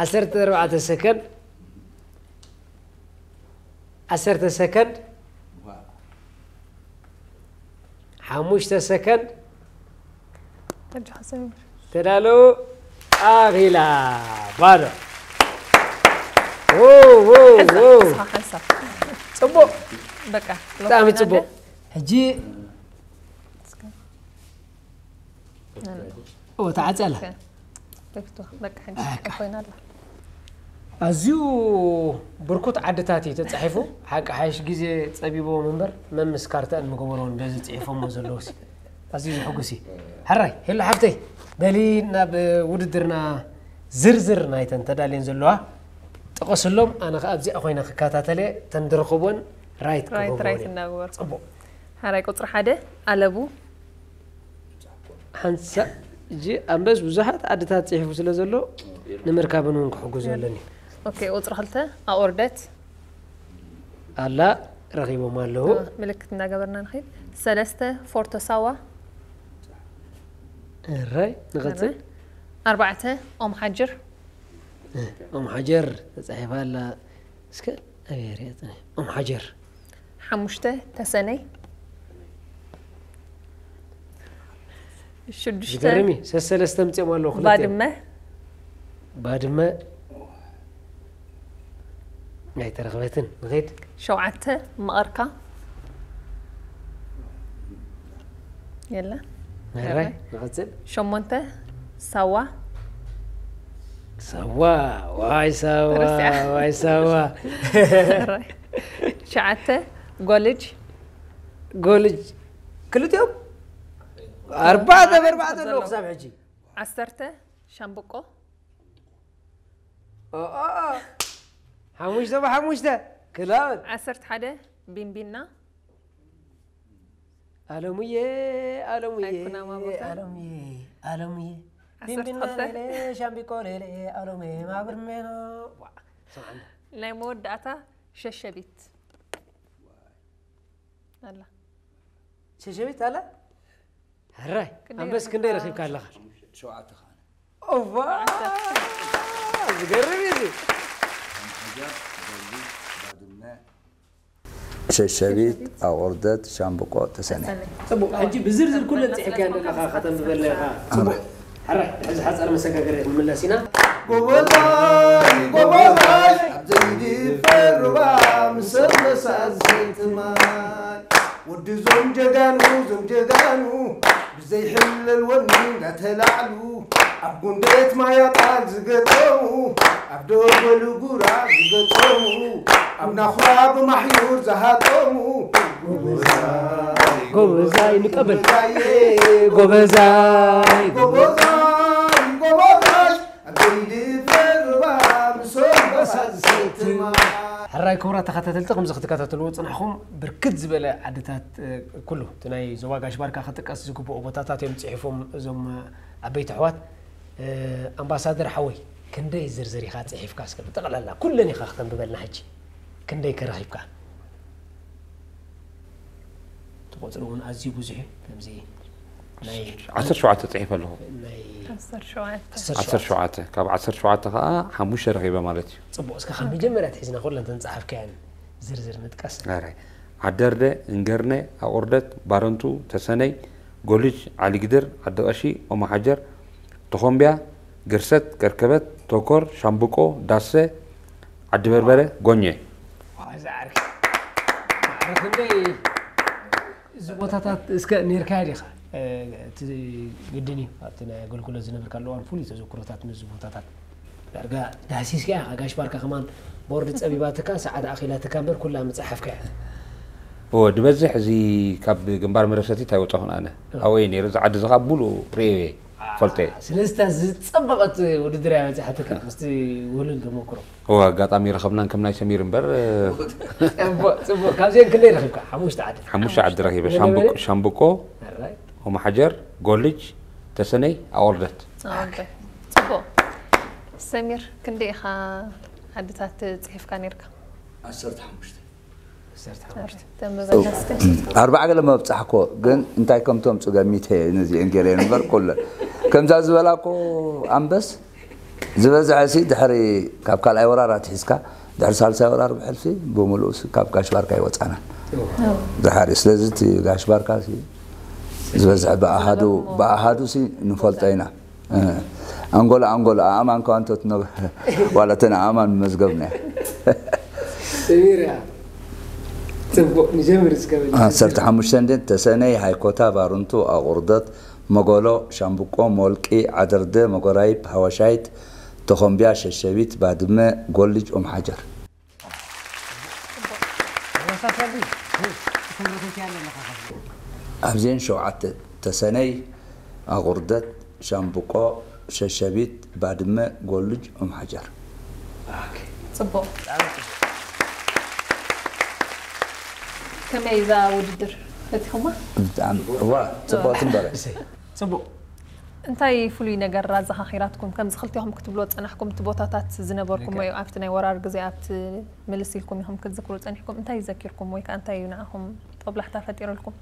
ዓሰርተ ኣርባዕተ ሰከንድ፣ ዓሰርተ ሰከንድ፣ ሓሙሽተ ሰከንድ፣ ኣጆኻ ሰሚር። ተዳለዉ፣ ኣኺላ፣ ባዶ። ው፣ ው፣ ሓንሳብ፣ ው። ሓንሳብ፣ ሓንሳብ። ጽቡቕ። በቃ፣ ብጣዕሚ ሎክ ጽቡቕ። ሕጂ እስከ። ኦ፣ ተዓጽያ ኣላ። ኦኬ። በቃ፣ ሕጂ በቃ። ኮይና ኣላ። ኣዝዩ ብርኩት ዓድታት እዩ ተጻሒፉ። ሓቂ ሓይሽ ግዜ ጸቢብዎም እምበር፣ መምስ ካርታን ምገበሮን በዚ ጽሒፎሞ ዘለዉ ሲ። ኣዝዩ ዘሕጉስ እዩ። ሕራይ፣ ሄሎ ሓፍተይ፣ በሊ ናብ ውድድርና ዝርዝር ናይተን ተዳልየን ዘለዋ ጥቐስሎም፣ ኣነ ኸኣ ኣብዚኣ ኮይነ ክከታተለ፣ ተን ድረኽቦን ራይት ራይት፣ ክገብሮን ራይት እየ። እናገበርኩ። ጽቡቕ። ሕራይ ቁጽሪ ሓደ፣ ኣለቡ። ሓንሳእ፣ እጂ ኣንበስ ብዙሓት ዓድታት ጽሒፉ ስለ ዘሎ፣ ንምርካብን እውን ክሕግዞ ኣለኒ። ኦኬ፣ ቁጽሪ ክልተ፣ ኣኦርደት። ኣላ፣ ረኺቦም ኣለዉ። እ፣ ምልክት እናገበርና ንኸይድ። ሰለስተ፣ ፎርቶ ሳዋ። እራይ፣ ንቐጽል። እራይ። ኣርባዕተ፣ ኦም ሓጅር። እ፣ ኦም ሓጀር ተጻሒፋ ኣላ። እስከ ኣበይ ሪኣ ጽንሕ? ኦም ሓጀር። ሓሙሽተ፣ ተሰነይ። ሽዱሽተ፣ ዝገርም እዩ። ሰሰለስተ ምጽኦም ኣለዉ፣ ክልተ። ባድመ። ባድመ። ኣይተረኽበትን። ንኸይድ። ሸውዓተ፣ መቐርካ። የለ። ሕራይ፣ የለ። ንቐጽል። ሸሞንተ፣ ሳዋ። ሳዋ፣ ዋይ ሳዋ፣ ተረሲዓ። ዋይ ሳዋ። ሕራይ። ትሽዓተ፣ ጎልጅ። ጎልጅ። ክልቲኦም? ኣርባዕተ ብኣርባዕተ ኣለዉ ክሳብ ሕጂ። ዓሰርተ፣ ሻምብቆ። ኦ፣ ኦ፣ ኦ። ሓሙሽተ ብሓሙሽተ። ክላውን። ዓሰርተ ሓደ፣ ቢንቢና። ኣለሙየ፣ ኣለሙየ፣ ኣይኩናማ ቦታ። ኣለሙየ፣ ኣለሙየ። ዓሰርተ ክልተ። ሻምቢቆ ሌሌ ኣሎሜ ማብርሜኖ። ዋ፣ ሰምዓና። ናይ መወዳእታ ሸሸቢት ኣላ። ሸሸቢት ኣላ። ሕራይ፣ ኣንበስ ክንደይ ረኺብካ ኣለኻ? ሸውዓተ ኸዓ። ኦዋ! ዝገርም እዩ እዚ። ሸሸቢት፣ ኣቑርደት፣ ሻምብቆ፣ ተሰነ። ጽቡቕ፣ ሕጂ ብዝርዝር ኩለን ጽሒፍካየን ዘለኻ ከተንብበልና ኢኻ። ጽቡቕ። ሕራይ፣ ሕዚ ሓጻር መሰጋገሪ ክንምለስ ኢና። ጎበዛይ፣ ጎበዛይ፣ ኣብ ዘይድፈር ሩባ ምስ ኣንበሳ ዝሰትማል። ወዲ ዞም ጀጋኑ፣ ዞም ጀጋኑ፣ ብዘይሕለል ወኒ እንዳተላዕሉ፣ ኣብ ጉንደት ማያጣል ዝገጠሙ፣ ኣብ ደጎል ጉራ ዝገጠሙ፣ ኣብ ናኹራ ብማሕዩር ዝሃጠሙ፣ ጎበዛይ ንቀበል። ጎበዛይ፣ ጎበዛይ። ጎበዛይ፣ ጎበዛይ፣ ኣብ ዘይድፈር ሩባ ምስ ኣንበሳ ዝሰትማ። ሕራይ ክቡራት ተኸታተልቲ፣ ከምዚ ክትከታተልዎ ዝጽናሕኹም ብርክት ዝበለ ዓድታት፣ እ፣ ኩሉ እቲ ናይ ዞባ ጋሽ ባርካ ክጥቀስ ዝግብኦ ቦታታት እዮም ጽሒፎም እዞም፣ እ፣ ዓበይቲ ኣሕዋት። እ፣ ኣምባሳደር ሓወይ፣ ክንደይ ዝርዝር ኢኻ ጽሒፍካ? እስከ ብጠቕላላ ኩለን ኢኻ ክተንብበልና ሕጂ። ክንደይ ከ ረኺብካ? እቲ ቁጽሪ እውን ኣዝዩ ብዙሕ እዩ። ከምዚ ናይ ዓሰርተ ሸውዓተ ጽሒፈ ኣለኹ። ናይ ዓሰርተ ሸውዓተ። ዓሰርተ ዓሰርተ ሸውዓተ፣ ካብ ዓሰርተ ሸውዓተ ከዓ ሓሙሽተ ረኺበ ማለት እዩ። ጽቡቕ፣ እስከ ካብ መጀመርያ ኣትሒዝና ኩለን ተንጸሓፍካየን ዝርዝር ንጥቀስ። ኣራይ፣ ዓደርደ፣ እንገርነ፣ ኣቑርደት፣ ባረንቱ፣ ተሰነይ፣ ጎልጅ፣ ዓሊግድር፣ ዓዲ ቀሺ፣ ኦማሓጀር፣ ተኾምቢያ፣ ግርሰት፣ ከርከበት፣ ቶኮር፣ ሻምብቆ፣ ዳሰ፣ ዓዲ በርበረ፣ ጎኘ። ዋዛ ዓርኪ። ማዕረ ክንደይ እዚ ቦታታት እስከ ኔርካዮ ዲኻ? እ፣ እቲ ግድን እዩ። ኣብቲ ናይ ኣገልግሎት ዝነበርካሉ እዋን ፍሉይ ተዘክሮታት ምስዚ ቦታታት ዳርጋ ዳህሲስካ ኢኻ። ጋሽ ባርካ ከማን ቦርድ ጸቢባትካ፣ ሰዓት ኣኺላትካ እምበር ኩላ ምጽሓፍካ እያ። እወ፣ ዝበዝሕ እዚ ካብ ግንባር መረሰቲት ኣይወጻኹን ኣነ። ኣብኡ እየ ነይረ። እዚ ዓዲ እዚ ኸዓ ብሙሉእ ርእየ እየ፣ ፈልጠ እየ። ስለዚ እታ ዝጸበቐት ውድድር እያ በጺሓትካ፣ ምስቲ ውህሉል ተመክሮ። እወ፣ ኣጋጣሚ ረኸብናን ከም ናይ ሰሚር እምበር። ጽቡቕ፣ ጽቡቕ። ካብዚአን ክንደይ ረኺብካ? ሓሙሽተ ዓዲ። ሓሙሽተ ዓዲ ረኺበ። ሻምብቆ፣ ሻምብቆ፣ ኣራይ። ኦማሓጀር፣ ጎልጅ፣ ተሰነይ፣ ኣቑርደት። ኣወርደ። ጽቡቕ። ሰሚር፣ ክንደይ ኢኻ ዓድታት ጽሒፍካ ነይርካ? ዓሰርተ ሓሙሽተ። ዓሰርተ ሓሙሽተ። ተንብበልና እስከ። ኣርባዓ ገለ መብጻሕኮ፣ ግን እንታይ ከም ተምጹ ገሚተ እየ ነዚአን ገይረ እምበር ኩለን። ከምዛ ዝበላኮ ኣንበስ ዝበዝሐ ሲ ድሕሪ ካብ ካልኣይ ወራር ኣትሒዝካ ድሕሪ ሳልሳይ ወራር ብሕልፊ ብምሉእ ሲ ካብ ጋሽ ባርካ ኣይወጻናን። ድሓር እዩ። ስለዚ እቲ ጋሽ ባርካ ሲ ዝበዝሐ ብኣሃዱ፣ ብኣሃዱ ሲ ንፈልጦ ኢና። እ፣ ኣንጎላ፣ ኣንጎላ፣ ኣእማን ከዋ እንተትነብ-፣ ዋላ እተን ኣእማን መዝገብና። ሰሚር እያ። ጽቡቕ፣ ንጀምር እስከ በል። ዓሰርተ ሓሙሽተ እንዴ፣ ተሰነይ፣ ሃይኮታ፣ ባሩንቱ፣ ኣቑርደት፣ መጎሎ፣ ሻምብቆ፣ ሞልቂ፣ ዓደርደ፣ መጎራይብ፣ ሃዋሻይት፣ ተኾምቢያ፣ ሸሸቢት፣ ባድመ፣ ጎልጅ፣ ኦምሓጀር። ተመሳሳሊ፣ እ፣ ትምህርቶች ያለ ለካ። ኣብዘን ሸውዓተ፣ ተሰነይ፣ ኣቑርደት፣ ሻምብቆ፣ ሸሸቢት፣ ባድመ፣ ጎልጅ፣ ኦምሓጀር። ጽቡቕ። ከመይ እዛ ውድድር ፈቲኹማ? ብጣዕሚ፣ እዋ፣ ጽቡቕ ትንበረ። ጽቡቕ። እንታይ ፍሉይ ነገር ኣዘኻኺራትኩም? ከምዚ ክልቴኹም ክትብሎ ዝጸናሕኩም፣ እቲ ቦታታት ዝነበርኩሞ እዩ፣ ኣብቲ ናይ ወራር ግዜ፣ ኣብቲ ምልስ ኢልኩም ኢኹም ክትዝክሩ ጸኒሕኩም። እንታይ ዘኪርኩም ወይ ከኣ እንታይ እዩ ንዓኹም ጦብላሕታ ፈጢሩልኩም?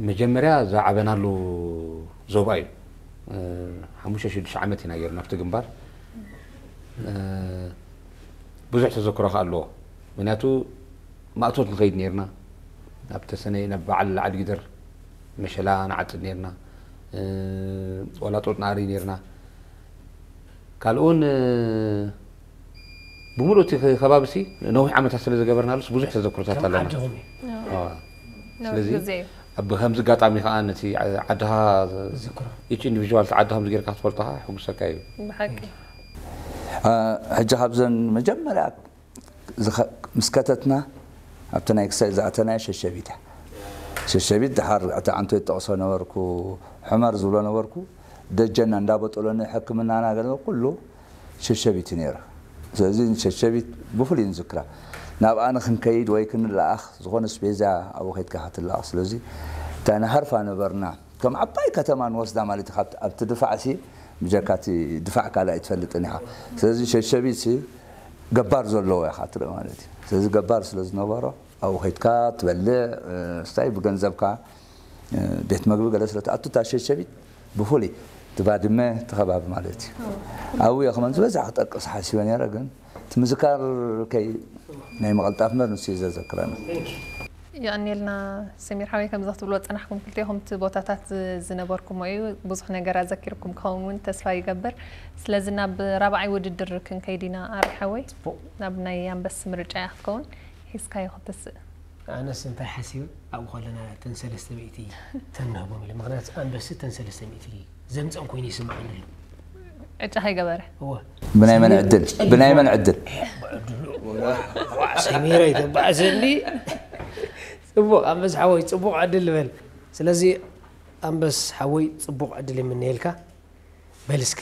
መጀመርያ ዝዓበናሉ ዞባ እዩ። እ፣ ሓሙሽተ ሽዱሽተ ዓመት ኢና ገይርና ኣብቲ ግንባር። እ፣ ብዙሕ ተዘክሮ ከኣ ኣለዎ። ምክንያቱ ማእቶት ንኸይድ ነይርና። ናብ ተሰነይ፣ ናብ በዓል ዓድጊደር መሸላ ንዓጽድ ነይርና። እ፣ ወላጦት ንኣሪ ነይርና። ካልእ እውን፣ እ፣ ብምሉእ እቲ ከባቢ ሲ ነዊሕ ዓመታት ስለ ዝገበርናሉስ ብዙሕ ተዘክሮታት ከም ኣለና። ዓድኹም እዩ። ኣዎ። ነዊሕ ስለዚ ግዜ እዩ። ኣብ ከምዚ ኣጋጣሚ ከዓ ነቲ ዓ-፣ ዓድኻ ዝዝክሮ። Each individual እቲ ዓዲ ከምዚ ጌርካ ክትፈልጦ ከዓ ሕጉሰካ እዩ። ብሓቂ። አ፣ ሕጂ ካብዘን መጀመርያ ዝኸ-፣ ምስ ከተትና ኣብቲ ናይ ክሳይ ዝኣተናዮ ሸሸቢት እያ። ሸሸቢት ድሓር እቲ ዓንቶ ይጠቕሶ ነበርኩ፣ ሑመር ዝብሎ ነበርኩ፣ ደጀና እንዳበጠሎኒ ሕክምናና ገለ ኩሉ ሸሸቢት እዩ ነይሩ። ስለዚ ሸሸቢት ብፍሉይ ንዝክራ። ናብኣ ንክንከይድ ወይ ክንለኣኽ፣ ዝኾነ ስፔዛ ኣብኡ ከይድካ ክትለኣኽ። ስለዚ እታ ንሃርፋ ነበርና፣ ከም ዓባይ ከተማ ንወስዳ ማለት እዩ። ኣብቲ ድፋዕ ሲ ብጀካ እቲ ድፋዕ ካልእ ኣይትፈልጥን ኢኻ። ስለዚ ሸሸቢት ሲ ገባር ዘለዎ ኢኻ ትርኢ ማለት እዩ። ስለዚ ገባር ስለ ዝነበሮ ኣብኡ ከይድካ ትበልዕ፣ ስታይ ብገንዘብካ ቤት መግቢ ገለ ስለ ትኣቱ እታ ሸሸቢት ብፍሉይ እቲ ባድመ እቲ ከባቢ ማለት እዩ። ኣብኡ እየ ከመን ዝበዝሕ ክጠቅስ ሓሲበ ነይረ፣ ግን እቲ ምዝካር ከይ ናይ ምቕልጣፍ እምበር ንሱ እዩ ዘዘክረና። የቐንየልና ሰሚር ሓወይ፣ ከምዛ ክትብልዎ ዝጸናሕኩም ክልቴኹም እቲ ቦታታት ዝነበርኩሞ እዩ። ብዙሕ ነገር ኣዘኪርኩም ክኸውን እውን ተስፋ ይገብር። ስለዚ ናብ ራብዓይ ውድድር ክንከይድ ኢና ኣሪ ሓወይ። ናብ ናይ ኣንበስ ምርጫ እያ ክትከውን። ሒዝካዮ ክትስእ። ኣነስ እንታይ ሓሲበ ኣብኡ ከለና ተን ሰለስተ ሚእቲ ተን ንህቦም ኢለ። ምኽንያቱ ኣንበሲ ተን ሰለስተ ሚእቲ ዘምፀን ኮይኑ ይስምዓኒ ኣሎ። ዕጫ ከይገበረ። እወ። ብናይ መን ዕድል? ብናይ መን ዕድል? ሰሚረይ ተባዕሰኒ። ፅቡቕ ኣንበስ ሓወይ ፅቡቕ ዕድል ንበል። ስለዚ ኣንበስ ሓወይ ፅቡቕ ዕድል ይምነየልካ። በል እስከ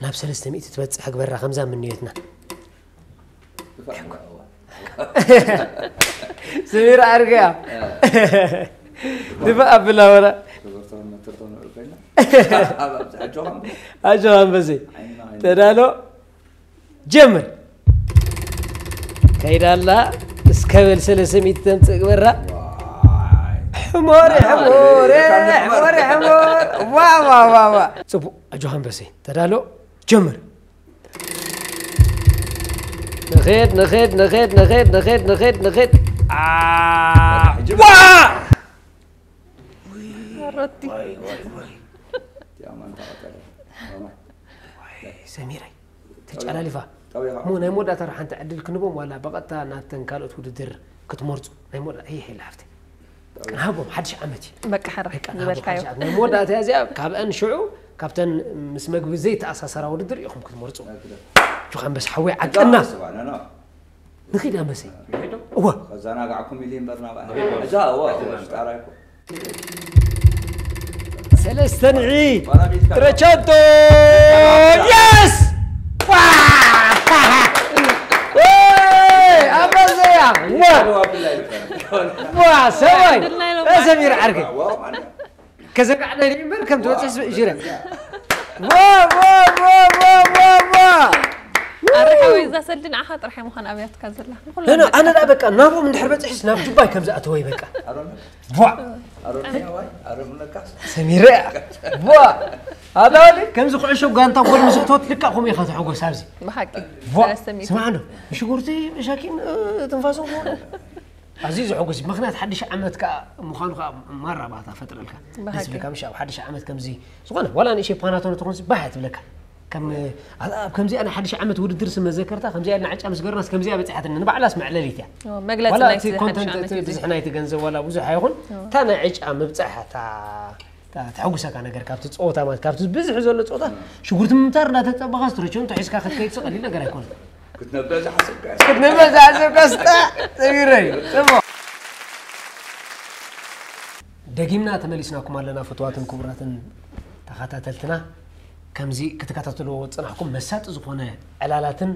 ናብ ሰለስተ ሚእቲ ትበፅሕ ግበራ ከምዛ ምንዮትና። ስሚር ዓርገያ ድፋ ኣብላ ወራ ኣጆኻ ኣንበሰይ ተዳሎ ጀምር ከይዳላ እስከ በል ሰለስተ ሚእቲ ተምፅእ ግበራ ሕሞረ ሕሞረ ሕሞረ ሕሞረ ዋ ዋ ዋ ዋ ፅቡቅ ኣጆኻ ኣንበሰይ ተዳሎ ጀምር ንኸድ ንኸድ ንኸድ ንኸድ ንኸድ ንኸድ ንኸድ ዋ ረቲ ሰሚረይ ተጨላሊፋ እሞ ናይ መወዳእታ ሓንቲ ዕድል ክንቦም ዋላ ብቐጥታ ናተን ካልኦት ውድድር ክትመርፁ ናይ መወዳእታ ይሄ ይሄ ሓፍተይ ንሃቦም ሓድሽ ዓመት እዩ በቃ ሕራ በቃ ንሃቦም ዝበልካዮ ሓድሽ ዓመት ናይ መወዳእታ እዚኣ ካብአን ሽዑ ካብተን ምስ መግቢ ዘይተኣሳሰራ ውድድር ኢኹም ክትመርፁ ጁኻ ኣንበስ ሓወይ ዓቀና ንኺድ ኣንበሰይ እወ ከዘናጋዕኩም ኢሉ እምበር ናብኣ እዛ እወ ሽጣራ ይኮ ሰለስተ ንዒ ረቻቶ የስ ኣበዘያ ሰባይ ሰሚር ዓርከይ ከዘጋዕና ኢለ እምበር ከም ትበፅሕ ጅረ ኣረ ሓወይ እዛ ሰልዲ ንዓኻ ጥራሕ ምዃን ኣብያትካ ዘላ ንኹሉ ኖ ኣነ ደኣ በቃ ናብኦም እንድሕር በፂሕስ ናብ ጁባይ ከም ዝኣተወይ በቃ ቧዕ ኣሮንያዋይ ኣሮንነካስ ሰሚረ ቧ ኣታ ወዲ ከምዚ ኩዕሾ ጋንታ ጎል ምስ እተወት ልካ ከምኡ ኢኻ ተሐጎስ ኣብዚ ብሓቂ ቧ ሰለስተ ሚእቲ ስማዕ እንዶ ሽጉርቲ መሻኪን ትንፋሶም ክኾኑ ኣዝዩ ዘሐጉስ እዩ። ምኽንያት ሓድሽ ዓመት ከዓ ምዃኑ ከዓ ማራ ባህታ ፈጥረልካ። ደስ ብሓቂ። ብለካ ምሽ ኣብ ሓድሽ ዓመት ከምዚ ዝኾነ ዋላ ንእሸይ ፓናቶን ትኾንስ ባህ እያ ትብለካ። ከም ኣብ ከምዚኣ ናይ ሓድሽ ዓመት ውድድር ስም መዘከርታ ከምዚኣ ኢልና ዕጫ ምስ ገርናስ ከምዚኣ በፂሓትኒ ንባዕላስ መዕለሊት እያ። ኦ፣ መግለፂ ዋላ ናይቲ እቲ ሓድሽ ኮንተንት ዓመት እቲ እዩ። ብዝሕ ናይቲ ገንዘብ ዋላ ብዙሕ ኣይኹን ኦ። እታ ናይ ዕጫ ምብፃሕ እታ እታ ተሐጉሰካ ነገር ካብቲ ፀወታ ማለት ካብቲ ብዝሕ ዘሎ ፀወታ ሽጉርቲ ምምታር እናተፀበኻ ስትረቸውን ተሒዝካ ክትከይድ ቀሊል ነገር ኣይኮነን ክትነብዕ ዝሓሰብካ ክትነብዕ ዝሓሰብካ ስጣ ተቢረይ ፅቡቅ ደጊምና ተመሊስናኩም ኣለና ፍትዋትን ክቡራትን ተኸታተልትና ከምዚ ክትከታተልዎ ዝፅናሕኩም መሳጢ ዝኾነ ዕላላትን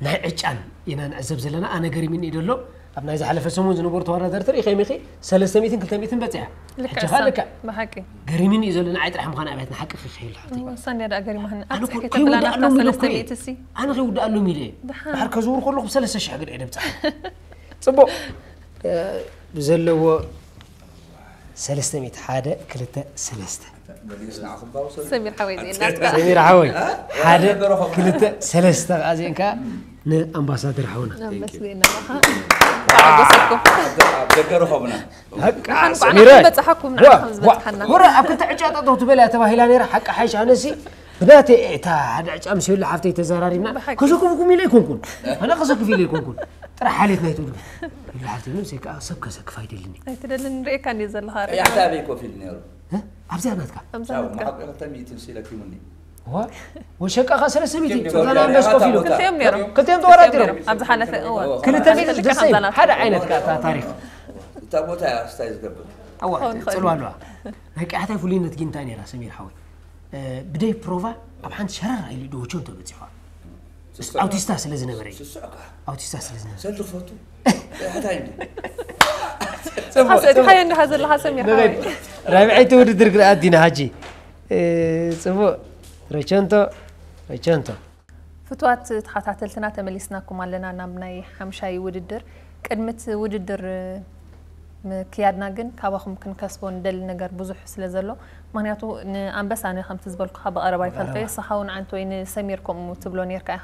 ናይ ዕጫን ኢና ንዕዘብ ዘለና ኣነ ገሪምኒ ደሎ ኣብ ናይ ዝሓለፈ ሰሙን ዝነበሩ ተወዳደርቲ ርኢኸ ሚኺ ሰለስተ ሚእትን ክልተ ሚእትን በፂሓ ልክዕ ሕጂ ኸኣ እሳ ልክዕ ብሓቂ ገሪምኒ እዩ ዘሎ ንዓይ ጥራሕ ምዃን ኣብያት ንሓቂ ክኽእል ሓፍተይ እሞ እሳ እንድያ ደኣ ገሪማህኒ ኣነ ኣብፅሕ እኮ ከይተብላና ክውድኣሎም እታ ኢለ ሰለስተ እኮ እየ። ሚእቲ ሲ ኣነ ከይውድኣሎም ኢለ እየ ድሓን። ድሓር ከዝውር ከለኹ ብሰለስተ ሽሕ ግደ እየ ደብፅሓ ፅቡቕ እ፣ ብዘለዎ ሰለስተ ሚእቲ ሓደ ክልተ ሰለስተ ሰሚር ሓወይ ዜና ሰሚር ሓወይ ሓደ ክልተ ሰለስተ ከዓ ዜንካ ንኣምባሳደር ሓውና ኣመስግና ኢኻ ተሓጎሰኩም ደገ ረኸብና ሰሚረ በፅሓኩም ንዓኹም ዝበፅሓና ወረ ኣብ ክልተ ዕጫ ጠጠው ትበል እያ ተባሂላ ነይራ ሓቂ ሓይሽ ኣነሲ ብናተይ እታ ሓደ ዕጫ ምስ የብሉ ሓፍተይ ተዘራሪብና ብሓቂ። ከሰክፍኩም ኢለ ኣይኮንኩን ኣነ ከሰክፍ ኢለ ኣይኮንኩን ጥራሕ ሓሌት ናይ ትብሉ ይብሉ ሓፍተይ ነብሰይ ከዓ ሰብ ከሰክፍ ኣይደልን እዩ ኣይትደልን ንርእየካ እንድየ ዘለኻ ርኢኻ። ያሕታ ኣበይ ኮፍ ኢሉ ነይሩ? እ? ኣብዚኣ ናትካ ኣብዛ ቻው፣ ናትካ። ንሓቂ ክልተ ሚእቲ ንሱ ኢለኪሙኒ። ዋ ወሸቃ ኸ ሰለስተ ሚእቲ ክልቲኦም ጸጋና ተወዳዲሮም በስ ኮፍ ኢሉ። እዮም። ክልቲኦም ነይሮም። ክልቲኦም ተወዳዲሮም። ኣብ ዝሓለፈ እዎ። ክልተ ሚእቲ ክልተ ዘሰይ ከምዛ ናትካ። ሓደ ዓይነት ከኣ እታ ታሪኽ። እታ ቦታ እያ ስታይ ዝገብር። ኣዋ ክኸውን ይኽእል። ጽልዋ ኣለዋ። ናይ ቃሕታይ ፍሉይነት ግን እንታይ ነይራ ሰሚር ሓወይ? እ፣ ብደይ ፕሮቫ ኣብ ሓንቲ ሸራራ ኢሉ ዶ ወቸን ተበጺሖ። ስስዕ። ኣውቲስታ ስለ ዝነበረ እዩ። ስስዕ ከኣ። ኣውቲስታ ስለ ዝነበረ። ሰልዲ ክፈቱ። እንታይ እንዲ? ጽቡቕ፣ ጽቡቕ። ሓሰእቲ ሓየ እንዲኻ ዘለኻ ሰሚርካ ንኸይድ። ራብዐይቲ ውድድር ክነኣቱ ኢና ሕጂ። እ፣ ጽቡቕ። ረቸንቶ፣ ረቸንቶ። ፍትዋት ተኸታተልትና ተመሊስናኩም ኣለና ናብ ናይ ሓምሻይ ውድድር። ቅድሚ እቲ ውድድር ምክያድና ግን ካባኹም ክንከስቦ ንደሊ ነገር ብዙሕ ስለ ዘሎ፣ ምኽንያቱ ንኣንበሳ ኣነ ከምቲ ዝበልኩኻ ብቐረባ ይፈልጦ እየ፣ ንስኻ እውን ዓንቶ ወይ ንሰሚር ከምኡ ትብሎ ነርካ ኢኻ።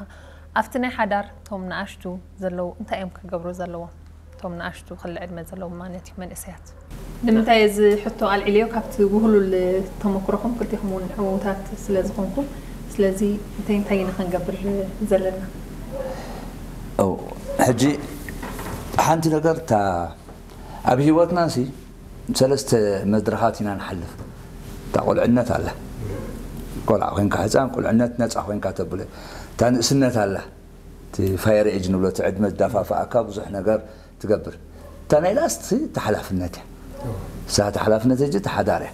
ኣብቲ ናይ ሓዳር እቶም ንኣሽቱ ዘለዉ እንታይ እዮም ክገብሩ ዘለዎም? እቶም ንኣሽቱ ክሊ ዕድመ ዘለዎም ማለት እዩ መንእሰያት። ንምንታይ እዚ ሕቶ ኣልዒልዮ? ካብቲ ውህሉል ተመክሮኹም ክልቲኹም እውን ዕዉታት ስለ ዝኾንኩም፣ ስለዚ እንታይ እንታይ ኢና ክንገብር ዘለና? ሕጂ ሓንቲ ነገር እታ ኣብ ህይወትና ሲ ሰለስተ መድረኻት ኢና ንሓልፍ። እታ ቁልዕነት ኣላ፣ ቆልዓ ኮይንካ ህፃን ቁልዕነት ነፃ ኮይንካ ተብለ። እታ ንእስነት ኣላ፣ እቲ ፋየር ኤጅ ንብሎ፣ እቲ ዕድመ ዝዳፋፋኣካ ብዙሕ ነገር ትገብር። እታ ናይ ላስት እታ ሓላፍነት እያ። እሳ እታ ሓላፍነት እጂ እታ ሓዳር እያ።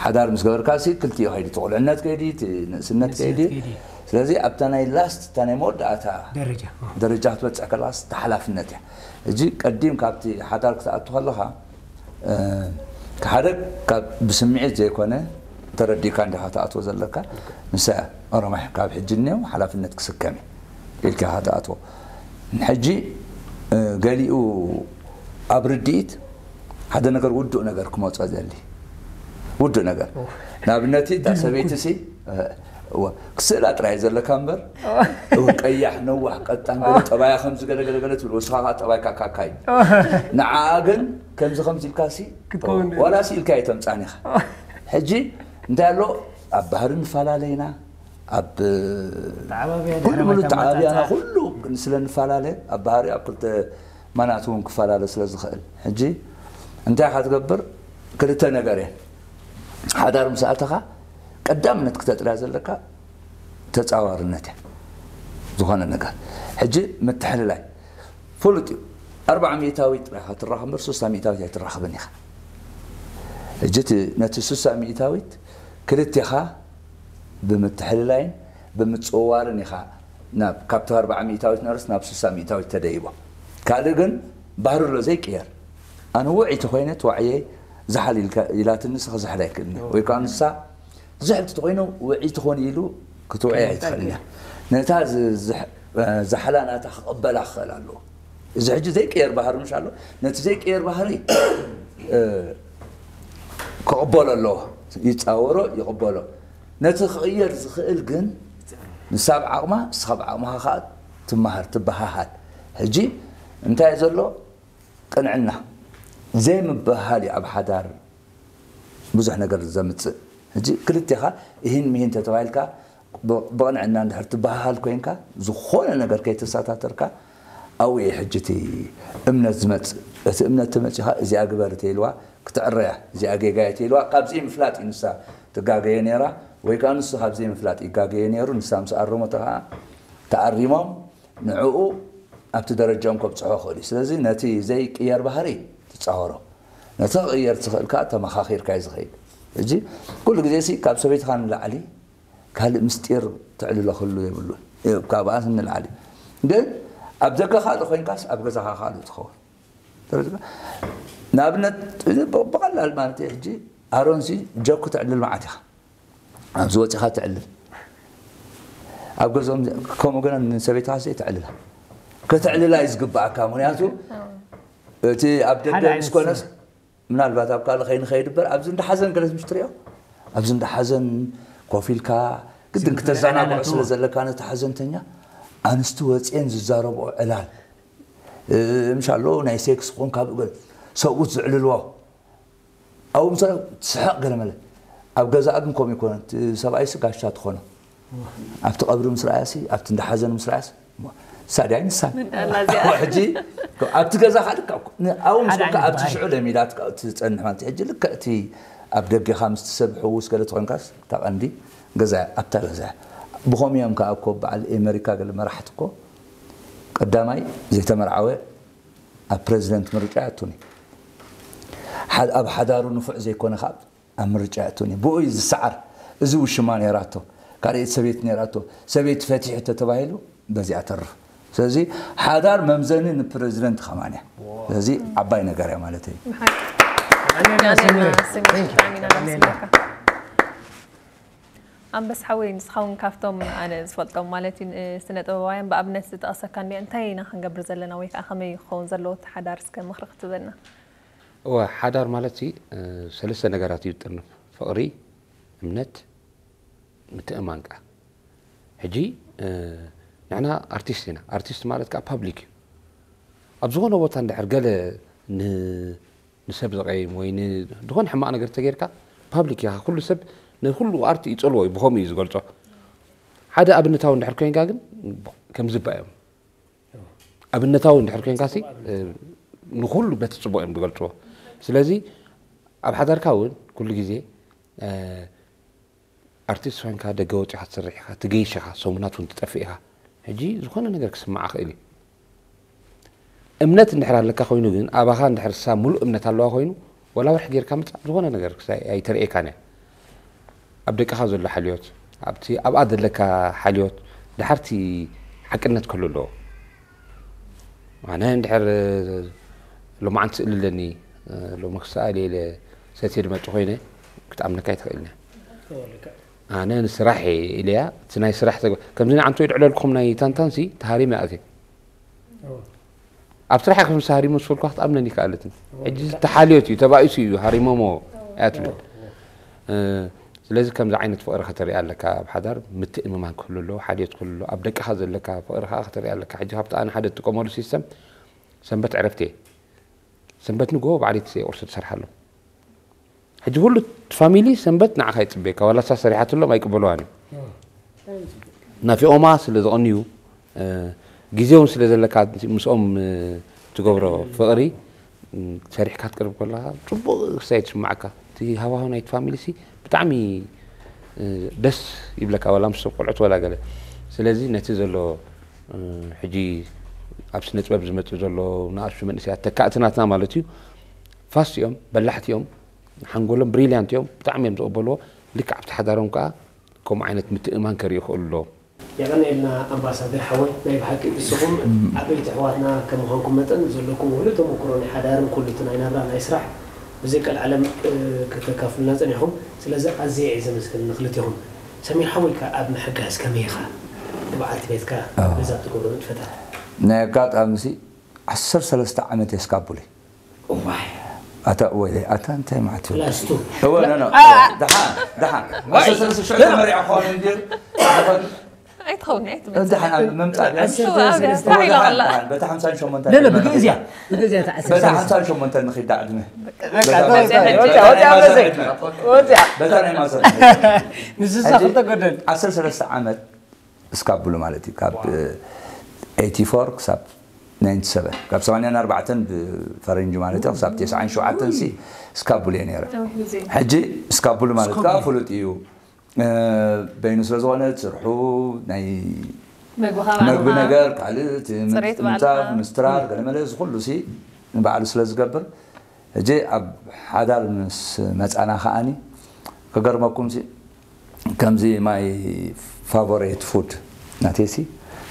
ሓዳር ምስ ገበርካ ሲ ክልቲኡ ከይዲ፣ እቲ ቁልዕነት ከይዲ፣ እቲ ንእስነት ከይዲ። ስለዚ ኣብታ ናይ ላስት እታ ናይ መወዳእታ ደረጃ ደረጃ ክትበፅሕ ከለካ እታ ሓላፍነት እያ። እጂ ቀዲም ካብቲ ሓዳር ክትኣቱ ከለካ ሓደ ካብ ብስምዒት ዘይኮነ ተረዲእካ እንዲኻ ትኣትዎ ዘለካ። ንሳ ኦሮማይ ካብ ሕጂ እኒኦ ሓላፍነት ክስከም እዩ ኢልካ ኢኻ ትኣትዎ። ሕጂ ገሊኡ ኣብ ርድኢት ሓደ ነገር ውዱእ ነገር ክመፆ ዘሊ ውዱእ ነገር ንኣብነት እታ ሰበይቲ ሲ ክስእላ ጥራይ ዘለካ እምበር ቀያሕ ነዋሕ ቀጣን ገለ ጠባያ ከምዚ ገለገለገለ ትብል ወስኻ ከዓ ጠባይካ ካካ እዩ ንዓኣ ግን ከምዚ ከምዚ ኢልካ ሲ ዋላ ሲ ኢልካ የተምፃን ኢኻ ሕጂ እንታይ ኣሎ ኣብ ባህሪ ንፈላለ ኢና ኣብ ኩሉ ሙሉ ተዓባብያና ኩሉ ስለ ንፈላለ ኣብ ባህሪ ኣብ ክልተ ማናት እውን ክፈላለ ስለ ዝኽእል ሕጂ እንታይ ኢኻ ትገብር ክልተ ነገር እየን ሓዳር ምስ ኣተኻ ቀዳምነት ክተጥርያ ዘለካ ተፃዋርነት እያ ዝኾነ ነገር ሕጂ ምትሕልላይ ፍሉጥ እዩ ኣርባዓ ሚእታዊት ጥራይ ኢኻ ትራኸብ እምበር ሱሳ ሚእታዊት ኣይትራኸብን ኢኻ ሕጂ ነቲ ሱሳ ሚእታዊት ክልቴኻ ብምትሕልላይን ብምፅውዋርን ኢኻ ናብ ካብቲ ኣርባዓ ሚእታዊት ነርስ ናብ ሱሳ ሚእታዊት ተደይቦ ካልእ ግን ባህሪ ኣሎ ዘይቅየር ኣነ ውዒ ተኮይነ ተዋዕየ ዝሓል ኢላትኒ ንስኺ ዝሕል ኣይክእልኒ ወይ ከዓ ንሳ ዝሕል ተኮይኑ ውዒ ትኾን ኢሉ ክትውዕይ ኣይትኽእልን እያ ነታ ዝሓላ ናታ ክቕበላ ክኽእል ኣለዎ እዚ ሕጂ ዘይቅየር ባህሪ ምሽ ኣሎ ነቲ ዘይቅየር ባህሪ ክቕበሎ ኣለዎ ይፃወሮ ይቕበሎ ነቲ ክቕየር ዝኽእል ግን ንሳ ብዓቕማ ንስኻ ብዓቕምኻ ከዓ ትመሃር ትበሃሃል ሕጂ እንታይ ዘሎ ቅንዕና ዘይምበሃሃል እዩ ኣብ ሓዳር ብዙሕ ነገር ዘምፅእ ሕጂ ክልቴኻ ይህን ምሂን ተተባሂልካ ብቕንዕና እንድሕር ትበሃሃል ኮይንካ ዝኾነ ነገር ከይተሳታተርካ ኣብኡ እዩ ሕጂ እቲ እምነት ዝመፅእ እቲ እምነት ተመፂኻ እዚኣ ግበር ተይልዋ ክትዕረያ እዚኣ ጌጋ እየ ተይልዋ ካብዚ ምፍላጥ እዩ ንሳ ትጋገየ ነይራ ወይ ከዓ ንሱ ካብ ዘይምፍላጥ ይጋገየ ነይሩ ንሳ ምስ ኣረሞቶ ከዓ ተኣሪሞም ንዕኡ ኣብቲ ደረጃኦም ከብፅሖ ይኽእል እዩ ስለዚ ነቲ ዘይቅየር ባህሪ ትፃወሮ ነቲ ክቕየር ትኽእል ከዓ ተመኻኺርካ እዩ ዝኽእል እዚ ኩሉ ግዜ ሲ ካብ ሰበይትኻ ንላዕሊ ካልእ ምስጢር ትዕልሎ ክህሉ የብሉን ካብኣ ንላዕሊ ግን ኣብ ደገ ካልእ ኮይንካስ ኣብ ገዛኻ ካልእ ትኸውን ንኣብነት ብቐላል ማለት ሕጂ ኣሮንሲ ጀኩ ትዕልል መዓት ኢኻ ኣብዚ ወፂኻ ትዕልል ኣብ ገዝኦም ከምኡ ግን ንሰበይትኻ ዘይ ትዕልላ ከተዕልላ እዩ ዝግባኣካ ምክንያቱ እቲ ኣብ ደገ ምስ ኮነስ ምናልባት ኣብ ካልእ ከይንኸይድ እበር ኣብዚ እንዳ ሓዘን ገለ ምሽ ትሪኦ ኣብዚ እንዳ ሓዘን ኮፍ ኢልካ ግድን ክተዘናግዖ ስለ ዘለካ ነቲ ሓዘንተኛ ኣንስቲ ወፅየን ዝዛረብኦ ዕላል ምሽ ኣሎ ናይ ሴክስ ክኾን ካብ እገል ሰብኡት ዝዕልልዎ ኣብኡ ምሳሌ ትስሕቕ ገለ መለ ኣብ ገዛኣ ግን ከምኡ ይኮነ ሰብኣይሲ ጋሻ ትኾኖ ኣብቲ ቀብሪ ምስ ረኣያሲ ኣብቲ እንዳ ሓዘን ምስ ረኣያሲ ሳዲ ኣይንሳን ሕጂ ኣብቲ ገዛ ካልካ ኣብኡ ምስ ኮንካ ኣብቲ ሽዑ ለሚዳት ትፀንሕ ማለት ሕጂ ልክዕ እቲ ኣብ ደገኻ ምስቲ ሰብ ሕውስ ገለ ትኾንካስ እታ ቀንዲ ገዛ ኣብታ ገዛ ብኸምኡ እዮም ከዓ እኮ በዓል ኤመሪካ ገለ መራሕቲ እኮ ቀዳማይ ዘይተመርዓወ ኣብ ፕረዚደንት ምርጫ ያቱኒ ኣብ ሓዳሩ ንፉዕ ዘይኮነ ካብ ኣብ ምርጫ ያቱኒ ብኡ እዩ ዝሰዓር እዚ ውሽማ ነይራቶ ካልኤት ሰበይቲ ነይራቶ ሰበይቲ ፈቲሑ ተተባሂሉ በዚኣ ተርፍ ስለዚ ሓዳር መምዘኒ ንፕረዚደንት ከማን እያ። ስለዚ ዓባይ ነገር እያ ማለት እዩ። ብሓቂ የቐንየልና ሰሚር፣ ብጣዕሚ ኢና ነመስግነካ። ኣንበስ ሓወይ፣ ንስኻ እውን ካብቶም ኣነ ዝፈልጦም ማለት እዩ ስነ ጥበባውያን ብኣብነት ዝጠቐሰካ እንድያ፣ እንታይ ኢና ክንገብር ዘለና ወይ ከዓ ከመይ ክኸውን ዘለዎ እቲ ሓዳር እስከ ምኽሪ ክትበና? እወ ሓዳር ማለት ሲ ሰለስተ ነገራት እዩ ዝጥርንፍ፣ ፍቕሪ፣ እምነት፣ ምትእማን ከዓ። ሕጂ ንሕና ኣርቲስት ኢና። ኣርቲስት ማለት ከዓ ፓብሊክ እዩ። ኣብ ዝኾነ ቦታ እንድሕር ገለ ንሰብ ዘቐይም ወይ ዝኾነ ሕማቕ ነገር ተገይርካ ፓብሊክ ኢኻ። ኩሉ ሰብ ንኩሉ ኣርት ይፀልዎ እዩ፣ ብኸምኡ እዩ ዝገልፆ። ሓደ ኣብነታዊ እንድሕር ኮይንካ ግን ከምዝባ እዮም። ኣብነታዊ እንድሕር ኮይንካ ሲ ንኩሉ በቲ ፅቡቕ እዮም ዝገልፅዎ። ስለዚ ኣብ ሓዳርካ እውን ኩሉ ግዜ ኣርቲስት ኮይንካ ደገ ወፂኻ ትሰርሕ ኢኻ፣ ትገይሽ ኢኻ፣ ሰሙናት እውን ትጠፍእ ኢኻ። ሕጂ ዝኾነ ነገር ክስማዓ ክእል እዩ። እምነት እንድሕር ኣለካ ኮይኑ ግን ኣባኻ እንድሕር ሳ ሙሉእ እምነት ኣለዋ ኮይኑ ወላ ወርሒ ጌርካ ምፃእ ዝኾነ ነገር ኣይተርእየካን እያ። ኣብ ደቅኻ ዘሎ ሓልዮት ኣብቲ ኣብኣ ዘለካ ሓልዮት ድሓርቲ ሓቅነት ክህሉ ኣለዎ። ኣነ እንድሕር ሎማዓንቲ ስእሊ ኣለኒ ሎሚ ክሰኣል ኢለ ሰትየ ድመፅ ኮይነ ክትኣምነካ ኣይትኽእልን እያ። ኣነ ንስራሕ ኢለያ እቲ ናይ ስራሕ ተግ- ከምዚ ንዓንቶ ይድዕለልኩም ናይ ታንታንሲ ተሃሪመ ኣትየ ኣብ ስራሕ ከም ሃሪሙ ዝፈልኳ ክትኣምነን ይከኣለትን ሕጂ ተሓልዮት እዩ ተባኢሱ እዩ ሃሪሞሞ እያ ትብል ስለዚ ከምዚ ዓይነት ፍቕሪ ከተርኢ ኣለካ ኣብ ሓዳር ምትእምማን ክህሉ ኣለዎ ሓልዮት ክህሉ ኣለዎ ኣብ ደቅኻ ዘለካ ፍቕሪ ከዓ ከተርኢ ኣለካ ሕጂ ካብቲ ኣነ ሓደ ትጥቀመሉ ሲስተም ሰንበት ዕረፍቲ እየ ሰንበት ንግሆ ባዕለይ ትስየ ቁርሲ ትሰርሓሎም ሕጂ ኩሉ እቲ ፋሚሊ ሰንበት ንዓኻ ይፅበየካ ዋላ እሳ ሰሪሓትሎም ኣይቅበልዋን እዮም ናፊቖማ ስለ ዝቐንዩ ግዜ እውን ስለ ዘለካ ምስኦም ትገብሮ ፍቕሪ ሰሪሕካ ትቅርብ ከለካ ፅቡቅ ክሳይ ትስማዓካ እቲ ሃዋሁ ናይቲ ፋሚሊ ሲ ብጣዕሚ ደስ ይብለካ ዋላ ምስ ሰብ ቆልዑት ዋላ ገለ ስለዚ ነቲ ዘሎ ሕጂ ኣብ ስነ ጥበብ ዝመፅእ ዘሎ ንኣሽቱ መንእሰያት ተካእቲ ናትና ማለት እዩ ፋስት እዮም በላሕቲ እዮም ሓንጎሎም ብሪልያንት እዮም ብጣዕሚ እዮም ዝቕበልዎ ልክዕ ኣብቲ ሓዳሮም ከዓ ከምኡ ዓይነት ምትእማን ከርኢ ይኽእሉ ኣለዎም የቐንየልና ኣምባሳደር ሓወይ ናይ ብሓቂ ንስኹም ዓበይቲ ኣሕዋትና ከም ምዃንኩም መጠን ዘለኩም ውህሉል ተመኩሮ ናይ ሓዳርን ኩሉ እቲ ናይ ናብራ ናይ ስራሕ ብዘይ ቀልዓለም ከተካፍሉና ጸኒሕኹም ስለዚ ኣዝየ እየ ዘመስግን ንኽልቴኹም ሰሚር ሓወይ ከ ኣብ ምሕጋዝ ከመይ ኢኻ ንበዓልቲ ቤትካ ነዛ ትገብሮ ንጥፈታት ናይ ኣጋጣሚ ሲ ዓሰርተ ሰለስተ ዓመት እየ ስካቡሊ እዋይ ኣታ ወይ ኣታ እንታይ ማለት እዩ ላስቱ እወ ኖ ኖ ደሓን ደሓን ዓሰርተ ሰለስተ ሽዑ ተመሪዐ ክኸውን እንድዩ ኣይትኸውን ደሓን ኣብ ምምፃእ ድያ በታ ሓምሳን ሸሞንተን ኖ ኖ ብግእዝ እያ ብግእዝ እያ በታ ሓምሳን ሸሞንተን ንኺዳ ዕድመ በታ ናይ ማዘር ንስሳ ክልተ ጎደል ዓሰርተ ሰለስተ ዓመት እስካብ ብሉ ማለት እዩ ካብ ኤይቲ ፎር ክሳብ ናይንቲ ሰቨን ካብ ሰማንያን ኣርባዕተን ብፈረንጂ ማለት እዩ ክሳብ ተስዓን ሸውዓተን ሲ እስካብ ብሉ እየ ነይረ ሕጂ እስካብ ብሉ ማለት ከዓ ፍሉጥ እዩ በይኑ ስለ ዝኾነ ስርሑ ናይ መግቢ ነገር ካልእ ምንፃፍ ምስትራር ገለመለ እዚ ኩሉ ሲ ንባዕሉ ስለ ዝገብር ሕጂ ኣብ ሓዳር ምስ መፃና ከዓኒ ክገርመኩም ከምዚ my favorite food ናተይሲ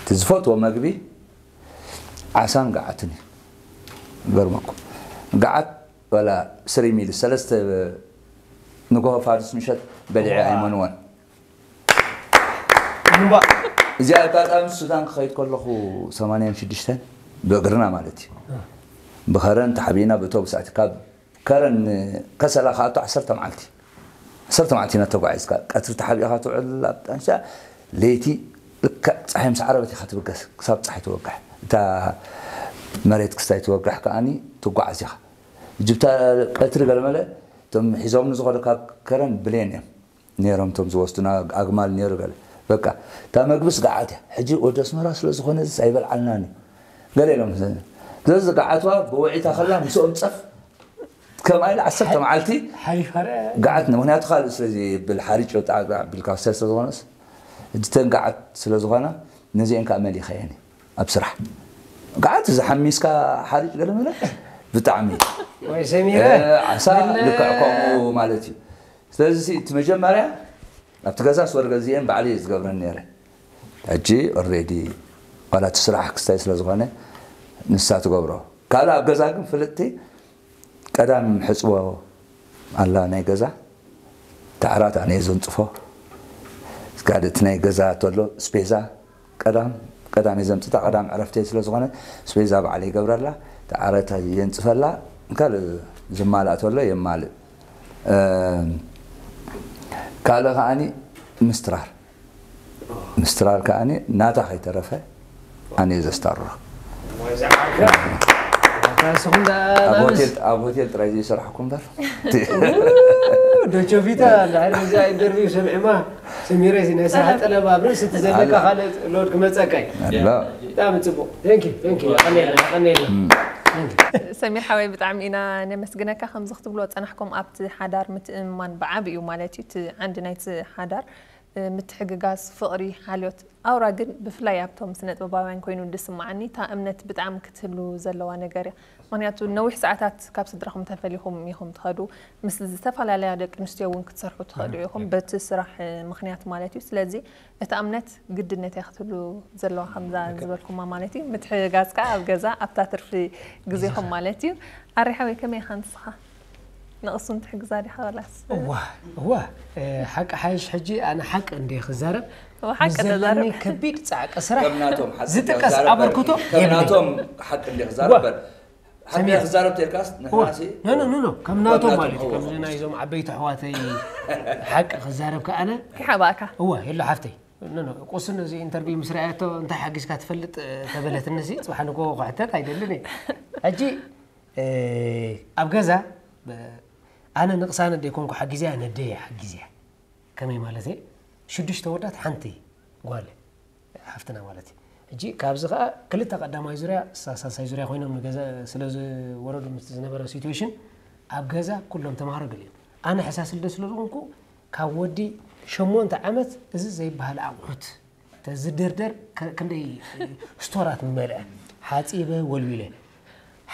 እቲ ዝፈትዎ መግቢ ዓሳን ገዓትን እዩ ገርመኩም ገዓት ወላ ስሪ ሚል ሰለስተ ንግሆ ፋርስ ምሸት በሊዐ ኣይመንወን እዚኣ ኣጋጣሚ ሱዳን ክኸይድ ከለኹ ሰማንያን ሽዱሽተን ብእግርና ማለት እዩ ብኸረን ተሓቢእና ብእቶብስ ኣቲ ካብ ከረን ከሰላ ክኣቱ ዓሰርተ መዓልቲ ዓሰርተ መዓልቲ ኢና ተጓዒዝካ ቀትሪ ተሓቢእኻ ትውዕል ኣብ ጣንሻ ለይቲ ልክዕ ፀሓይ ምስ ዓረበት ኢኻ ትብገስ ክሳብ ፀሓይ ትወግሕ እታ መሬት ክስታይ ትወግሕ ከዓኒ ትጓዓዝ ኢኻ ጅብታ ቀትሪ ገለመለ እቶም ሒዞም ንዝኸዱ ካብ ከረን ብሌን እዮም ነይሮም እቶም ዝወስዱና ኣግማል ነይሩ ገለ በቃ እታ መግብስ ገዓት እያ ሕጂ ወዲ ኣስመራ ስለ ዝኾነ ኣይበልዓልናን እዩ ገለ ኢሎም ስለዚ ገዓትዋ ብውዒታ ከላ ምስኦም ፀፍ ከምኣ ኢለ ዓሰርተ መዓልቲ ገዓት ምክንያቱ ካልእ ስለ ዘይብል ሓሪጭ ቢልካ ወስያ ስለ ዝኾነስ እተን ገዓት ስለ ዝኾና ነዚአን ከዓ መሊኸ እየን ኣብ ስራሕ ገዓት እዚ ሓሚስካ ሓሪጭ ገለመለ ብጣዕሚ ዓሳ ልክዕ ከምኡ ማለት እዩ ስለዚ እቲ መጀመርያ ኣብቲ ገዛ ስወር ገዚአን ባዕለይ ዝገብረን ነይረ ሕጂ ኦሬዲ ዋላ እቲ ስራሕ ክስታይ ስለ ዝኾነ ንሳ ትገብሮ። ካልእ ኣብ ገዛ ግን ፍልጥቲ ቀዳም ሕጽቦ ኣላ ናይ ገዛ፣ እቲ ዓራት ኣነ እየ ዘንጽፎ። ካልእ እቲ ናይ ገዛ ተሎ ስፔዛ ቀዳም ቀዳም እየ ዘምጽታ፣ ቀዳም ዕረፍተይ ስለ ዝኾነ ስፔዛ ባዕለ ይገብረላ፣ እቲ ዓራት የንጽፈላ፣ ካልእ ዝማልእ ተሎ የማልእ። ካልእ ከዓኒ ምስትራር ምስትራር ከዓኒ ናታ ከይተረፈ ኣነ ዘስታሮ። ኣብ ሆቴል ጥራይ ዘይሰራሕኩ እምበር። ዶቾ ቪታ ንድሕር እዚ ኢንተርቪው ሰሚዕማ፣ ሰሚረ እዚ ናይ ስራሕ ጠለብ ኣብ ርእሲ እቲ ዘለካ ካልእ ሎድ ክመፀካ እዩ። ብጣዕሚ ፅቡቅ። ቴንክ ዩ ቴንክ ዩ። ቀኔልና ቀኔልና። ሰሚር ሓወይ ብጣዕሚ ኢና ነመስግነካ። ከምዚ ክትብልዎ ዝፀናሕኩም ኣብቲ ሓዳር ምትእምማን ብዓብዩ ማለት እዩ። እቲ ዓንዲ ናይቲ ሓዳር ምትሕግጋዝ፣ ፍቕሪ፣ ሓልዮት ኣውራ ግን ብፍላይ ኣብቶም ስነ ጥበባውያን ኮይኑ ዝስምዓኒ እታ እምነት ብጣዕሚ ክትህሉ ዘለዋ ነገር እያ። ምኽንያቱ ነዊሕ ሰዓታት ካብ ስድራኹም ተፈሊኹም ኢኹም ትኸዱ፣ ምስ ዝተፈላለያ ደቂ ኣንስትዮ እውን ክትሰርሑ ትኽእሉ ኢኹም በቲ ስራሕ ምኽንያት ማለት እዩ። ስለዚ እታ እምነት ግድነት እያ ክትህሉ ዘለዋ ከምዛ ዝበልኩማ ማለት እዩ። ምትሕግጋዝ ከዓ ኣብ ገዛ ኣብታ ትርፊ ግዜኹም ማለት እዩ። ኣሬ ሓወይ ከመይ ኢኻ ንስኻ? ንቕሱን ትሕግዛ ዲኻ ወላስ? እዋ እዋ ሓቂ ሓይሽ ሕጂ ኣነ ሓቂ እንደ ክዛረብ እዋ ሓቂ ተዛረብ። ከቢድ ጻዕቂ ስራሕ ዝጥቀስ ኣበርክቶ የብለይ። ከምናቶም ሓቂ እንደ ክዛረብ በል። ሓቂ ክዛረብ ተልካስ ንሕናሲ ኖ ኖ ኖ ከም ናቶም ማለት እዩ። ከም ናይዞም ዓበይቲ ኣሕዋተይ ሓቂ ክዛረብ ከኣነ ይሓባእካ። እዋ የሎ ሓፍተይ ኖ ኖ ቁስን እዚ ኢንተርቪው ምስ ረኣየቶ እንታይ ሓጊዝካ ትፈልጥ ተበለትንሲ ጽባሕ ንጎ ክሕተት ኣይደልን እየ። ሕጂ ኣብ ገዛ ኣነ ንቕሳነ ደይኮንኩ ሓጊዘያ ነደየ ሓጊዘያ። ከመይ ማለት እየ ሽዱሽተ ወዳት ሓንቲ ጓል ሓፍትና ማለት እዩ። ሕጂ ካብዚ ከዓ ክልተ ቀዳማይ ዙርያ ሳልሳይ ዙርያ ኮይኖም ንገዛ ስለ ዝወረዱ ምስ ዝነበረ ሲትዌሽን ኣብ ገዛ ኩሎም ተምሃሮ ገሊኦም ኣነ ሕሳስ ልደ ስለ ዝኾንኩ ካብ ወዲ ሸሞንተ ዓመት እዚ ዘይበሃል ኣቑሑት ተዝድርደር ክንደይ ስቶራት ምመልአ ሓፂበ ወልዊለ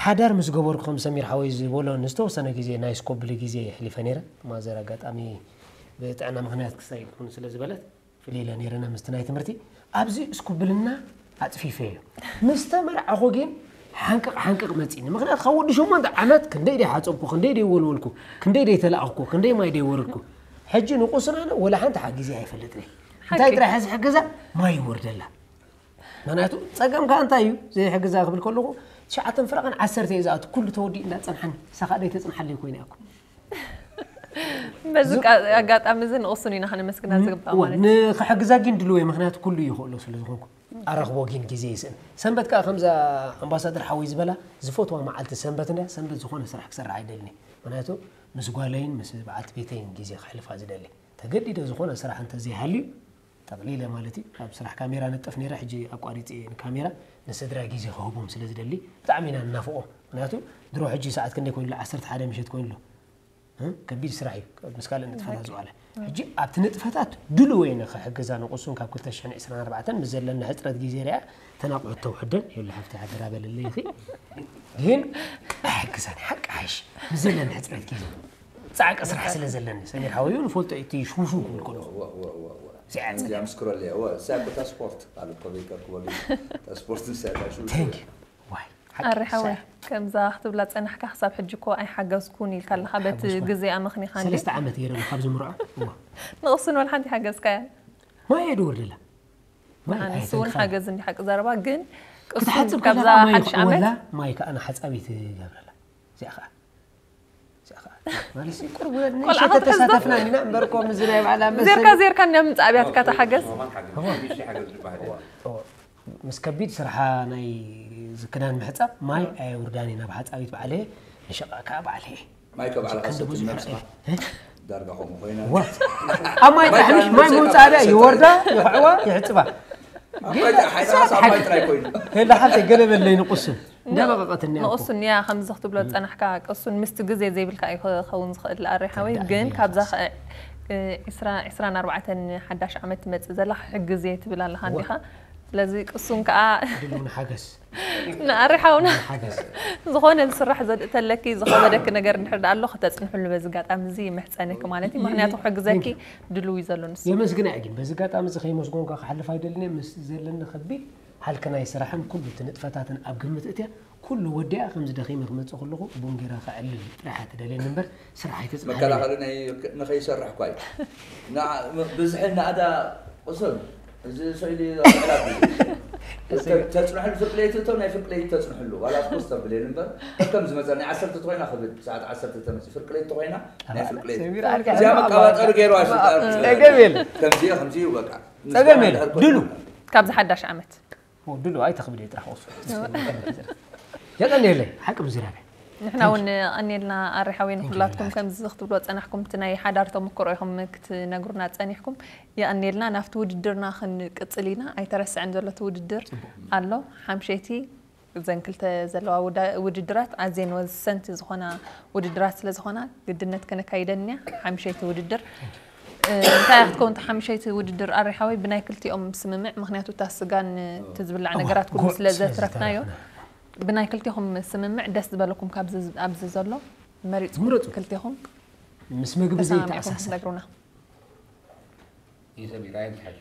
ሓዳር ምስ ገበርኩ ከም ሰሚር ሓወይ ዝበሎ ንዝተወሰነ ግዜ ናይ ስኮብሊ ግዜ የሕሊፈ ነይረ። ማዘር ኣጋጣሚ ብጥዕና ምኽንያት ክሳይ ይኹን ስለ ዝበለት ፍልይ ኢለ ነይረ ምስቲ ናይ ትምህርቲ ኣብዚ ስኩብልና ኣፅፊፈዮ። ምስ ተመርዓኹ ግን ሓንቅቕ ሓንቅቕ መፂኒ። ምኽንያቱ ካብ ወዲ ሸሞንተ ዓመት ክንደይ ደይ ሓፀብኩ፣ ክንደይ ደይ ወልወልኩ፣ ክንደይ ደይ ተላኣኽኩ፣ ክንደይ ማይ ደይ ወረድኩ። ሕጂ ንቁስናነ ወላ ሓንቲ ሓጊዘያ ኣይፈልጥን እየ። እንታይ ጥራሕ ሕዚ ሕገዛ ማይ ይወርደላ። ምኽንያቱ ፀገምካ እንታይ እዩ ዘይሕግዛ ክብል ከለኹ ትሽዓተን ፍረቓን ዓሰርተ እየ ዝኣቱ ኩሉ ተወዲኡ እንዳፀንሓኒ ንሳ ከዓ ደይተፅንሓለይ ኮይና እያ እኮ። በዚ ኣጋጣሚ እዚ ንቕሱን ኢና ከነመስግና ዝግባእ ማለት እዩ። ንኽሕግዛ ግን ድልወይ ምኽንያቱ ኩሉ ይኽእሎ ስለ ዝኾንኩ ኣረኽቦ ግን ግዜ ይስእን። ሰንበት ከዓ ከምዛ ኣምባሳደር ሓወይ ዝበላ ዝፈትዋ መዓልቲ ሰንበት እንድያ። ሰንበት ዝኾነ ስራሕ ክሰርሕ ኣይደልን እየ። ምኽንያቱ ምስ ጓለይን ምስ በዓልቲ ቤተይን ግዜ ከሕልፋ ዝደሊ። ተገዲደ ዝኾነ ስራሕ እንተዘይሃልዩ ጠቕሊለ ማለት እዩ ኣብ ስራሕ ካሜራ ነጥፍ ነይረ ሕጂ ኣቋሪፀ እየ ንካሜራ ንስድራይ ግዜ ክህቦም ስለ ዝደሊ ብጣዕሚ ኢና ንናፍቖም ምክንያቱ ድሮ ሕጂ ሰዓት ክንደይ ኮይኑ ኣሎ ዓሰርተ ሓደ ምሸት ኮይኑ ኣሎ እ ከቢድ ስራሕ እዩ ምስ ካልእ ንጥፈታት ዝዋለ ሕጂ ኣብቲ ንጥፈታት ድሉው እየ ንኽሕግዛ ንቑሱን ካብ ክልተ ሽሕን ዕስራን ኣርባዕተን ምስ ዘለኒ ሕፅረት ግዜ ሪኣ ተናቑሑት ተውሕደን የለ ሓፍቲ ሓደራ በለለይ ኢኺ ግን ኣይሕግዛን ሓቂ ሓይሽ ምስ ዘለኒ ሕፅረት ግዜ ፃዕቂ ስራሕ ስለ ዘለኒ ሰሚር ሓወዩ ንፈልጦ እቲ ሽውሽው ክብል ከለኹ እዚኣ ፅገም ምስክሮ ኣለያ እዋ እሳ እኮ እታ ስፖርት ኣለ እኮ በይከር ክበሉ እታ ስፖርት ንሳ እታ ሽውሽው Thank you ዋይ ሓቂ ኣሪ ሓወይ ከምዛ ክትብላ ዝጸናሕካ ክሳብ ሕጂ እኮ ኣይሓገዝኩን ኢልካ ኣለኻ በቲ ኣይሓገዝኩን። ግዜ ኣመኽኒኻ እንዲ ሰለስተ ዓመት ገይረ ካብ ዝምርዖ እዋ ንቕሱን ወላ ሓንቲ ሓገዝካያ ማየ ድወርደላ ኣነስ እውን ሓገዝ እንዲ ሓቂ ዘረባ ግን ቅሱን ክትሓፅብ ከለኻ ካብዛ ማይ ሓድሽ ዓመት ክወላ ማይ ከዓ ንሓፃቢት ይገብረላ እዚኣ ከዓ ማለት ቁርብ ወለድ ቆልዓ ንእሽተይ ክትሕዝ ዶ? ተሳተፍና ኢና እምበር እኮ ምስዚ ናይ በዓል ኣንበሳ ዜርካ ዜርካ እንዲያ ምምፃእ ኣብያትካ ተሓገዝ ኖርማል ሓገዝ ሓገዝ ዝበሃል የለን። ምስ ከቢድ ስርሓ ናይ ዝክዳን ምሕፃብ ማይ ኣየውርዳን ኢና ብሓፃቢት ባዕለ ንሸቃ ከዓ ባዕለ ማይ ከብዓልካ ሰቲ ነብስኻ ዳርጋ ከምኡ ኮይና ኣብ ማይ ጥራሕ ምሽ ማይ ምውፃእ ዳ ይወርዳ ይሕዕዋ ይሕፅባ ሓይልኻስ ኣብ ማይ ጥራይ ኮይኑ ሄላ ሓብተይ ገለ በለይ ንቁሱ እንዳበቐቐትኒ ኣልኩ ንቕሱን እያ ከምዚ ክትብሎ ዝፀናሕካ ቅሱን ምስቲ ግዜ ዘይብልካ እዩ ክኸውን ዝኽእል ኣሬ ሓወይ ግን ካብዛ ዕስራን ኣርባዕተን ሓዳሽ ዓመት ትመፅእ ዘላ ክሕግዝ እየ ትብል ኣለኻ እንዲኻ ስለዚ ቅሱን ከዓ ድልው ንሓገዝ ንኣሬ ሓውና ሓገዝ ዝኾነ ዝስራሕ ተለኪ ዝኸበደኪ ነገር እንድሕር ደኣ ኣሎ ከተፅንሕሉ በዚ ኣጋጣሚ እዚ ይምሕፀነኪ ማለት እዩ ምክንያቱ ክሕግዘኪ ድልው እዩ ዘሎ ንሱ የመስግና እየ ግን በዚ ኣጋጣሚ እዚ ከይመስጎንካ ክሓልፍ ኣይደልን እየ ምስ ዘለኒ ከቢድ ሃልኪ ናይ ስራሕን ኩሉ እቲ ንጥፈታትን ኣብ ግምት እትያ ኩሉ ወዲኣ ከምዚ ደኺመ ክመጽእ ከለኹ ቡን ጌራ ከዕልል ጥራሕ እያ ትደልየኒ እምበር ስራሕ ኣይትጽንሓኒ። መከላኸሊ ናይ ንኸይሰርሕ እኳ እዩ። ንዓ- ም- ብዝሒ ናእዳ ቁሱን እዚ ሰኢሉ ኣዕላብ እዩ። ተ- ተጽንሕሉ ፍርቂ ለይቲ እቶ ናይ ፍርቂ ለይቲ ተጽንሕሉ ዋላ ስፖርት ተብል የለን እምበር ከም ዝመጸ ናይ ዓሰርተ ተኾይና ክብል ሰዓት ዓሰርተ ተመጽእ ፍርቂ ለይቲ ተኾይና ናይ ፍርቂ ለይቲ ሰሚራ ዓርኪ እዚኣ ዓርኪ መቀባጠሪ ገይሩ ጸገም የለ። ጸገም የለ። ከምዚ ከምዚ በቃ ጸገም የለ። ድሉ። ካብዚ ሓዳሽ ዓመት ወድሉ ኣይተኽብድ እየ ጥራሕ ወሱ። የቐንየለይ ሓቂ ምዝራብ። ንሕና እውን ኣኔልና ኣሪሓዊ ንኩላትኩም ከምዚ ክትብሎ ጸናሕኩም እቲ ናይ ሓዳር ተመክሮ ኢኹም ክትነግሩና ጸኒሕኩም። የቐንየልና ናብቲ ውድድርና ክንቅጽል ኢና። ኣይተረስዐን ዘሎ እቲ ውድድር ኣሎ ሓምሸይቲ እዘን ክልተ ዘለዋ ውዳ- ውድድራት ኣዝየን ወሰንቲ ዝኾና ውድድራት ስለ ዝኾና ግድነት ከነካይደን እያ ሓምሸይቲ ውድድር እንታይ ክትከውን ሓምሸይቲ ውድድር ኣሪሓዊ ብናይ ክልቲኦም ስምምዕ ምክንያቱ እታ ስጋን ትዝብላዕ ነገራት ኩሉ ስለ ዘትረፍናዮ ብናይ ክልቲኹም ስምምዕ ደስ ዝበለኩም ኣብዚ ዘሎ መሪፅኩም ክልቲኹም ምስ ምግቢ ዘይተኣሳሰር ነግሩና ይሰሚራ ይምሓሽ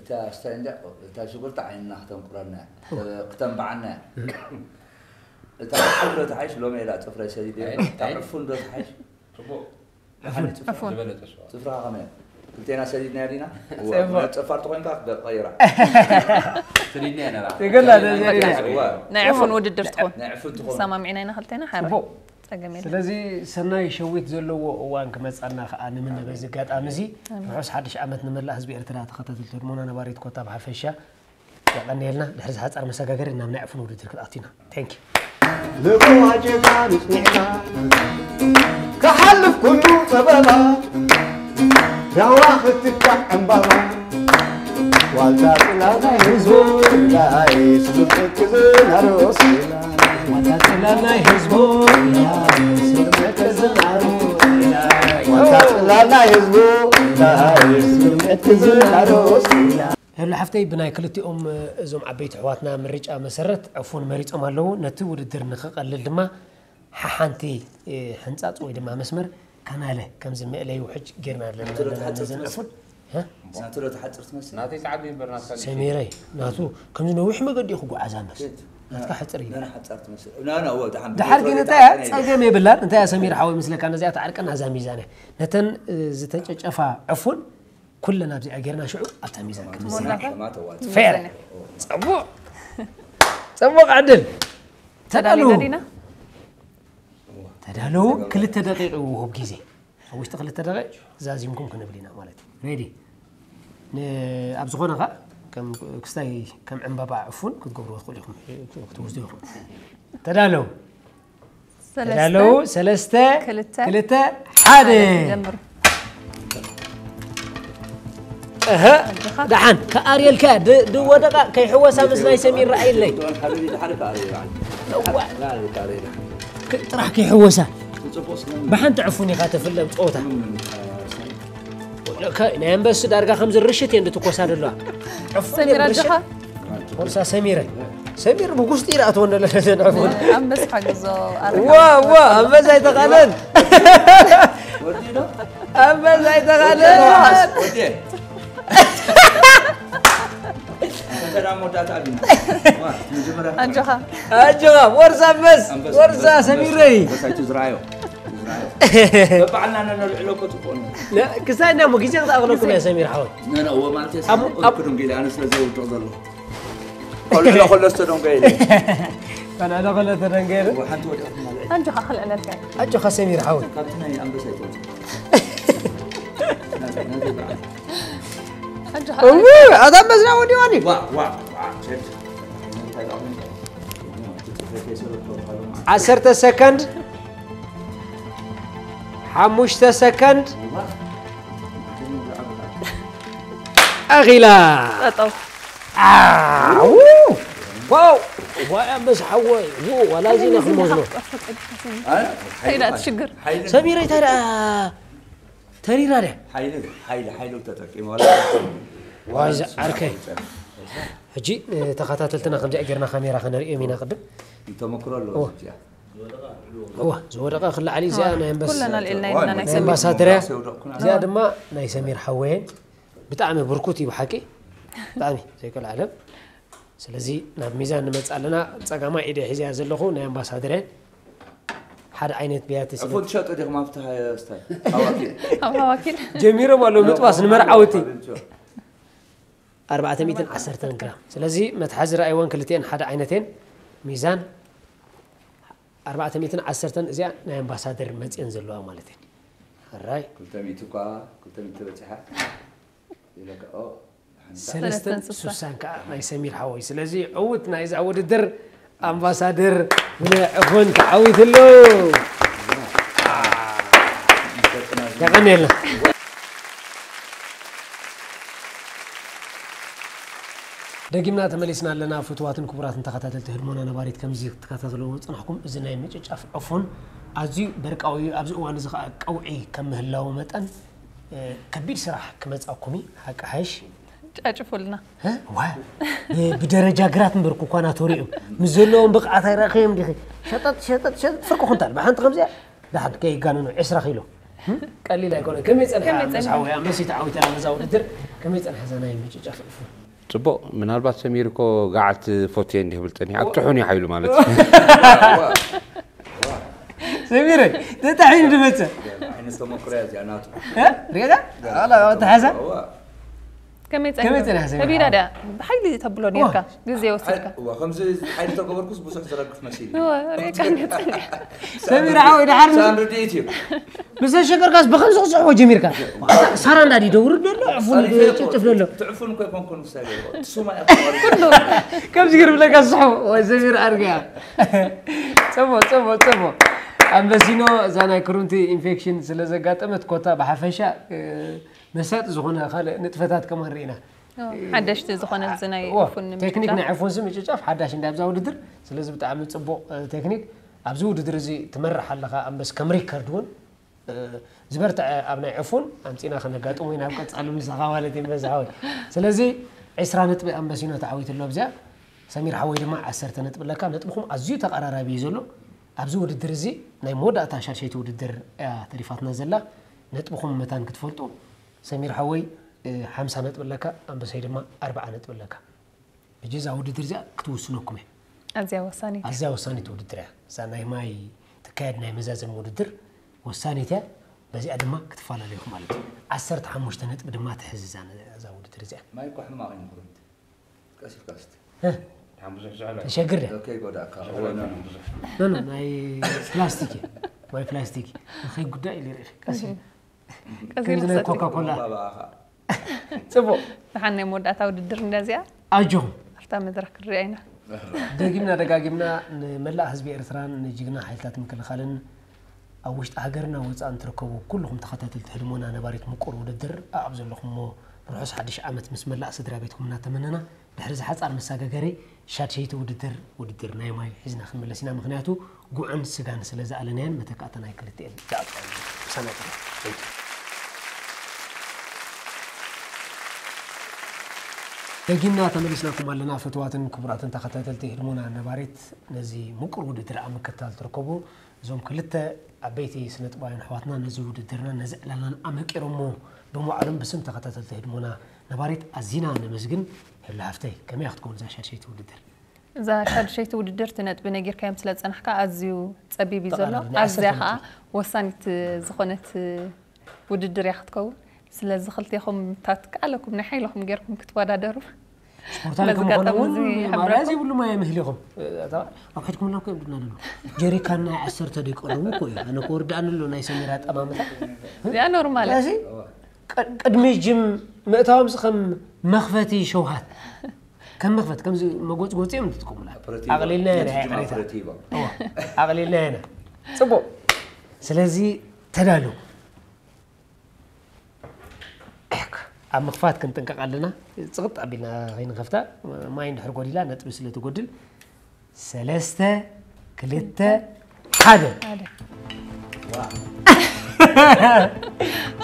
እታ ኣስታይ እንዳ እታ ሽጉርቲ ዓይንና ክተንቁረና እያ ክተንባዓና እያ እታ ዕፉን ዶ ትሓይሽ ሎሚ ኢላ ፅፍረ ሰዲድ ዕፉን ዶ ትሓይሽ ፅቡቅ ሓንቲ ዝበለጠ ሰው ፅፍራ ከመይ ክልቴና ሰዲድና ዲና ፀፋር ተኮይንካ ክቀይራ ሰዲድና ኢና ናይ ዕፉን ውድድር ትኾን ናይ ዕፉን ትኾን ሰማሚዕና ኢና ክልቴና ሓረ ጸገም የለን ስለዚ ሰናይ ሸዊት ዘለዎ እዋን ክመፃና ከዓ ንምነ በዚ ኣጋጣሚ እዚ ርሑስ ሓድሽ ዓመት ንመላእ ህዝቢ ኤርትራ ተኸታተልቲ ህድሞና ነባሪት ኮታ ብሓፈሻ የቐንየልና ድሕሪ ዝሓፃር መሰጋገሪ ናብ ናይ ዕፉን ውድድር ክትኣቱና thank you ልቦ ኣጀካ ንፅኒዕካ ክሓልፍ ኩሉ ፀበባ ዳዋ ክትካዕ ዕምባባ ዋልታ ጥላ ናይ ህዝቡ ዳይ ስሉም ክትዝናሮስ ዋልታ ጥላ ናይ ህዝቡ ዋልታ ጥላ ናይ ህዝቡ ዳይ ስሉም ክትዝናሮስ ሄሎ ሓፍተይ ብናይ ክልቲኦም እዞም ዓበይቲ ኣሕዋትና ምርጫ መሰረት ዕፉን መሪጾም ኣለዉ። ነቲ ውድድር ንኽቐልል ድማ ሓሓንቲ ሕንጻጽ ወይ ድማ መስመር ካናለ ከምዚ መእለዪ ውሕጅ ጌርና ኣለና ነዘን ዕፉን። ናቱ ዶ ትሓጽር ትመስል? ናተይ ትዓቢ እምበር ናትካ ንእሽተይ። ሰሚረይ ናቱ ከምዚ ነዊሕ መገዲ እዩ ክጓዓዝ ኣንበስ። ናትካ ሕጽር እዩ። ገና ሓጻር ትመስል። ና ና ወ ደሓን ድሓር ግን ሜትሮ እንታይ እያ? ይተዓጠነ እዩ። ጸገም የብላን። እንታይ እያ ሰሚር ሓወይ ምስለካ ነዚኣ ትዓርቀን ኣዛ ሚዛን እያ። ነተን ዝተጨጨፋ ዕፉን ኩለን ኣብዚኣ ጌርና ሽዑ ኣብታ ሚዛን ክንዝና ከማ ተዋጽእ። ፌር ጽቡቕ ጽቡቕ ዕድል ተዳሉ ተዳሊና ዲና ተዳለዉ ክልተ ደቂቕ ይውህብ ግዜ ኣብ ውሽጢ ክልተ ደቂቕ ዛዚምኩም ክንብል ኢና ማለት እዩ ሬዲ ኣብ ዝኾነ ኸ ከም ክስታይ ከም ዕምባባ ዕፉን ክትገብርዎ ትኽእሉ ኢኹም ክትወስዱ ኢኹም ተዳለዉ ተዳለዉ ሰለስተ ክልተ ክልተ ሓደ ጀምሩ እህ ደሓን ከኣርየልካ ድወደቃ ከይሕወሳ ምስ ናይ ሰሚር ረኣይለይ ዶን ሓቢቢ ድሓር ከኣርየ በዓል እዋ ላ ከኣርየ ድሓር ጥራሕ ከይሕወሳ ጽቡቅ ስለ ብሓንቲ ዕፉን ኢኻ ተፍለም ጸወታ ናይ ኣንበስ ዳርጋ ከምዚ ርሽት እየ እንትትኮሳ ዘለዋ ሰሚር ኣጆኻ ወርሳ ሰሚረ ሰሚር ብጉስጢ ይርኣትዎ እንደለ ነዘን ዕፉን ኣንበስ ሓግዞ ዋ ዋ ኣንበሳ ኣይተኻለን ወዲዶ ኣንበሳ ኣይተኻለን ወዲ ከተራ መወዳእታ ኣቢና ዋ መጀመርያ ኣጆኻ ኣጆኻ ወርሳ ኣንበስ ኣንበሳ ወርሳ ሰሚረይ ኣንበሳ እዩ ዝረኣዮ ዝረኣዮ በባዕልና ነነልዕሎ እኮ ጽቡቅ ነው ክሳይ እና ሞ ግዜ ክትኣኽለኩም እያ ሰሚር ሓወይ ነነ እዎ ማለት እየ ኣብ- ሳሚ ኣብ- ክዱም ገለ ኣነ ስለ ዘይውድቕ ዘሎ ከልዕሎ ከሎ ዝተደንጎ ኢለ ከልዕሎ ከሎ ተደንገ ኢለ ሓንቲ ወዲኣ ትማልዐ ኣጆኻ ክልዕለልካ እዩ ኣጆኻ ሰሚር ሓወይ ካብቲ ናይ ኣንበሳ ይተወፅእ ናተይ ናተይ በዓል ኣጆኻ እው ኣታ ኣንበስና ወዲዋኒ ዋ ዋ ዋ ሸድ እንታይ ደኣ እንታይ ጽሑፈይ ከይሰበርኩ ተባሃሉ ማለት ዓሰርተ ሰከንድ ሓሙሽተ ሰከንድ ዋ ኣኺላ ጠጠው ኣው ዋው ዋይ ኣንበስ ሓወይ ው ዋላ እዚ ኢና ክንመስሎ ከይዳ ትሽግር ሰሚረይ ታዲያ ተሪራ ድያ ሓይሊ ሓይሊ ሓይሊ ተጠቂሙ ዋይ ዓርከይ ሕጂ ተኸታተልትና ከምዚኣ ጌርና ካሜራ ከነርእዮም ኢና ቅድም ተመክሮ ኣለዎ እዚኣ እዋ ዝወደቐ ክለዓሊ እዚኣ ናይ ኣንበስ ኩለና ልዕልና ኢልና ናይ ናይ ሰሚር ኣምባሳደር እያ ሲወደቕኩና እዚኣ ድማ ናይ ሰሚር ሓወየ ብጣዕሚ ብርኩት እዩ ብሓቂ ብጣዕሚ ዘይከልእ ዓለም። ስለዚ ናብ ሚዛን ንመጽእ ኣለና። ጸጋማይ ኢደ ሒዘያ ዘለኹ ናይ ኣምባሳደር እየን። ሓደ ዓይነት ብያቲ ስለ ዕፉን ትሸጡ ዲኹም ኣብቲ ሃ-፣ ስታይ? ኣዋኪል። ኣብ ሃዋኪል። ጀሚሮም ኣለዉ ምጥባስ ንመርዓውቲ። ኣርባዕተ ሚእትን ዓሰርተን ግራም። ስለዚ መትሓዚ ረኣይወን ክልቲኤን ሓደ ዓይነት እየን። ሚዛን ኣርባዕተ ሚእትን ዓሰርተን እዚኣ ናይ ኣምባሳደር መጽየን ዘለዋ ማለት እየን። ሕራይ። ክልተ ሚእቲ እኳ፣ ክልተ ሚእቲ በጺሓ። ኢለካ፣ ኦ፣ ሓንሳብ። ሰለስተን ስሳን ከዓ ናይ ሰሚር ሓወይ። ስለዚ ዕውት ናይዛ ውድድር ኣምባሳደር ብሉይ ዕፉን ተዓዊቱ ኣሎ። የቐንየልና። ደጊምና ተመሊስና ኣለና። ፍቱዋትን ክቡራትን ተኸታተልቲ ህድሞና ነባሪት፣ ከምዚ ክትከታተልዎ ዝጸናሕኩም፣ እዚ ናይ ምጭጫፍ ዕፉን ኣዝዩ በርቃዊ እዩ። ኣብዚ እዋን እዚ ኸኣ ቀውዒ ከም ምህላዉ መጠን፣ እ፣ ከቢድ ስራሕ ክመጻኩም እዩ። ሓቂ ሓይሽ። ጫጭፉልና። እ? ዋ፣ ብ-፣ ብደረጃ ግራት እምበር ኩኳና ተሪኡ። ምስ ዘለዎም ብቕዓት ኣይረኣኽዮም ዲኺ? ሸጠጥ፣ ሸጠጥ፣ ሸጠጥ፣ ፍርቂ ኩንታል። ብሓንቲ ከምዚኣ፣ ደሓን ከይጋነኑ ዕስራ ኪሎ። እም? ቀሊል ኣይኮነን። ከመይ ጸንሐ? ከመይ ኣንበሳ ጸንሐ? ሓወይ፣ ኣንበሲት ዓዊትና ነዛ ውድድር። ከመይ ጸንሐ እዛ ናይ ምጭጫፍ ዕፉን? ጽቡቕ፣ ምናልባት ሰሚር እኮ ገዓት ፎቴ እንዲህ ብል ጸኒሐ። ኣብ ጥሑን እዩ ሓይሉ ማለት እዩ። ሰሚረ፣ ተጣሒኑ ድመጸ። ዓይነት ተመክሮ እያ እዚኣ ናቱ። እ? ሪእኻ? ዋላ ተሓዛ? እዋ። ከመይ ከመይ ጸኒሓ? ጸኒሓ ሰሚራ? ከቢዳ ድያ? ብሓይሊ ተብሎ ዋ። ኔርካ፣ ግዜ ወሲድካ። እዋ፣ ከምዚ ሓይሊ ተገበርኩስ ብዙሕ ዝረግፍ መሲሉ። እዋ፣ ሪእካ እንዴት ጸኒሓ? ሰሚራ ዓወይ፣ ደሓር ሳን ርድኢት እዩ። ምስ ኣሸገርካስ ብኸምዚ ክስሕቦ ጀሚርካ? ሳራ እንዳዲ ደውርድ ደሎ፣ ዕፉን ጸሪፈ እኮ፣ ጭፍጭፍ ደሎ። ትዕፉን እኮ ኣይኮንኩን ምሳሌ እኮ። ትሱማ እያ እኮ። ኩሉ። ከምዚ ገርብለካ ዝስሕቦ፣ ወይ ሰሚራ ኣርግያ። ጽቡቕ፣ ጽቡቕ፣ ጽቡቕ። ኣንበሲኖ እዛ ናይ ክሩምቲ ኢንፌክሽን ስለ ዘጋጠመት ኮታ ብሓፈሻ፣ እ፣ መሳጢ ዝኾነ ካልእ ንጥፈታት ከማን ርኢና። ኦ፣ ሓደሽቲ ዝኾነ እዚ ናይ እዎ፣ ዕፉን ቴክኒክ ንምጭጫፍ። ናይ ዕፉን ስም ምጭጫፍ ሓዳሽ እንዳ ኣብዛ ውድድር። ስለዚ ብጣዕሚ ጽቡቕ፣ እ፣ ቴክኒክ። ኣብዚ ውድድር እዚ ትመርሕ ኣለኻ ኣንበስ ከም ሪከርድ እውን፣ እ፣ ዝበርትዐ ኣብ ናይ ዕፉን ኣምጺና ከነጋጥሞ ኢና ኣብ ቀጻሊ ምሳኻ ማለት እዩ ኣንበስ ሓወይ። ስለዚ ዕስራ ነጥቢ ኣንበሲኖ ተዓዊቱ ኣሎ ኣብዚኣ። ሰሚር ሓወይ ድማ ዓሰርተ ነጥቢ ኣለካ። ነጥብኹም ኣዝዩ ተቐራራቢ እዩ ዘሎ። ኣብዚ ውድድር እዚ ናይ መወዳእታ ሻድሸይቲ ውድድር እያ ተሪፋትና ዘላ። ነጥብኹም መታን ክትፈልጡ ሰሚር ሓወይ፣ እ፣ ሓምሳ ነጥቢ ኣለካ፣ ኣንበሳይ ድማ ኣርብዓ ነጥቢ ኣለካ። ሕጂ እዛ ውድድር እዚኣ ክትውስነኩም እያ። ኣዝያ ወሳኒት። ኣዝያ ወሳኒት ውድድር እያ። እዛ ናይ ማይ ትካየድ ናይ መዛዘሚ ውድድር ወሳኒት እያ። በዚኣ ድማ ክትፈላለዩ ኢኹም ማለት እዩ። ዓሰርተ ሓሙሽተ ነጥቢ ድማ ትሕዝ እዛ ነ-፣ እዛ ውድድር እዚኣ። ማይ እኮ ሕማቕ እዩ ንክረምቲ። ቀስ ኢልካ እስቲ። እ? ሓሙስ ዝሕዝሖ ኣሎ። ተሸግር ድያ? ኦኬ፣ ጎዳእካ። ኖ፣ ኖ፣ ናይ ፕላስቲክ እዩ። ማይ ፕላስቲክ እዩ። ንኸይ ጉዳይ ኢሉ ይርኢ። ቀስ ኢሉ። ቀስ ኢሉ ከምዚ ናይ ክሰቲ። ኮካ ኮላ። ባባኻ። ጽቡቕ። ደሓን ናይ መወዳእታ ውድድር እንድያ እዚኣ። ኣጆኹም። ኣብታ መድረኽ ክንሪኣ ኢና። ደጊምና ደጋጊምና ንመላእ ህዝቢ ኤርትራን ንጅግና ሓይልታት ምክልኻልን ኣብ ውሽጢ ሃገርና ወጻእን ትርከቡ ኩልኹም ተኸታተልቲ ህድሞና ነባሪት ምቁር ውድድር ኣብ ዘለኹሞ ርሑስ ሓድሽ ዓመት ምስ መላእ ስድራ ቤትኩም እናተመነና፣ ድሕሪ እዚ ሓጻር መሰጋገሪ ሻድሸይቲ ውድድር፣ ውድድር ናይ ማይ ሒዝና ክንምለስ ኢና። ምኽንያቱ ጉዕን ስጋን ስለ ዝኣለናየን መተካእተን ኣይክልቲኤን ዝኣጥፋ እዩ። ብሰናይ ጥራሕ። ደጊምና ተመሊስናኩም ኣለና። ፍትዋትን ክቡራትን ተኸታተልቲ ህድሞና ነባሪት፣ ነዚ ምቁር ውድድር ኣብ ምክትታል ትርከቡ እዞም ክልተ ዓበይቲ ስነ ጥበባውያን ኣሕዋትና ነዚ ውድድርናን ነዚ ዕላልናን ኣመቂሮሞ ብምውዓሎም ብስም ተኸታተልቲ ህድሞና ነባሪት ኣዚና ነመስግን። ሄሉ ሃፍተይ፣ ከመይ ክትከውን እዛ ሻድሸይቲ ውድድር? እዛ ሻድሸይቲ ውድድር እቲ ነጥቢ ነጊርካዮም ስለ ዝጸናሕካ ኣዝዩ ጸቢብ እዩ ዘሎ። ተቓራኒ፣ ናይ ዓሰርተ ኣብዚኣ ነጥቢ። ከኣ ወሳኒት ዝኾነት ውድድር እያ ክትከውን። ስለዚ ክልቴኹም ታትካ ኣለኩም ናይ ሓይልኹም ጌርኩም ክትወዳደሩ። ስፖርታዊ ከም ዝኾነ እውን እዚ ማልያ ይሕብረኩም። ዘይብሉ ማይ ኣይምህልኹም። ኣታ ኣብ ሕድኩም ኣለኩም እዮም ድና ደሎ። ጀሪካን ናይ ዓሰርተ ደይቀረቡ እኮ እዩ። ኣነ እኮ ወርዳእኒ ኣሎ ናይ ሰሚራ ኣጠማምታ። እዚኣ ኖርማል እያ። ስለዚ ቀ-፣ ቅድሚ ጅም ምእታዎም ዚ ከም መኽፈቲ ሸውሃት። ከም መኽፈት፣ ከምዚ መጎጽጎጺ እዮም ዝጥቀሙላ። ኣፕረቲቮ። ኣቕሊልና ነቲ ናይ ጅም ዕሬታ። ኣፕረቲቮ። እዎ፣ ኣቕሊልና ኢና። ጽቡቕ። ስለዚ ተዳለዉ። ኣብ ምኽፋት ክንጥንቀቕ ኣለና። ጽቕጥ ኣቢልና ከይንኸፍታ፣ ማይ እንድሕር ጎዲላ ነጥቢ ስለ ትጎድል። ሰለስተ፣ ክልተ፣ ሓደ። ሓደ።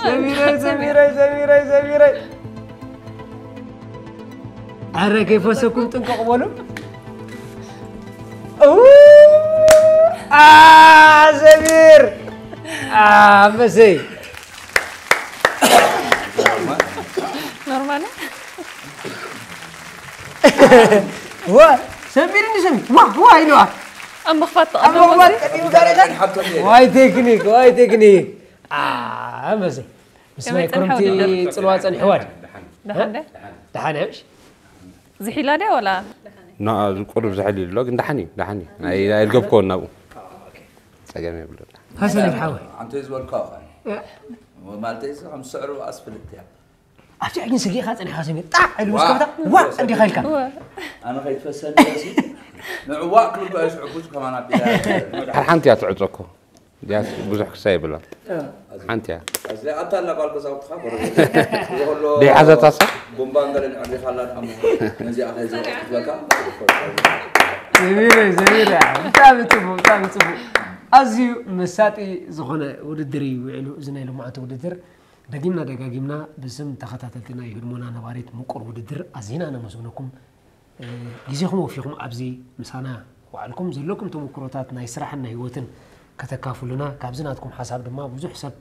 ሰሚረይ፣ ሰሚረይ፣ ሰሚረይ፣ ሰሚረይ። ኣረ ከይፈሰኩም ጥንቀቕ በሉ። እው! ኣ፣ ሰሚር! ኣ፣ ኣንበሰይ! ኖርማል። ዋ ሰሚርኒ ሰሚ ዋ ዋ ኢልዋ ኣብ ምኽፋት ኣብ መግባት ቀዲሙ ጋር ሓብቶም እየ። ዋይ ቴክኒክ ዋይ ቴክኒክ መሲ ምስ ናይ ከመይ ጸንሐ ክረምቲ ውድድር? ጽልዋ ጸኒሕዋ ድዩ? ደሓን ደ ደሓን እምሽ ዝሒላ ድያ ወላ ና ዝቁርብ ዝሕል ይሎ ግን ደሓን እዩ ደሓን እዩ ኣይ- ኣይልገብኮን ናብኡ ጸገም የብሉ ሃሰሚር ሓወይ ኣንተ ዝበልካ ኸ ማለተይ እዚ ከም ስዕሩ ኣስፍልት እያ ኣብቲ ሕጊን ስጊእኻ ጸኒሕካ ሰሚር ጣዕ ኢሉ ምስ ከፍታ ዋ እንዲኻ ኢልካ ኣነ ከይትፈሰኒ ሲ ንዕዋእ ክብል ከ ስዕቡስ ከማን ኣቢላ ድሓር ሓንቲ እያ ትዕጾ እኮ እዚኣ ብዙሕ ክሳ የብላን ሓንቲ እያ እዚ ኣታ ኣላ ጓል ገዛውትኻ ጎረቤት ዝኸሎ ደይሓዘታሳ ቡምባን ገለን ዕሪኻላ ድሓሞ ነዚኣ ከይዘ ክትበካ ዘሚረ ዘሚረ ብጣዕሚ ጽቡቅ ብጣዕሚ ጽቡቅ ኣዝዩ መሳጢ ዝኾነ ውድድር እዩ ውዒሉ እዚ ናይ ልምዓት ውድድር ደጊምና ደጋጊምና ብስም ተኸታተልቲ ናይ ህድሞና ነባሪት ምቁር ውድድር ኣዚና ነመስግነኩም እ፣ ግዜኹም ወፊኹም ኣብዚ ምሳና ውዓልኩም ዘለኩም ተመክሮታት ናይ ስራሕን ናይ ህይወትን ከተካፍሉና ካብዚ ናትኩም ሓሳብ ድማ ብዙሕ ሰብ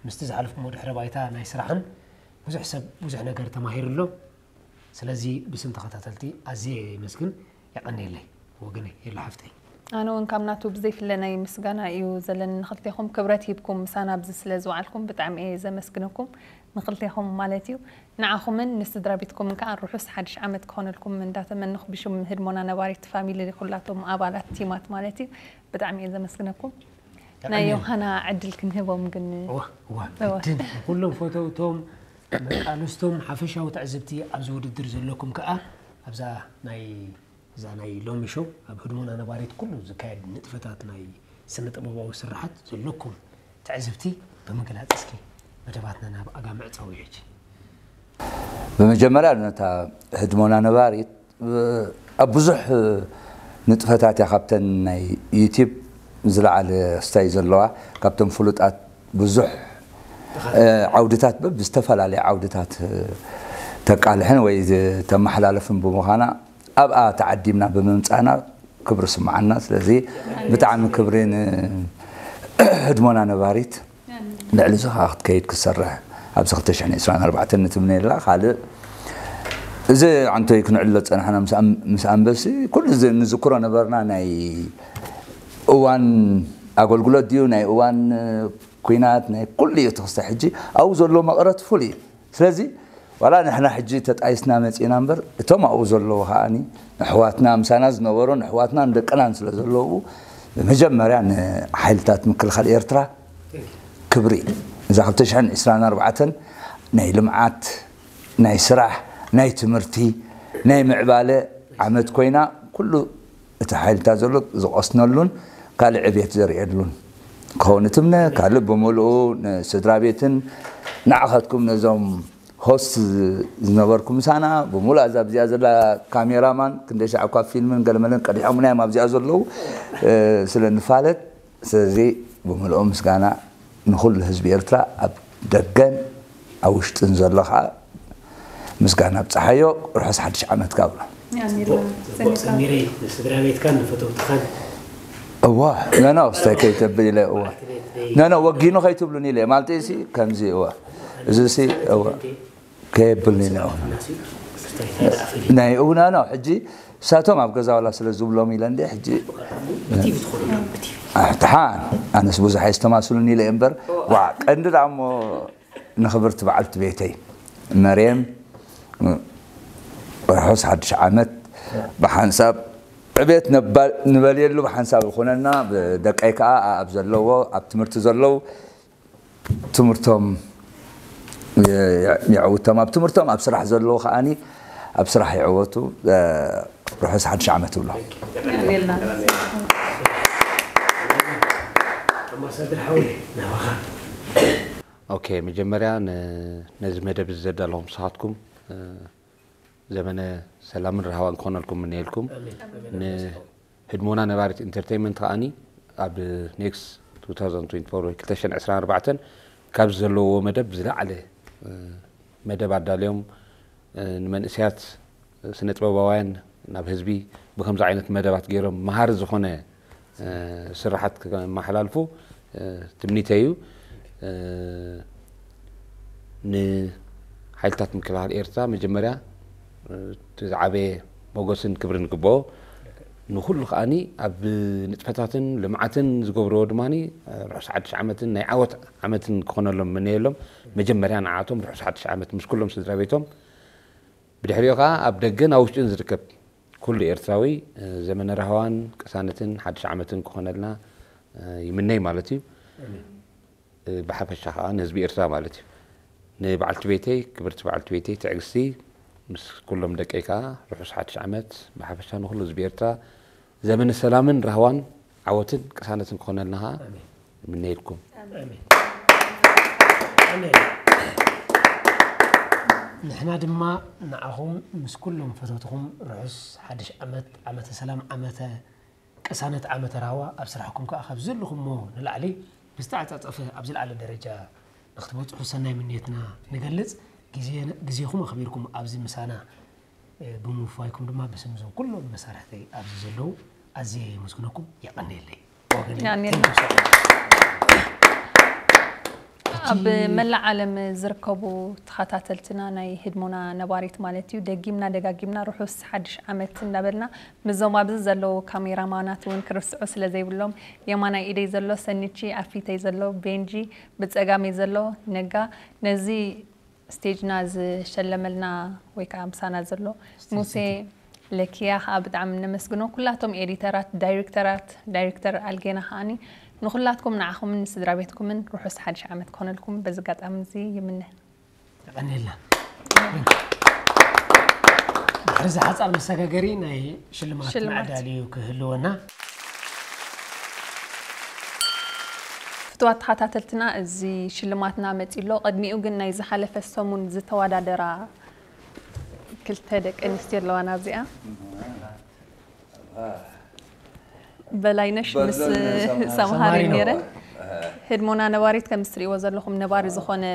ምስቲ ዝሓለፍኩሞ ድሕረ ባይታ ናይ ስራሕን ብዙሕ ሰብ ብዙሕ ነገር ተማሂሩ ኣሎ ስለዚ ብስም ተኸታተልቲ ኣዝየ የመስግን የቐንየለይ ወገነይ የሎ ሓፍተይ ኣነ እውን ካብ ናቱ ብዘይፍለ ናይ ምስጋና እዩ ዘለኒ ንክልቴኹም ክብረት ሂብኩም ምሳና ኣብዚ ስለ ዝወዓልኩም ብጣዕሚ እየ ዘመስግነኩም ንክልቴኹም ማለት እዩ ንዓኹምን ንስድራ ቤትኩምን ከዓ ርሑስ ሓድሽ ዓመት ክኾነልኩም እንዳተመንኹ ብሽም ህድሞና ነባሪት ፋሚሊ ኩላቶም ኣባላት ቲማት ማለት እዩ ብጣዕሚ እየ ዘመስግነኩም ናይ ዮሃና ዕድል ክንህቦም ግን እዋ እዋ ግድን ኩሎም ፈተውቶም መቃልስቶም ሓፈሻዊ ትዕዝብቲ ኣብዚ ውድድር ዘለኩም ከዓ ኣብዛ ናይ እዛ ናይ ሎሚ ሾው ኣብ ህድሞና ነባሪት ኩሉ ዝካየድ ንጥፈታት ናይ ስነ ጥበባዊ ስራሓት ዘለኩም ትዕዝብቲ ብምግላፅ እስኪ መደባትና ናብ ኣጋ መዕፀዊ ሕጂ ብመጀመርያ ነታ ህድሞና ነባሪት ኣብ ብዙሕ ንጥፈታት እያ ካብተን ናይ ዩቲብ ዝለዓለ ስታይ ዘለዋ ካብቶም ፍሉጣት ብዙሕ ዓውድታት ብዝተፈላለየ ዓውድታት ተቃልሕን ወይ ተመሓላለፍን ብምዃና ኣብኣ ተዓዲምና ብምምፃእና ክብሪ ስምዓና ስለዚ ብጣዕሚ ክብሪ ንህድሞና ነባሪት ልዕሊ እዚ ከዓ ክትከይድ ክትሰርሕ ኣብዚ ክልተ ሽሕን ዕስራን ኣርባዕተን ንትምነየላ ካልእ እዚ ዓንቶይ ክንዕሎ ዝፀናሕና ምስ ኣንበሲ ኩሉ ንዝክሮ ነበርና ናይ እዋን ኣገልግሎት ድዩ ናይ እዋን ኩናት ናይ ኩሉ እዩ እቲ ክስተ ሕጂ ኣብኡ ዘሎ መቕረት ፍሉይ እዩ ስለዚ ዋላ ንሕና ሕጂ ተጣይስና መፂና እምበር እቶም ኣብኡ ዘለዉ ከዓኒ ንሕዋትና ምሳና ዝነበሩ ንሕዋትና ንደቅናን ስለ ዘለዉ ብመጀመርያ ንሓይልታት ምክልኻል ኤርትራ ክብሪ እዛ ክልተ ሽሕን ዕስራን ኣርባዕተን ናይ ልምዓት ናይ ስራሕ ናይ ትምህርቲ ናይ ምዕባለ ዓመት ኮይና ኩሉ እቲ ሓይልታት ዘሎ ዝቐስነሉን ካልእ ዕብየት ዘርእየሉን ክኸውን እትምነ ካልእ ብምልኡ ንስድራ ቤትን ንዓኸትኩም ነዞም ሆስት ዝነበርኩ ምሳና ብምሉእ ኣዛ ኣብዚኣ ዘላ ካሜራማን ክንደይ ሻዕ እኳ ፊልምን ገለመለን ቀዲሖምና እዮም ኣብዚኣ ዘለዉ ስለ ንፋለጥ ስለዚ ብምልኦ ምስጋና ንኩሉ ህዝቢ ኤርትራ ኣብ ደገን ኣብ ውሽጥን ዘሎ ከዓ ምስጋና ብፀሓዮ ርሑስ ሓድሽ ዓመት ካብሎ ጽቡቅ ጽቡቅ ሰሚረይ ንስድራ ቤትካን ንፈተውትኻን እዋ ነኖ ስታይ ከይተብል ኢለ እዋ ነኖ ወጊኑ ከይትብሉን ኢለ ማለት ሲ ከምዚ እዋ እዚ ሲ እዋ ከየብልኒ ኢለ እዋ ናይ እውና ነው ሕጂ እሳቶም ኣብ ገዛ ዋላ ስለ ዝብሎም ኢለ እንደ ሕጂ ኣሕትሓን ኣነስ ብዙሕ ኣይስተማስሉን ኢለ እምበር ዋ ቀንዲ ደኣ እሞ ንኽብርቲ በዓልቲ ቤተይ መርየም ርሑስ ሓድሽ ዓመት ብሓንሳብ ዕቤት ንበልየሉ ብሓንሳብ ይኹነና ደቀይ ከዓ ኣብ ዘለዎ ኣብ ትምህርቲ ዘለዉ ትምህርቶም የዕውቶም ኣብ ትምህርቶም ኣብ ስራሕ ዘለዉ ከዓኒ ኣብ ስራሕ ይዕወቱ ርሑስ ሓድሽ ዓመት ይብሎ ኣምባሳደር ሓወይ ናባኻ ኦኬ መጀመርያ ነዚ መደብ እዚ ዘዳለኹም ንስኻትኩም ዘመነ ሰላምን ርሃዋን ክኾነልኩም ምነየልኩም ንህድሞና ነባሪት ኢንተርቴይንመንት ከዓኒ ኣብ ኔክስት 2024 ወይ 2024 ካብዚ ዘለውዎ መደብ ዝለዓለ መደብ ኣዳልዮም ንመንእሰያት ስነ ጥበባውያን ናብ ህዝቢ ብከምዚ ዓይነት መደባት ገይሮም መሃሪ ዝኾነ ስራሓት ከመሓላልፉ ትምኒተይ እዩ። ንሓይልታት ምክልኻል ኤርትራ መጀመርያ እቲ ዝዓበየ ሞገስን ክብርን ይግብኦ። ንኹሉ ከዓኒ ኣብ ንጥፈታትን ልምዓትን ዝገብርዎ ድማ ርሑስ ሓድሽ ዓመትን ናይ ዓወት ዓመትን ክኾነሎም ምነየሎም። መጀመርያ ንዓቶም ርሑስ ሓድሽ ዓመት ምስ ኩሎም ስድራ ቤቶም፣ ብድሕሪኡ ከዓ ኣብ ደገን ኣብ ውሽጥን ዝርከብ ኩሉ ኤርትራዊ ዘመነ ራህዋን ቅሳነትን ሓድሽ ዓመትን ክኾነልና ይምነይ ማለት እዩ። ብሓፈሻ ከዓ ንህዝቢ ኤርትራ ማለት እዩ። ንበዓልቲ ቤተይ፣ ክብርቲ በዓልቲ ቤተይ ትዕግስቲ፣ ምስ ኩሎም ደቀይ ከዓ ርሑስ ሓድሽ ዓመት። ብሓፈሻ ንኩሉ ህዝቢ ኤርትራ ዘመነ ሰላምን ራህዋን ዓወትን ቅሳነትን ክኾነልና ከዓ ይምነየልኩም። ንሕና ድማ ንዓኹም ምስ ኩሎም ፈተትኹም ርሑስ ሓድሽ ዓመት፣ ዓመተ ሰላም፣ ዓመተ ቅሳነት፣ ዓመተ ራህዋ፣ ኣብ ስራሕኩም ከዓ ካብ ዘለኹሞ ንላዕሊ ብዝተዓጻጸፈ ኣብ ዝለዓለ ደረጃ ንክትበጽሑ ሰናይ ምንየትና ንገልጽ። ግዜኹም ኣኽቢርኩም ኣብዚ ምሳና ብምውፋይኩም ድማ ብስም እዞም ኩሎም መሳርሕተይ ኣብዚ ዘለዉ ኣዝየ የመስግነኩም። የቐንየለይ። ኣብ መላእ ዓለም ዝርከቡ ተኸታተልትና ናይ ህድሞና ነባሪት ማለት እዩ፣ ደጊምና ደጋጊምና ርሑስ ሓድሽ ዓመት እንዳበልና፣ ምስዞም ኣብዚ ዘለዉ ካሜራማናት እውን ክርስዑ ስለ ዘይብሎም፣ የማናይ ኢደይ ዘሎ ሰኒቺ፣ ኣብ ፊተይ ዘሎ ቤንጂ፣ ብጸጋመይ ዘሎ ነጋ፣ ነዚ ስቴጅና ዝሸለመልና ወይ ከዓ ምሳና ዘሎ ሙሴ ለኪያ ከዓ ብጣዕሚ ነመስግኖ። ኩላቶም ኤዲተራት፣ ዳይሬክተራት፣ ዳይሬክተር ኣልጌና ከዓኒ ንኹላትኩም ንዓኹምን ንስድራ ቤትኩምን ርሑስ ሓድሽ ዓመት ክኾነልኩም በዚ ኣጋጣሚ እዚ ይምነ። የቐንየልና። ድሕሪ እዚ ሓፃር መሰጋገሪ ናይ ሽልማት ሽልማት። መዕዳሊ እዩ ክህልወና። ፍትዋት ተኸታተልትና እዚ ሽልማትና መፂ ኣሎ። ቅድሚኡ ግን ናይ ዝሓለፈ ሰሙን ዝተወዳደራ ክልተ ደቂ ኣንስትዮ ኣለዋና ኣብዚኣ በላይነሽ ምስ በሎን ሰምሃር ሰምሃር እዩ እዩ። ነይረን። ህድሞና ነባሪት ከም እትሪእዎ ዘለኹም ነባሪ ዝኾነ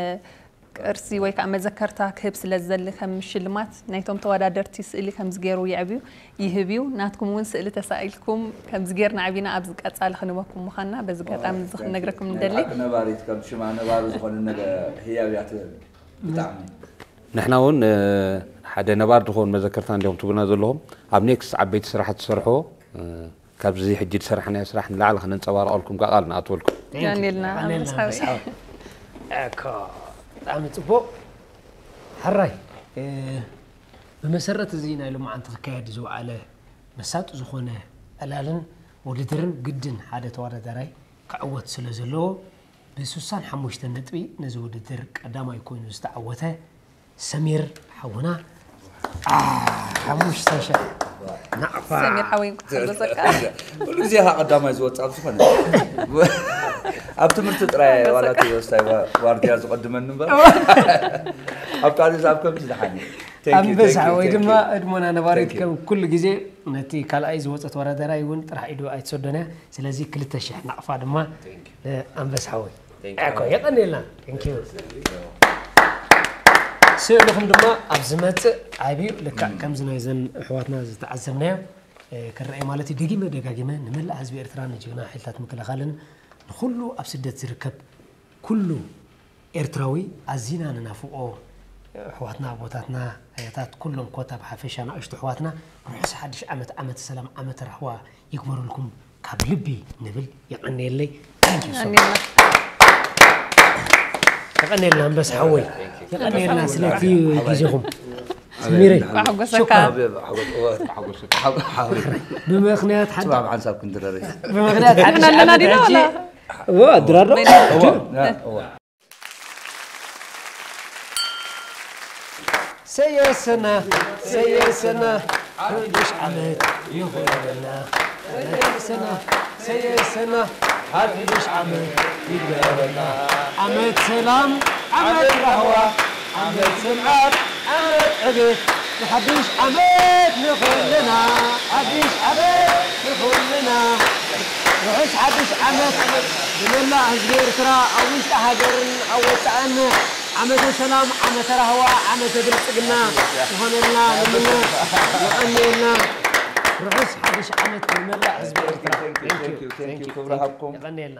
ቅርሲ ወይ ከዓ መዘከርታ ክህብ ስለ ዝደሊ ከም ሽልማት ናይቶም ተወዳደርቲ ስእሊ ከምዚ ገይሩ የዕብዩ ይህብ እዩ። ናትኩም እውን ስእሊ ተሳኢልኩም ከምዚ ጌርና ኣዕቢና ኣብዚ ቀፃሊ ክንህበኩም ምዃንና በዚ ኣጋጣሚ እዚ ክንነግረኩም ንደሊ። ዓዲ ነባሪት ከም ሽማ ነባሪ ዝኾነ ነገር ህያብ እያ ትህብ። ብጣዕሚ ንሕና እውን ሓደ ነባር ዝኸውን መዘከርታ እንዲኹም ትብሉና ዘለኹም ኣብ ኔክስት ዓበይቲ ስራሕቲ ትሰርሕዎ ካብዚ ሕጂ ዝሰራሕናዮ ስራሕ ንላዕሊ ከነንፀባርቐልኩም ከዓ ቃል ንኣትወልኩም። የቐንየልና ኣንበሳ ሓወይ። እኮ ብጣዕሚ ፅቡቕ። ሕራይ ብመሰረት እዚ ናይ ሎማዓንቲ ክካየድ ዝወዓለ መሳጢ ዝኾነ ዕላልን ውድድርን ግድን ሓደ ተወዳዳራይ ክዕወት ስለ ዘለዎ ብስሳን ሓሙሽተን ነጥቢ ነዚ ውድድር ቀዳማይ ኮይኑ ዝተዓወተ ሰሚር ሓውና ሓሙሽተ ሽሕ ናቕፋ። ሰሚር ሓወይ እንኳዕ ሓጎሰካ። ኩሉ ግዜ ኢኻ ቀዳማይ ዝወፅእ ኣብ ዝኾነ ኣብ ትምህርቲ ጥራይ ዋላ ተወስታይ ዋርድያ ዝቐድመኒ እምበር ኣብ ካልእ ኣብ ከምዚ ዝሓኒ። Thank you, thank you, ኣንበሳ ሓወይ thank ድማ you. እድሞና ነባሪት Thank you. ከም ኩሉ ግዜ ነቲ ካልኣይ ዝወፀ ተወዳዳራይ እውን ጥራሕ ኢዱ ኣይትሰዶን እያ። ስለዚ ክልተ ሽሕ ናቕፋ ድማ ንኣንበሳ ሓወይ። Thank you. እኮ የቐንየልና። Thank you። ስእልኹም ድማ ኣብ ዝመፅእ ዓብዩ ልክዕ ከምዚ ናይዘን ኣሕዋትና ዝተዓዘብናዮ ክረአ ማለት እዩ። ደጊመ ደጋጊመ ንመላእ ህዝቢ ኤርትራ ንጅግና ሓይልታት ምክልኻልን ንኩሉ ኣብ ስደት ዝርከብ ኩሉ ኤርትራዊ ኣዚና ንናፍቆ ኣሕዋትና ኣቦታትና ኣያታት ኩሎም ኮታ ብሓፈሻ ንኣሽቱ ኣሕዋትና ርሑስ ሓድሽ ዓመት ዓመተ ሰላም ዓመተ ራህዋ ይግበረልኩም ካብ ልቢ ንብል። የቐንየለይ። Thank you so much። የቐንየልና ኣንበሳ ሓወይ። የቐንየልና ስለቲ ግዜኹም። ስሚረይ ሓጎሰካ። ሹክራን። ብምኽንያት ሓድ- ፅባሕ ሓንሳብ ክንድረር ብምኽንያት ሓድሽ ንሕና ኣለና ዓመት ዲና ሕጂ ዋላ? እዎ ድራር ዶ? ሰየሰና ሰየሰና ሓድሽ ዓመት ይኹንልና። ሰየሰና ሰየሰና ሓድሽ ዓመት ይግበረልና። ዓመት ሰላም ዓመት ራህዋ ዓመት ስምዓት ዓመት ዕቤት ንሓድሽ ዓመት ንኹልና ሓድሽ ዓመት ንኹልና። ርሑስ ሓድሽ ዓመት ንመላእ ህዝቢ ኤርትራ ኣብ ውሽጢ ሃገርን ኣብ ወጻእን ዓመተ ሰላም ዓመተ ራህዋ ዓመተ ብልጽግና ይኾነልና ንምነ። የቐንየልና። ርሑስ ሓድሽ ዓመት ንመላእ ህዝቢ ኤርትራ። Thank you, thank you, thank you. ክብሪ ሃብኩም። የቐንየልና።